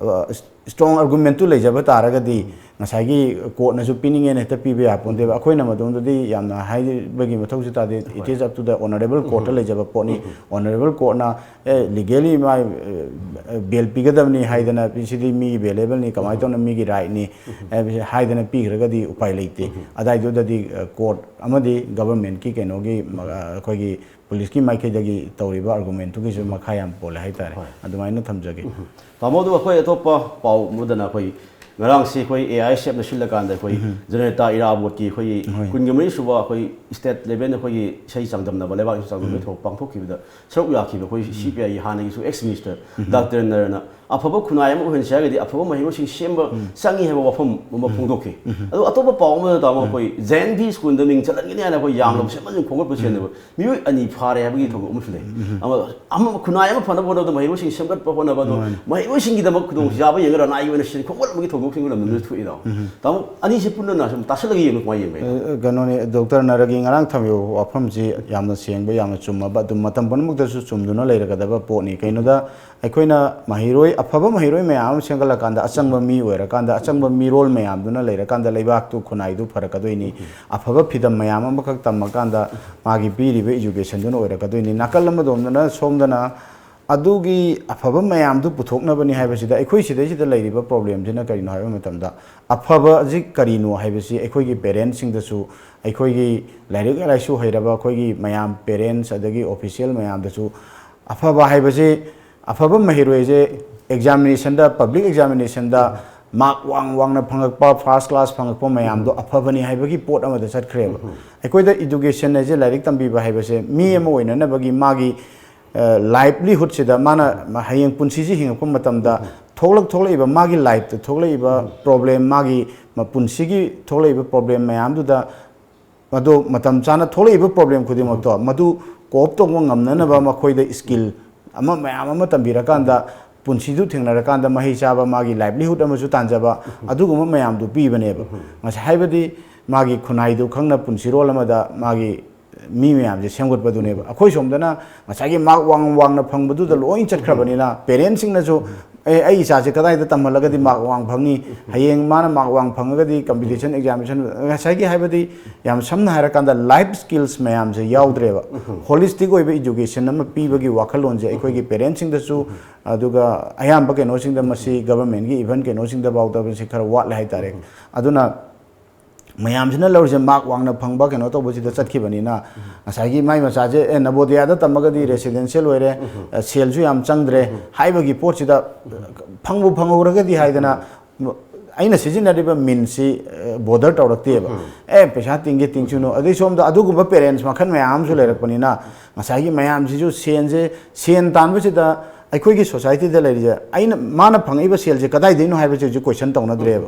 ꯑ, ꯏꯁ-, ꯏꯁꯇ꯭ꯔꯣꯡ ꯑꯥꯔꯒꯨꯃꯦꯟꯠꯇꯨ ꯂꯩꯖꯕ ꯇꯥꯔꯒꯗꯤ, ꯉꯁꯥꯏꯒꯤ ꯀꯣꯔꯠꯅꯁꯨ ꯄꯤꯅꯤꯡꯉꯦꯅ ꯍꯦꯛꯇ ꯄꯤꯕ ꯌꯥꯄꯣꯟꯇꯦꯕ꯫ ꯑꯩꯈꯣꯏꯅ ꯃꯗꯣꯝꯗꯗꯤ ꯌꯥꯝꯅ ꯍꯥꯏꯕꯒꯤ ꯃꯊꯧꯁꯨ ꯇꯥꯗꯦ꯫ It is up to the honourable courtꯇ ꯂꯩꯖꯕ ꯄꯣꯠꯅꯤ꯫ Honourable courtꯅ, "ꯑꯦ, legally ꯃꯥ, ꯑ, ꯕꯦꯜ ꯄꯤꯒꯗꯕꯅꯤ" ꯍꯥꯏꯗꯅ, "ꯁꯤꯗꯤ ꯃꯤꯒꯤ ꯕꯦꯂꯦꯕꯜꯅꯤ, ꯀꯃꯥꯏꯅ ꯇꯧꯅ ꯃꯤꯒꯤ ꯔꯥꯏꯠꯅꯤ" ꯍꯥꯏꯕꯁꯦ ꯍꯥꯏꯗꯅ ꯄꯤꯈ꯭ꯔꯒꯗꯤ ꯎꯄꯥꯏ ꯂꯩꯇꯦ꯫ ꯑꯗꯥꯏꯗꯨꯗꯗꯤ, ꯑ, ꯀꯣꯔꯠ ꯑꯃꯗꯤ ꯒꯚꯔꯟꯃꯦꯟꯠꯀꯤ ꯀꯩꯅꯣꯒꯤ, ꯑ, ꯑꯩꯈꯣꯏꯒꯤ ꯄꯨꯂꯤꯁꯀꯤ ꯃꯥꯏꯀꯩꯗꯒꯤ ꯇꯧꯔꯤꯕ ꯑꯥꯔꯒꯨꯃꯦꯟꯠꯇꯨꯒꯤꯁꯨ ꯃꯈꯥ ꯌꯥꯝ ꯄꯣꯜꯂꯦ ꯍꯥꯏꯇꯥꯔꯦ꯫ ꯑꯗꯨꯃꯥꯏꯅ ꯊꯝꯖꯒꯦ꯫ ꯇꯥꯃꯣ, ꯑꯗꯨꯒ ꯑꯩꯈꯣꯏ ꯑꯇꯣꯞꯄ ꯄꯥꯎ ꯑꯃꯗꯅ, ꯑꯩꯈꯣꯏ ꯉꯔꯥꯡꯁꯤ ꯑꯩꯈꯣꯏ ꯑꯦ ꯑꯥꯏ ꯑꯦꯁ ꯑꯦꯐꯅ ꯁꯤꯜꯂꯀꯥꯟꯗ ꯑꯩꯈꯣꯏ ꯖꯅꯇꯥ ꯏꯔꯥꯕꯣꯠꯀꯤ ꯑꯩꯈꯣꯏꯒꯤ ꯍꯣꯏ꯫ ꯀꯨꯟꯒ ꯃꯔꯤ ꯁꯨꯕ ꯑꯩꯈꯣꯏ ꯁ꯭ꯇꯦꯠ ꯂꯦꯚꯦꯜꯗ ꯑꯩꯈꯣꯏꯒꯤ ꯏꯁꯩ ꯆꯥꯡꯗꯝꯅꯕ, ꯂꯩꯕꯥꯛ ꯏꯁꯩ ꯆꯥꯡꯗꯝꯅꯕ ꯊꯧꯔꯝ ꯄꯥꯡꯊꯣꯛꯈꯤꯕꯗ ꯁꯔꯨꯛ ꯌꯥꯈꯤꯕ ꯑꯩꯈꯣꯏ ꯁꯤ ꯄꯤ ꯑꯥꯏꯒꯤ ꯍꯥꯟꯅꯒꯤꯁꯨ ꯑꯦꯛꯁ ꯃꯤꯅꯤꯁꯇꯔ ꯗꯥꯛꯇꯔ ꯅꯔꯅ ꯑꯐꯕ ꯈꯨꯟꯅꯥꯏ ꯑꯃ ꯑꯣꯏꯍꯟꯁꯦ ꯍꯥꯏꯔꯒꯗꯤ ꯑꯐꯕ ꯃꯍꯩꯔꯣꯏꯁꯤꯡ ꯁꯦꯝꯕ ꯆꯪꯉꯤ ꯍꯥꯏꯕ ꯋꯥꯐꯝ ꯑꯃ ꯐꯣꯡꯗꯣꯛꯈꯤ꯫ ꯑꯗꯣ ꯑꯇꯣꯞꯄ ꯄꯥꯎ ꯑꯃꯗ, ꯇꯥꯃꯣ, ꯑꯩꯈꯣꯏ ꯖꯦ ꯑꯦꯟ ꯚꯤ ꯁ꯭ꯀꯨꯜꯗ ꯃꯤꯡ ꯆꯜꯍꯟꯒꯅꯤ ꯍꯥꯏꯅ ꯑꯩꯈꯣꯏ ꯌꯥꯝꯅ ꯄꯨꯁꯟꯕꯁꯤꯡ ꯈꯣꯝꯒꯠꯄ ꯆꯦꯟꯅꯕ ꯃꯤꯑꯣꯏ ꯑꯅꯤ ꯐꯥꯔꯦ ꯍꯥꯏꯕꯒꯤ ꯊꯧꯗꯣꯛ ꯑꯃꯁꯨ ꯂꯩ꯫ ꯑꯃ, ꯑꯃ ꯈꯨꯟꯅꯥꯏ ꯑꯃ ꯐꯅꯕ ꯍꯣꯠꯅꯕꯗ ꯃꯍꯩꯔꯣꯏꯁꯤꯡ ꯁꯦꯝꯒꯠꯄ ꯍꯣꯠꯅꯕ ꯑꯗꯣ ꯃꯥꯅꯤ꯫ ꯃꯍꯩꯔꯣꯏꯁꯤꯡꯒꯤꯗꯃꯛ ꯈꯨꯗꯣꯡꯆꯥꯕ ꯌꯦꯡꯉꯒ ꯔꯅꯥꯏꯒꯤ ꯑꯣꯏꯅ ꯁꯦꯟ ꯈꯣꯝꯒꯠ ꯑꯃꯒꯤ ꯊꯧꯗꯣꯛ ꯊꯣꯛꯈꯤꯕ ꯂꯝꯗꯝꯗꯨꯗ ꯊꯣꯛꯏꯗꯣ꯫ ꯇꯥꯃꯣ, ꯑꯅꯤꯁꯤ ꯄꯨꯟꯅ ꯁꯨꯝ ꯇꯥꯁꯤꯜꯂꯒ ꯌꯦꯡꯕ ꯀꯃꯥꯏꯅ ꯌꯦꯡꯕ? ꯑ, ꯀꯩꯅꯣꯅꯤ, ꯗꯣꯛꯇꯔ ꯅꯔꯒꯤ ꯉꯔꯥꯡ ꯊꯝꯕꯤꯕ ꯋꯥꯐꯝꯁꯤ ꯌꯥꯝꯅ ꯁꯦꯡꯕ, ꯌꯥꯝꯅ ꯆꯨꯝꯃꯕ, ꯑꯗꯨꯝ ꯃꯇꯝ ꯄꯨꯝꯅꯃꯛꯇꯁꯨ ꯆꯨꯝꯗꯨꯅ ꯂꯩꯔꯒꯗꯕ ꯄꯣꯠꯅꯤ꯫ ꯀꯩꯅꯣꯗ, ꯑꯩꯈꯣꯏꯅ ꯃꯍꯩꯔꯣꯏ, ꯑꯐꯕ ꯃꯍꯩꯔꯣꯏ ꯃꯌꯥꯝ ꯑꯃ ꯁꯦꯝꯒꯠꯂꯀꯥꯟꯗ, ꯑꯆꯪꯕ ꯃꯤ ꯑꯣꯏꯔꯀꯥꯟꯗ, ꯑꯆꯪꯕ ꯃꯤꯔꯣꯜ ꯃꯌꯥꯝꯗꯨꯅ ꯂꯩꯔꯀꯥꯟꯗ, ꯂꯩꯕꯥꯛꯇꯨ, ꯈꯨꯟꯅꯥꯏꯗꯨ ꯐꯔꯛꯀꯗꯣꯏꯅꯤ꯫ ꯑꯐꯕ ꯐꯤꯗꯝ ꯃꯌꯥꯝ ꯑꯃꯈꯛ ꯇꯝꯃꯀꯥꯟꯗ, ꯃꯥꯒꯤ ꯄꯤꯔꯤꯕ educationꯗꯨꯅ ꯑꯣꯏꯔꯛꯀꯗꯣꯏꯅꯤ꯫ ꯅꯥꯀꯜ ꯑꯃꯗꯣꯝꯗꯅ, ꯁꯣꯝꯗꯅ ꯑꯗꯨꯒꯤ ꯑꯐꯕ ꯃꯌꯥꯝꯗꯨ ꯄꯨꯊꯣꯛꯅꯕꯅꯤ ꯍꯥꯏꯕꯁꯤꯗ, ꯑꯩꯈꯣꯏ ꯁꯤꯗꯩꯁꯤꯗ ꯂꯩꯔꯤꯕ problemꯁꯤꯅ ꯀꯔꯤꯅꯣ ꯍꯥꯏꯕ ꯃꯇꯝꯗ, ꯑꯐꯕꯁꯤ ꯀꯔꯤꯅꯣ ꯍꯥꯏꯕꯁꯤ ꯑꯩꯈꯣꯏꯒꯤ parentꯁꯤꯡꯗꯁꯨ, ꯑꯩꯈꯣꯏꯒꯤ ꯂꯥꯏꯔꯤꯛ ꯂꯥꯏꯁꯨ ꯍꯩꯔꯕ ꯑꯩꯈꯣꯏꯒꯤ ꯃꯌꯥꯝ, parents ꯑꯗꯒꯤ official ꯃꯌꯥꯝꯗꯁꯨ ꯑꯐꯕ ꯍꯥꯏꯕꯁꯤ, ꯑꯐꯕ ꯃꯍꯩꯔꯣꯏꯁꯦ examinationꯗ, public examinationꯗ mark ꯋꯥꯡ ꯋꯥꯡꯅ ꯐꯪꯉꯛꯄ, first class ꯐꯪꯉꯛꯄ ꯃꯌꯥꯝꯗꯣ ꯑꯐꯕꯅꯤ ꯍꯥꯏꯕꯒꯤ ꯄꯣꯠ ꯑꯃꯗ ꯆꯠꯈ꯭ꯔꯦꯕ꯫ ꯑꯩꯈꯣꯏꯗ education ꯍꯥꯏꯁꯦ, ꯂꯥꯏꯔꯤꯛ ꯇꯝꯕꯤꯕ ꯍꯥꯏꯕꯁꯦ, ꯃꯤ ꯑꯃ ꯑꯣꯏꯅꯅꯕꯒꯤ ꯃꯥꯒꯤ, ꯑ, livelihoodꯁꯤꯗ, ꯃꯥꯅ ꯍꯌꯦꯡ ꯄꯨꯟꯁꯤꯁꯤ ꯍꯤꯡꯉꯛꯄ ꯃꯇꯝꯗ ꯊꯣꯛꯂꯛ-, ꯊꯣꯛꯂꯛꯏꯕ ꯃꯥꯒꯤ lifeꯇ ꯊꯣꯛꯂꯛꯏꯕ problem, ꯃꯥꯒꯤ ꯃ-, ꯄꯨꯟꯁꯤꯒꯤ ꯊꯣꯛꯂꯛꯏꯕ problem ꯃꯌꯥꯝꯗꯨꯗ, ꯃꯗꯨ ꯃꯇꯝ ꯆꯥꯅ ꯊꯣꯛꯂꯛꯏꯕ problem ꯈꯨꯗꯤꯡꯃꯛꯇꯣ, ꯃꯗꯨ cope ꯇꯧꯕ ꯉꯝꯅꯅꯕ ꯃꯈꯣꯏꯗ skill ꯑꯃ, ꯃꯌꯥꯝ ꯑꯃ ꯇꯝꯕꯤꯔꯀꯥꯟꯗ, ꯄꯨꯟꯁꯤꯗꯨ ꯊꯦꯡꯅꯔꯀꯥꯟꯗ ꯃꯍꯩ ꯆꯥꯕ, ꯃꯥꯒꯤ livelihood ꯑꯃꯁꯨ ꯇꯥꯟꯖꯕ, ꯑꯗꯨꯒꯨꯝꯕ ꯃꯌꯥꯝꯗꯨ ꯄꯤꯕꯅꯦꯕ꯫ ꯉꯁꯥꯏ ꯍꯥꯏꯕꯗꯤ, ꯃꯥꯒꯤ ꯈꯨꯟꯅꯥꯏꯗꯨ ꯈꯪꯅ ꯄꯨꯟꯁꯤꯔꯣꯜ ꯑꯃꯗ ꯃꯥꯒꯤ ꯃꯤ ꯃꯌꯥꯝꯁꯦ ꯁꯦꯝꯒꯠꯄꯗꯨꯅꯦꯕ꯫ ꯑꯩꯈꯣꯏ ꯁꯣꯝꯗꯅ ꯉꯁꯥꯏꯒꯤ mark ꯋꯥꯡ ꯋꯥꯡꯅ ꯐꯪꯕꯗꯨꯗ ꯂꯣꯏ ꯆꯠꯈ꯭ꯔꯕꯅꯤꯅ, parentꯁꯤꯡꯅꯁꯨ, "ꯑꯦ, ꯑꯩ ꯏꯆꯥꯁꯦ ꯀꯗꯥꯏꯗ ꯇꯝꯍꯜꯂꯒꯗꯤ mark ꯋꯥꯡ ꯐꯪꯅꯤ? ꯍꯌꯦꯡ ꯃꯥꯅ mark ꯋꯥꯡ ꯐꯪꯉꯒꯗꯤ competition examination", ꯉꯁꯥꯏꯒꯤ ꯍꯥꯏꯕꯗꯤ, ꯌꯥꯝ ꯁꯝꯅ ꯍꯥꯏꯔꯀꯥꯟꯗ, life skills ꯃꯌꯥꯝꯁꯦ ꯌꯥꯎꯗ꯭ꯔꯦꯕ꯫ Holistic ꯑꯣꯏꯕ education ꯑꯃ ꯄꯤꯕꯒꯤ ꯋꯥꯈꯜꯂꯣꯟꯁꯦ ꯑꯩꯈꯣꯏꯒꯤ parentꯁꯤꯡꯗꯁꯨ, ꯑꯗꯨꯒ ꯑꯌꯥꯝꯕ ꯀꯩꯅꯣꯁꯤꯡꯗ, ꯃꯁꯤ governmentꯀꯤ even ꯀꯩꯅꯣꯁꯤꯡꯗ ꯐꯥꯎꯗ ꯃꯁꯤ ꯈꯔ ꯋꯥꯠꯂꯦ ꯍꯥꯏꯇꯥꯔꯦ꯫ ꯑꯗꯨꯅ ꯃꯌꯥꯝꯁꯤꯅ ꯂꯧꯔꯤꯁꯦ mark ꯋꯥꯡꯅ ꯐꯪꯕ ꯀꯩꯅꯣ ꯇꯧꯕꯁꯤꯗ ꯆꯠꯈꯤꯕꯅꯤꯅ, ꯉꯁꯥꯏꯒꯤ ꯃꯥꯏ ꯃꯆꯥꯁꯦ, "ꯑꯦ, ꯅꯕꯣꯗꯤꯌꯥꯗ ꯇꯝꯃꯒꯗꯤ residential ꯑꯣꯏꯔꯦ, ꯑ, ꯁꯦꯜꯁꯨ ꯌꯥꯝ ꯆꯪꯗ꯭ꯔꯦ" ꯍꯥꯏꯕꯒꯤ ꯄꯣꯠꯁꯤꯗ, ꯐꯪꯕꯨ ꯐꯪꯍꯧꯔꯒꯗꯤ ꯍꯥꯏꯗꯅ, ꯑꯩꯅ ꯁꯤꯖꯤꯟꯅꯔꯤꯕ meansꯁꯤ, ꯑ, bother ꯇꯧꯔꯛꯇꯦꯕ꯫ "ꯑꯦ, ꯄꯩꯁꯥ ꯇꯤꯡꯒꯦ ꯇꯤꯡꯁꯅꯨ", ꯑꯗꯩ ꯁꯣꯝꯗ ꯑꯗꯨꯒꯨꯝꯕ parents ꯃꯈꯜ ꯃꯌꯥꯝ ꯑꯃꯁꯨ ꯂꯩꯔꯛꯄꯅꯤꯅ, ꯉꯁꯥꯏꯒꯤ ꯃꯌꯥꯝꯁꯤꯁꯨ ꯁꯦꯟꯁꯦ, ꯁꯦꯟ ꯇꯥꯟꯕꯁꯤꯗ ꯑꯩꯈꯣꯏꯒꯤ societyꯗ ꯂꯩꯔꯤꯁꯦ, ꯑꯩꯅ, ꯃꯥꯅ ꯐꯪꯉꯛꯏꯕ ꯁꯦꯜꯁꯦ ꯀꯗꯥꯏꯗꯩꯅꯣ ꯍꯥꯏꯕꯁꯦ ꯍꯧꯖꯤꯛ question ꯇꯧꯅꯗ꯭ꯔꯦꯕ꯫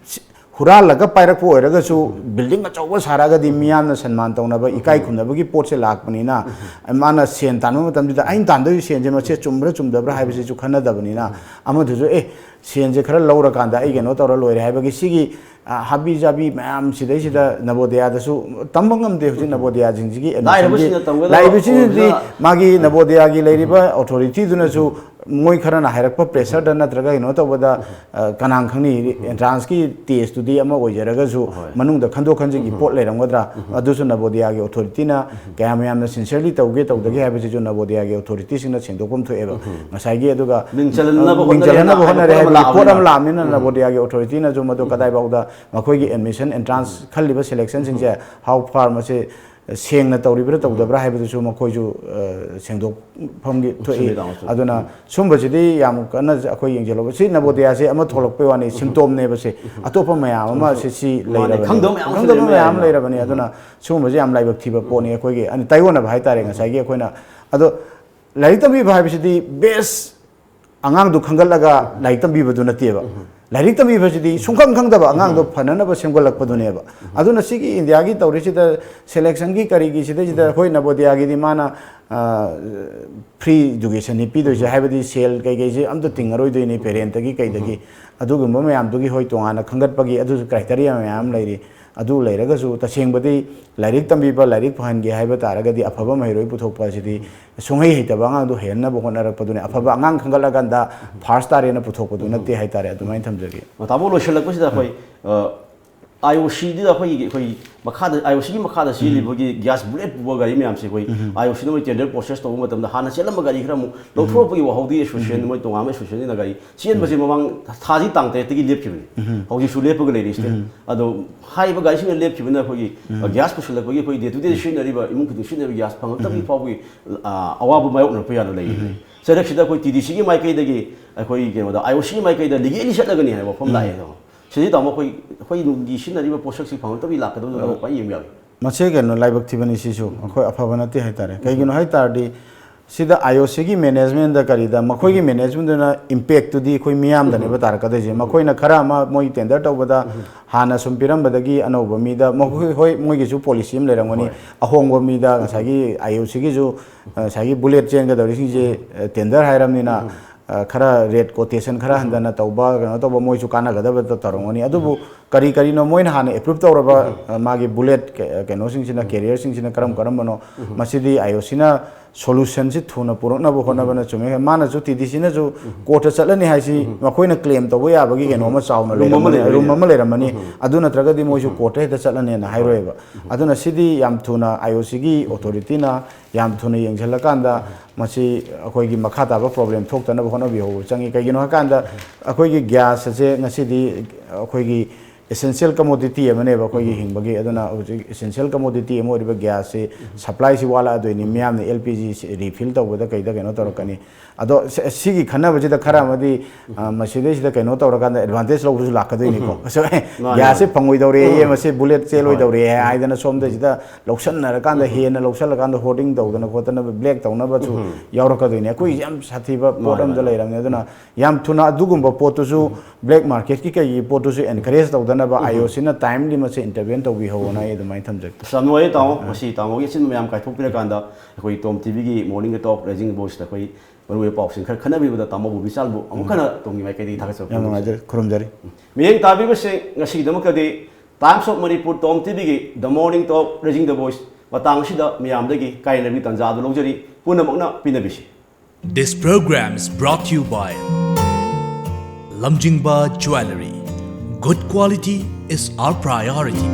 ꯁꯤ-, ꯍꯨꯔꯥꯜꯂꯒ ꯄꯥꯏꯔꯛꯄ ꯑꯣꯏꯔꯒꯁꯨ, ꯕꯤꯜꯗꯤꯡ ꯑꯆꯧꯕ ꯁꯥꯔꯛꯑꯒꯗꯤ ꯃꯤꯌꯥꯝꯅ ꯁꯟꯃꯥꯟ ꯇꯧꯅꯕ, ꯏꯀꯥꯏ ꯈꯨꯝꯅꯕꯒꯤ ꯄꯣꯠꯁꯦ ꯂꯥꯛꯄꯅꯤꯅ, ꯃꯥꯅ ꯁꯦꯟ ꯇꯥꯟꯕ ꯃꯇꯝꯁꯤꯗ ꯑꯩꯅ ꯇꯥꯟꯗꯣꯏ ꯁꯦꯟꯁꯦ ꯃꯁꯦ ꯆꯨꯝꯕ꯭ꯔꯥ ꯆꯨꯝꯗꯕ꯭ꯔꯥ ꯍꯥꯏꯕꯁꯤꯁꯨ ꯈꯟꯅꯗꯕꯅꯤꯅ, ꯑꯃꯗꯨꯁꯨ "ꯑꯦ, ꯁꯦꯟꯁꯦ ꯈꯔ ꯂꯧꯔꯀꯥꯟꯗ ꯑꯩ ꯀꯩꯅꯣ ꯇꯧꯔ ꯂꯣꯏꯔꯦ" ꯍꯥꯏꯕꯒꯤ ꯁꯤꯒꯤ, ꯑ, ꯍꯥꯕꯤ ꯖꯥꯕꯤ ꯃꯌꯥꯝ ꯁꯤꯗꯩꯁꯤꯗ ꯅꯕꯣꯗꯤꯌꯥꯗꯁꯨ ꯇꯝꯕ ꯉꯝꯗꯦ꯫ ꯍꯧꯖꯤꯛ ꯅꯕꯣꯗꯤꯌꯥꯁꯤꯡꯁꯤꯒꯤ admission ꯒꯤ ꯂꯥꯛꯏꯕꯁꯤꯡꯁꯤꯗꯤ ꯃꯥꯒꯤ ꯅꯕꯣꯗꯤꯌꯥꯒꯤ ꯂꯩꯔꯤꯕ ꯑꯣꯊꯣꯔꯤꯇꯤꯗꯨꯅꯁꯨ ꯃꯣꯏ ꯈꯔꯅ ꯍꯥꯏꯔꯛꯄ ꯄ꯭ꯔꯦꯁꯔꯗ ꯅꯠꯇ꯭ꯔꯒ ꯀꯩꯅꯣ ꯇꯧꯕꯗ, ꯑ, ꯀꯅꯥꯅ ꯈꯪꯅꯤ? ꯑꯦꯟꯇ꯭ꯔꯥꯟꯁꯀꯤ ꯇꯦꯁꯇꯨꯗꯤ ꯑꯃ ꯑꯣꯏꯖꯔꯒꯁꯨ, ꯃꯅꯨꯡꯗ ꯈꯟꯗꯣꯛ ꯈꯟꯖꯤꯟꯒꯤ ꯄꯣꯠ ꯂꯩꯔꯝꯒꯗ꯭ꯔꯥ? ꯑꯗꯨꯁꯨ ꯅꯕꯣꯗꯤꯌꯥꯒꯤ ꯑꯣꯊꯣꯔꯤꯇꯤꯅ ꯀꯌꯥꯝ ꯌꯥꯝꯅ ꯁꯤꯟꯁꯤꯌꯔꯂꯤ ꯇꯧꯒꯦ ꯇꯧꯗꯒꯦ ꯍꯥꯏꯕꯁꯤꯁꯨ ꯅꯕꯣꯗꯤꯌꯥꯒꯤ ꯑꯣꯊꯣꯔꯤꯇꯤꯁꯤꯡꯅ ꯁꯦꯡꯗꯣꯛꯐꯝ ꯊꯣꯛꯑꯦꯕ꯫ ꯉꯁꯥꯏꯒꯤ ꯑꯗꯨꯒ ꯃꯤꯡ ꯆꯜꯍꯟꯅꯕ ꯃꯤꯡ ꯍꯣꯠꯅꯔꯦꯅ ꯆꯜꯍꯟꯅꯕ ꯍꯥꯏꯕ ꯍꯣꯠꯅꯔꯦ ꯄꯣꯠ ꯑꯃ ꯍꯥꯏꯕꯒꯤ ꯄꯣꯠ ꯑꯃ ꯂꯥꯛꯑꯕꯅꯤꯅ, ꯂꯥꯛꯑꯕꯅꯤꯅ ꯅꯕꯣꯗꯤꯌꯥꯒꯤ ꯑꯣꯊꯣꯔꯤꯇꯤꯅꯁꯨ ꯃꯗꯨ ꯀꯗꯥꯏꯐꯥꯎꯗ ꯃꯈꯣꯏꯒꯤ ꯑꯦꯗꯃꯤꯁꯟ ꯑꯦꯟꯇ꯭ꯔꯥꯟꯁ ꯈꯜꯂꯤꯕ ꯁꯦꯂꯦꯛꯁꯟꯁꯤꯡꯁꯦ how far ꯃꯁꯤ ꯁꯦꯡꯅ ꯇꯧꯔꯤꯕ꯭ꯔꯥ ꯇꯧꯗꯕ꯭ꯔꯥ ꯍꯥꯏꯕꯗꯨꯁꯨ ꯃꯈꯣꯏꯁꯨ, ꯑ, ꯁꯦꯡꯗꯣꯛꯐꯝꯒꯤ ꯊꯣꯛꯏ꯫ ꯆꯨꯝꯃꯤ, ꯇꯥꯃꯣ, ꯆꯨꯝꯃꯤ꯫ ꯑꯗꯨꯅ ꯁꯨꯝꯕꯁꯤꯗꯤ ꯌꯥꯝ ꯀꯟꯅ ꯑꯩꯈꯣꯏ ꯌꯦꯡꯁꯤꯜꯍꯧꯕ꯫ ꯁꯤ ꯅꯕꯣꯗꯤꯌꯥꯁꯦ ꯑꯃ ꯊꯣꯛꯂꯛꯄꯩ ꯋꯥꯅꯤ, ꯁꯤꯝꯇꯣꯝꯅꯦꯕ ꯁꯦ꯫ ꯑꯇꯣꯞꯄ ꯃꯌꯥꯝ ꯑꯃ ꯁꯤ, ꯁꯤ ꯃꯥꯅꯦ, ꯂꯩꯔꯕꯅꯦ꯫ ꯈꯪꯗꯕ ꯃꯌꯥꯝ ꯑꯃꯁꯨ ꯈꯪꯗꯕ ꯂꯩꯔꯝꯕ ꯃꯌꯥꯝ ꯑꯃ ꯌꯥꯏ꯫ ꯂꯩꯔꯕꯅꯦ꯫ ꯑꯗꯨꯅ ꯁꯤꯒꯨꯝꯕꯁꯦ ꯌꯥꯝ ꯂꯥꯏꯕꯛ ꯊꯤꯕ ꯄꯣꯠꯅꯤ꯫ ꯑꯩꯈꯣꯏꯒꯤ ꯑꯅꯤ ꯇꯥꯏꯑꯣꯟꯅꯕ ꯍꯥꯏꯇꯥꯔꯦ꯫ ꯉꯁꯥꯏꯒꯤ ꯑꯩꯈꯣꯏꯅ, ꯑꯗꯣ ꯂꯥꯏꯔꯤꯛ ꯇꯝꯕꯤꯕ ꯍꯥꯏꯕꯁꯤꯗꯤ ꯕꯦꯁ ꯑꯉꯥꯡꯗꯨ ꯈꯟꯒꯠꯂꯒ ꯂꯥꯏꯔꯤꯛ ꯇꯝꯕꯤꯕꯗꯨ ꯅꯠꯇꯦꯕ꯫ ꯂꯥꯏꯔꯤꯛ ꯇꯝꯕꯤꯕꯁꯤꯗꯤ ꯁꯨꯡꯈꯪ ꯈꯪꯗꯕ ꯑꯉꯥꯡꯗꯣ ꯐꯅꯅꯕ ꯁꯦꯝꯒꯠꯂꯛꯄꯗꯨꯅꯦꯕ꯫ ꯑꯗꯨꯅ ꯁꯤꯒꯤ ꯏꯟꯗꯤꯌꯥꯒꯤ ꯇꯧꯔꯤꯁꯤꯗ ꯁꯦꯂꯦꯛꯁꯟꯒꯤ ꯀꯔꯤꯒꯤ ꯁꯤꯗꯩꯁꯤꯗ ꯑꯩꯈꯣꯏ ꯅꯕꯣꯗꯤꯌꯥꯒꯤꯗꯤ ꯃꯥꯅ, ꯑ, ꯐ꯭ꯔꯤ ꯏꯗꯨꯀꯦꯁꯟꯅꯤ ꯄꯤꯗꯣꯏꯁꯦ, ꯍꯥꯏꯕꯗꯤ ꯁꯦꯜ ꯀꯩꯀꯩꯁꯦ ꯑꯝꯇ ꯇꯤꯡꯉꯔꯣꯏꯗꯣꯏꯅꯤ ꯄꯦꯔꯦꯟꯇꯒꯤ ꯀꯩꯗꯒꯤ꯫ ꯑꯗꯨꯒꯨꯝꯕ ꯃꯌꯥꯝꯗꯨꯒꯤ ꯍꯣꯏ ꯇꯣꯉꯥꯟꯅ ꯈꯟꯒꯠꯄꯒꯤ ꯑꯗꯨꯁꯨ ꯀ꯭ꯔꯥꯏꯇꯦꯔꯤꯌꯥ ꯃꯌꯥꯝ ꯑꯃ ꯂꯩꯔꯤ꯫ ꯑꯗꯨ ꯂꯩꯔꯒꯁꯨ ꯇꯁꯦꯡꯕꯗꯤ ꯂꯥꯏꯔꯤꯛ ꯇꯝꯕꯤꯕ, ꯂꯥꯏꯔꯤꯛ ꯐꯍꯟꯒꯦ ꯍꯥꯏꯕ ꯇꯥꯔꯒꯗꯤ ꯑꯐꯕ ꯃꯍꯩꯔꯣꯏ ꯄꯨꯊꯣꯛꯄ ꯑꯁꯤꯗꯤ ꯁꯨꯡꯍꯩ ꯍꯩꯇꯕ ꯑꯉꯥꯡꯗꯣ ꯍꯩꯍꯟꯅꯕ ꯍꯣꯠꯅꯔꯛꯄꯗꯨꯅꯤ꯫ ꯑꯐꯕ ꯑꯉꯥꯡ ꯈꯟꯒꯠꯂꯀꯥꯟꯗ ꯐꯥꯔꯁ ꯇꯥꯔꯦꯅ ꯄꯨꯊꯣꯛꯄꯗꯨ ꯅꯠꯇꯦ ꯍꯥꯏꯇꯥꯔꯦ꯫ ꯑꯗꯨꯃꯥꯏꯅ ꯊꯝꯖꯒꯦ꯫ ꯇꯥꯃꯣ, ꯂꯣꯏꯁꯤꯜꯂꯛꯄꯁꯤꯗ ꯑꯩꯈꯣꯏ, ꯑ, IOC ꯗꯨꯗ ꯑꯩꯈꯣꯏꯒꯤ, ꯑꯩꯈꯣꯏ ꯃꯈꯥꯗ, IOC ꯒꯤ ꯃꯈꯥꯗ ꯆꯦꯜꯂꯤꯕꯒꯤ ꯒ꯭ꯌꯥꯁ ꯕꯨꯂꯦꯠ ꯄꯨꯕ ꯒꯥꯔꯤ ꯃꯌꯥꯝꯁꯦ ꯑꯩꯈꯣꯏ IOC ꯅ ꯃꯣꯏ ꯇꯦꯟꯗꯔ ꯄ꯭ꯔꯣꯁꯦꯁ ꯇꯧꯕ ꯃꯇꯝꯗ ꯍꯥꯟꯅ ꯆꯦꯜꯂꯝꯕ ꯒꯥꯔꯤ ꯈꯔ ꯑꯃꯨꯛ ꯂꯧꯊꯣꯔꯛꯄꯒꯤ ꯋꯥꯍꯧꯗꯤ ꯑꯦꯁꯣꯁꯤꯌꯦꯁꯟ, ꯃꯣꯏ ꯇꯣꯉꯥꯟꯕ ꯑꯦꯁꯣꯁꯤꯌꯦꯁꯟꯁꯤꯅ ꯒꯥꯔꯤ ꯆꯦꯟꯕꯁꯦ ꯃꯃꯥꯡ ꯊꯥꯁꯤ ꯇꯥꯡ ꯇꯔꯦꯠꯇꯒꯤ ꯂꯦꯞꯈꯤꯕꯅꯤ꯫ ꯍꯧꯖꯤꯛꯁꯨ ꯂꯦꯞꯄꯒ ꯂꯩꯔꯤ ꯁꯤꯗ꯫ ꯑꯗꯣ ꯍꯥꯏꯔꯤꯕ ꯒꯥꯔꯤꯁꯤꯡꯅ ꯂꯦꯞꯈꯤꯕꯅ ꯑꯩꯈꯣꯏꯒꯤ, ꯑ, ꯒ꯭ꯌꯥꯁ ꯄꯨꯁꯤꯜꯂꯛꯄꯒꯤ ꯑꯩꯈꯣꯏ ꯗꯦ ꯇꯨ ꯗꯦ ꯁꯤꯖꯤꯟꯅꯔꯤꯕ, ꯏꯃꯨꯡ ꯈꯨꯗꯤꯡ ꯁꯤꯖꯤꯟꯅꯔꯤꯕ ꯒ꯭ꯌꯥꯁ ꯐꯪꯉꯛꯇꯕꯒꯤ ꯐꯥꯎꯕꯒꯤ, ꯑ, ꯑꯋꯥꯕ ꯃꯥꯌꯣꯛꯅꯔꯛꯄ ꯌꯥꯅ ꯂꯩꯔꯤ꯫ ꯆꯩꯔꯛꯁꯤꯗ ꯑꯩꯈꯣꯏ TDC ꯒꯤ ꯃꯥꯏꯀꯩꯗꯒꯤ, ꯑꯩꯈꯣꯏ ꯀꯩꯅꯣꯗ IOC ꯒꯤ ꯃꯥꯏꯀꯩꯗ ꯂꯤꯒꯦꯂꯤ ꯆꯠꯂꯒꯅꯤ ꯍꯥꯏꯕ ꯋꯥꯐꯝ ꯂꯥꯛꯑꯦ꯫ ꯑꯗꯣ ꯁꯤꯗꯤ ꯇꯥꯃꯣ ꯑꯩꯈꯣꯏ, ꯑꯩꯈꯣꯏ ꯅꯨꯡꯒꯤ ꯁꯤꯖꯤꯟꯅꯔꯤꯕ ꯄꯣꯠꯁꯛꯁꯤ ꯐꯪꯉꯛꯇꯕꯒꯤ ꯂꯥꯛꯀꯗꯕꯗꯨ ꯇꯥꯃꯣ ꯈ꯭ꯋꯥꯏ ꯌꯦꯡꯕ ꯌꯥꯕ꯫ ꯃꯁꯤ ꯀꯩꯅꯣ ꯂꯥꯏꯕꯛ ꯊꯤꯕꯅꯤ ꯁꯤꯁꯨ, ꯑꯩꯈꯣꯏ ꯑꯐꯕ ꯅꯠꯇꯦ ꯍꯥꯏꯇꯥꯔꯦ꯫ ꯀꯩꯒꯤꯅꯣ ꯍꯥꯏ ꯇꯥꯔꯗꯤ ꯁꯤꯗ ꯑꯥꯏ ꯑꯣ ꯁꯤꯒꯤ ꯃꯦꯅꯦꯖꯃꯦꯟꯗ ꯀꯔꯤꯗ ꯃꯈꯣꯏꯒꯤ ꯃꯦꯅꯦꯖꯃꯦꯟꯗꯨꯅ ꯏꯝꯄꯦꯛꯇꯨꯗꯤ ꯑꯩꯈꯣꯏ ꯃꯤꯌꯥꯝꯗꯅꯦꯕ ꯇꯥꯔꯛꯀꯗꯣꯏꯁꯦ꯫ ꯃꯈꯣꯏꯅ ꯈꯔ ꯑꯃ ꯃꯣꯏ ꯇꯦꯟꯗꯔ ꯇꯧꯕꯗ ꯍꯥꯟꯅ ꯁꯨꯝ ꯄꯤꯔꯝꯕꯗꯒꯤ ꯑꯅꯧꯕ ꯃꯤꯗ ꯃꯈꯣꯏ, ꯍꯣꯏ, ꯃꯣꯏꯒꯤꯁꯨ ꯄꯣꯂꯤꯁꯤ ꯑꯃ ꯂꯩꯔꯝꯒꯅꯤ꯫ ꯑꯍꯣꯡꯕ ꯃꯤꯗ ꯉꯁꯥꯏꯒꯤ ꯑꯥꯏ ꯑꯣ ꯁꯤꯒꯤꯁꯨ ꯉꯁꯥꯏꯒꯤ ꯕꯨꯂꯦꯠ ꯆꯦꯟꯒꯗꯧꯔꯤꯁꯤꯡꯁꯦ ꯇꯦꯟꯗꯔ ꯍꯥꯏꯔꯕꯅꯤꯅ ꯈꯔ ꯔꯦꯠ ꯀꯣꯇꯦꯁꯟ ꯈꯔ ꯍꯟꯊꯅ ꯇꯧꯕ, ꯀꯩꯅꯣ ꯇꯧꯕ, ꯃꯣꯏꯁꯨ ꯀꯥꯟꯅꯒꯗꯕꯗ ꯇꯧꯔꯝꯒꯅꯤ꯫ ꯑꯗꯨꯕꯨ ꯀꯔꯤ ꯀꯔꯤꯅꯣ ꯃꯣꯏꯅ ꯍꯥꯟꯅ ꯑꯦꯄ꯭ꯔꯨꯞ ꯇꯧꯔꯕ ꯃꯥꯒꯤ ꯕꯨꯂꯦꯠ ꯀꯩꯅꯣꯁꯤꯡꯁꯤꯅ, ꯀꯦꯔꯤꯌꯔꯁꯤꯡꯁꯤꯅ ꯀꯔꯝ ꯀꯔꯝꯕꯅꯣ? ꯃꯁꯤꯗꯤ ꯑꯥꯏ ꯑꯣ ꯁꯤꯅ ꯁꯣꯂꯨꯁꯟꯁꯤ ꯊꯨꯅ ꯄꯨꯔꯛꯅꯕ ꯍꯣꯠꯅꯕꯅ ꯆꯨꯝꯃꯦ꯫ ꯃꯥꯅꯁꯨ, ꯇꯤ ꯗꯤ ꯁꯤꯅꯁꯨ ꯀꯣꯔꯠꯇ ꯆꯠꯂꯅꯤ ꯍꯥꯏꯁꯤ ꯃꯈꯣꯏꯅ ꯀ꯭ꯂꯦꯝ ꯇꯧꯕ ꯌꯥꯕꯒꯤ ꯀꯩꯅꯣ ꯑꯃ ꯆꯥꯎꯅ ꯂꯩꯔꯝꯃꯅꯤ, ꯔꯨꯝ ꯑꯃ ꯂꯩꯔꯝꯃꯅꯤ꯫ ꯑꯗꯨ ꯅꯠꯇ꯭ꯔꯒꯗꯤ ꯃꯣꯏꯁꯨ ꯀꯣꯔꯠꯇ ꯍꯦꯛꯇ ꯆꯠꯂꯅꯤꯅ ꯍꯥꯏꯔꯣꯏꯕ꯫ ꯑꯗꯨꯅ ꯁꯤꯗꯤ ꯌꯥꯝ ꯊꯨꯅ ꯑꯥꯏ ꯑꯣ ꯁꯤꯒꯤ ꯑꯣꯊꯣꯔꯤꯇꯤꯅ ꯌꯥꯝ ꯊꯨꯅ ꯌꯦꯡꯁꯤꯜꯂꯀꯥꯟꯗ ꯃꯁꯤ ꯑꯩꯈꯣꯏꯒꯤ ꯃꯈꯥ ꯇꯥꯕ ꯄ꯭ꯔꯣꯕ꯭ꯂꯦꯝ ꯊꯣꯛꯇꯅꯕ ꯍꯣꯠꯅꯕꯤꯍꯧꯕ ꯆꯪꯉꯤ꯫ ꯀꯩꯒꯤꯅꯣ ꯍꯥꯏꯀꯥꯟꯗ ꯑꯩꯈꯣꯏꯒꯤ ꯒ꯭ꯌꯥꯁ ꯑꯁꯦ ꯉꯁꯤꯗꯤ ꯑꯩꯈꯣꯏꯒꯤ ꯑꯦꯁꯦꯟꯁꯤꯌꯦꯜ ꯀꯃꯣꯗꯤꯇꯤ ꯑꯃꯅꯦꯕ ꯑꯩꯈꯣꯏꯒꯤ ꯍꯤꯡꯕꯒꯤ꯫ ꯑꯗꯨꯅ ꯍꯧꯖꯤꯛ ꯑꯦꯁꯦꯟꯁꯤꯌꯦꯜ ꯀꯃꯣꯗꯤꯇꯤ ꯑꯃ ꯑꯣꯏꯔꯤꯕ ꯒ꯭ꯌꯥꯁꯁꯤ ꯁꯄ꯭ꯂꯥꯏꯁꯤ ꯋꯥꯠꯂꯛꯑꯗꯣꯏꯅꯤ꯫ ꯃꯤꯌꯥꯝꯅ ꯑꯦꯜ ꯄꯤ ꯖꯤ ꯔꯤꯐꯤꯜ ꯇꯧꯕꯗ ꯀꯩꯗ ꯀꯩꯅꯣ ꯇꯧꯔꯛꯀꯅꯤ꯫ ꯑꯗꯣ ꯁ-, ꯁꯤꯒꯤ ꯈꯟꯅꯕꯁꯤꯗ ꯈꯔ ꯑꯃꯗꯤ, ꯑ, ꯃꯁꯤꯗꯩꯁꯤꯗ ꯀꯩꯅꯣ ꯇꯧꯔꯀꯥꯟꯗ ꯑꯦꯗꯚꯥꯟꯇꯦꯖ ꯂꯧꯕꯁꯨ ꯂꯥꯛꯀꯗꯣꯏꯅꯤꯀꯣ꯫ ꯃꯥꯅꯦ, ꯒ꯭ꯌꯥꯁꯁꯦ ꯃꯥꯅꯦ꯫ ꯐꯪꯉꯣꯏꯗꯧꯔꯦ, ꯃꯁꯤ ꯕꯨꯂꯦꯠ ꯆꯦꯜꯂꯣꯏꯗꯧꯔꯦ ꯍꯥꯏꯗꯅ ꯁꯣꯝꯗꯩꯁꯤꯗ ꯂꯧꯁꯟꯅꯔꯀꯥꯟꯗ, ꯍꯦꯟꯅ ꯂꯧꯁꯜꯂꯀꯥꯟꯗ ꯍꯣꯔꯗꯤꯡ ꯇꯧꯗꯅ ꯈꯣꯠꯇꯅ ꯕ꯭ꯂꯦꯛ ꯇꯧꯅꯕꯁꯨ ꯌꯥꯎꯔꯛꯀꯗꯣꯏꯅꯤ꯫ ꯑꯩꯈꯣꯏ ꯌꯥꯝ ꯁꯥꯊꯤꯕ ꯄꯣꯠ ꯃꯥꯅꯦ, ꯑꯃꯗ ꯃꯥꯅꯦ꯫ ꯂꯩꯔꯕꯅꯤ꯫ ꯑꯗꯨꯅ ꯌꯥꯝ ꯊꯨꯅ ꯑꯗꯨꯒꯨꯝꯕ ꯄꯣꯠꯇꯨꯁꯨ, ꯕ꯭ꯂꯦꯛ ꯃꯥꯔꯀꯦꯠꯀꯤ ꯀꯩꯒꯤ ꯄꯣꯠꯇꯨꯁꯨ ꯑꯦꯟꯀꯔꯦꯖ ꯇꯧꯗꯅꯕ ꯑꯥꯏ ꯑꯣ ꯁꯤꯅ ꯇꯥꯏꯝꯂꯤ ꯃꯁꯤ ꯏꯟꯇꯔꯚꯦꯟ ꯇꯧꯕꯤꯍꯧꯕꯅ ꯑꯩ ꯑꯗꯨꯃꯥꯏꯅ ꯊꯝꯖꯒꯦ꯫ ꯑꯁ, ꯌꯥꯝ ꯅꯨꯡꯉꯥꯏꯔꯦ ꯇꯥꯃꯣ꯫ ꯉꯁꯤ ꯇꯥꯃꯣꯒꯤ ꯑꯆꯤꯟꯕ ꯃꯌꯥꯝ ꯀꯥꯏꯊꯣꯛꯄꯤꯔꯀꯥꯟꯗ ꯑꯩꯈꯣꯏ ꯇꯣꯝ ꯇꯤꯚꯤꯒꯤ ꯃꯣꯔꯅꯤꯡ ꯇꯣꯛ ꯔꯦꯖꯤꯡ ꯚꯣꯏꯁꯇ ꯑꯩꯈꯣꯏ ꯃꯔꯨꯑꯣꯏꯕ ꯄꯥꯎꯁꯤꯡ ꯈꯔ ꯈꯟꯅꯕꯤꯕꯗ ꯇꯥꯃꯣ ꯕꯣꯕꯤꯆꯥꯟꯕꯨ ꯑꯃꯨꯛ ꯍꯟꯅ ꯇꯣꯝꯒꯤ ꯃꯥꯏꯀꯩꯗꯒꯤ ꯊꯥꯒꯠꯆꯕ ꯌꯥꯝ ꯐꯣꯡꯗꯣꯛꯆꯔꯤ꯫ ꯅꯨꯡꯉꯥꯏꯖꯔꯦ, ꯈꯨꯔꯨꯝꯖꯔꯤ꯫ ꯃꯤꯠꯌꯦꯡ ꯇꯥꯕꯤꯕꯁꯤꯡ, ꯉꯁꯤꯒꯤꯗꯃꯛꯇꯗꯤ Times of Manipur Tom ꯇꯤꯚꯤꯒꯤ The Morning Talk Raising the Voice ꯃꯇꯥꯡ ꯑꯁꯤꯗ ꯃꯤꯌꯥꯝꯗꯒꯤ ꯀꯥꯏꯅꯕꯒꯤ ꯇꯥꯟꯖꯥ ꯑꯗꯨ ꯂꯧꯖꯔꯤ꯫ ꯄꯨꯝꯅꯃꯛꯅ ꯄꯤꯅꯕꯤꯁꯤ꯫ This program is brought to you by Lamjingba Jewellery. Good quality is our priority.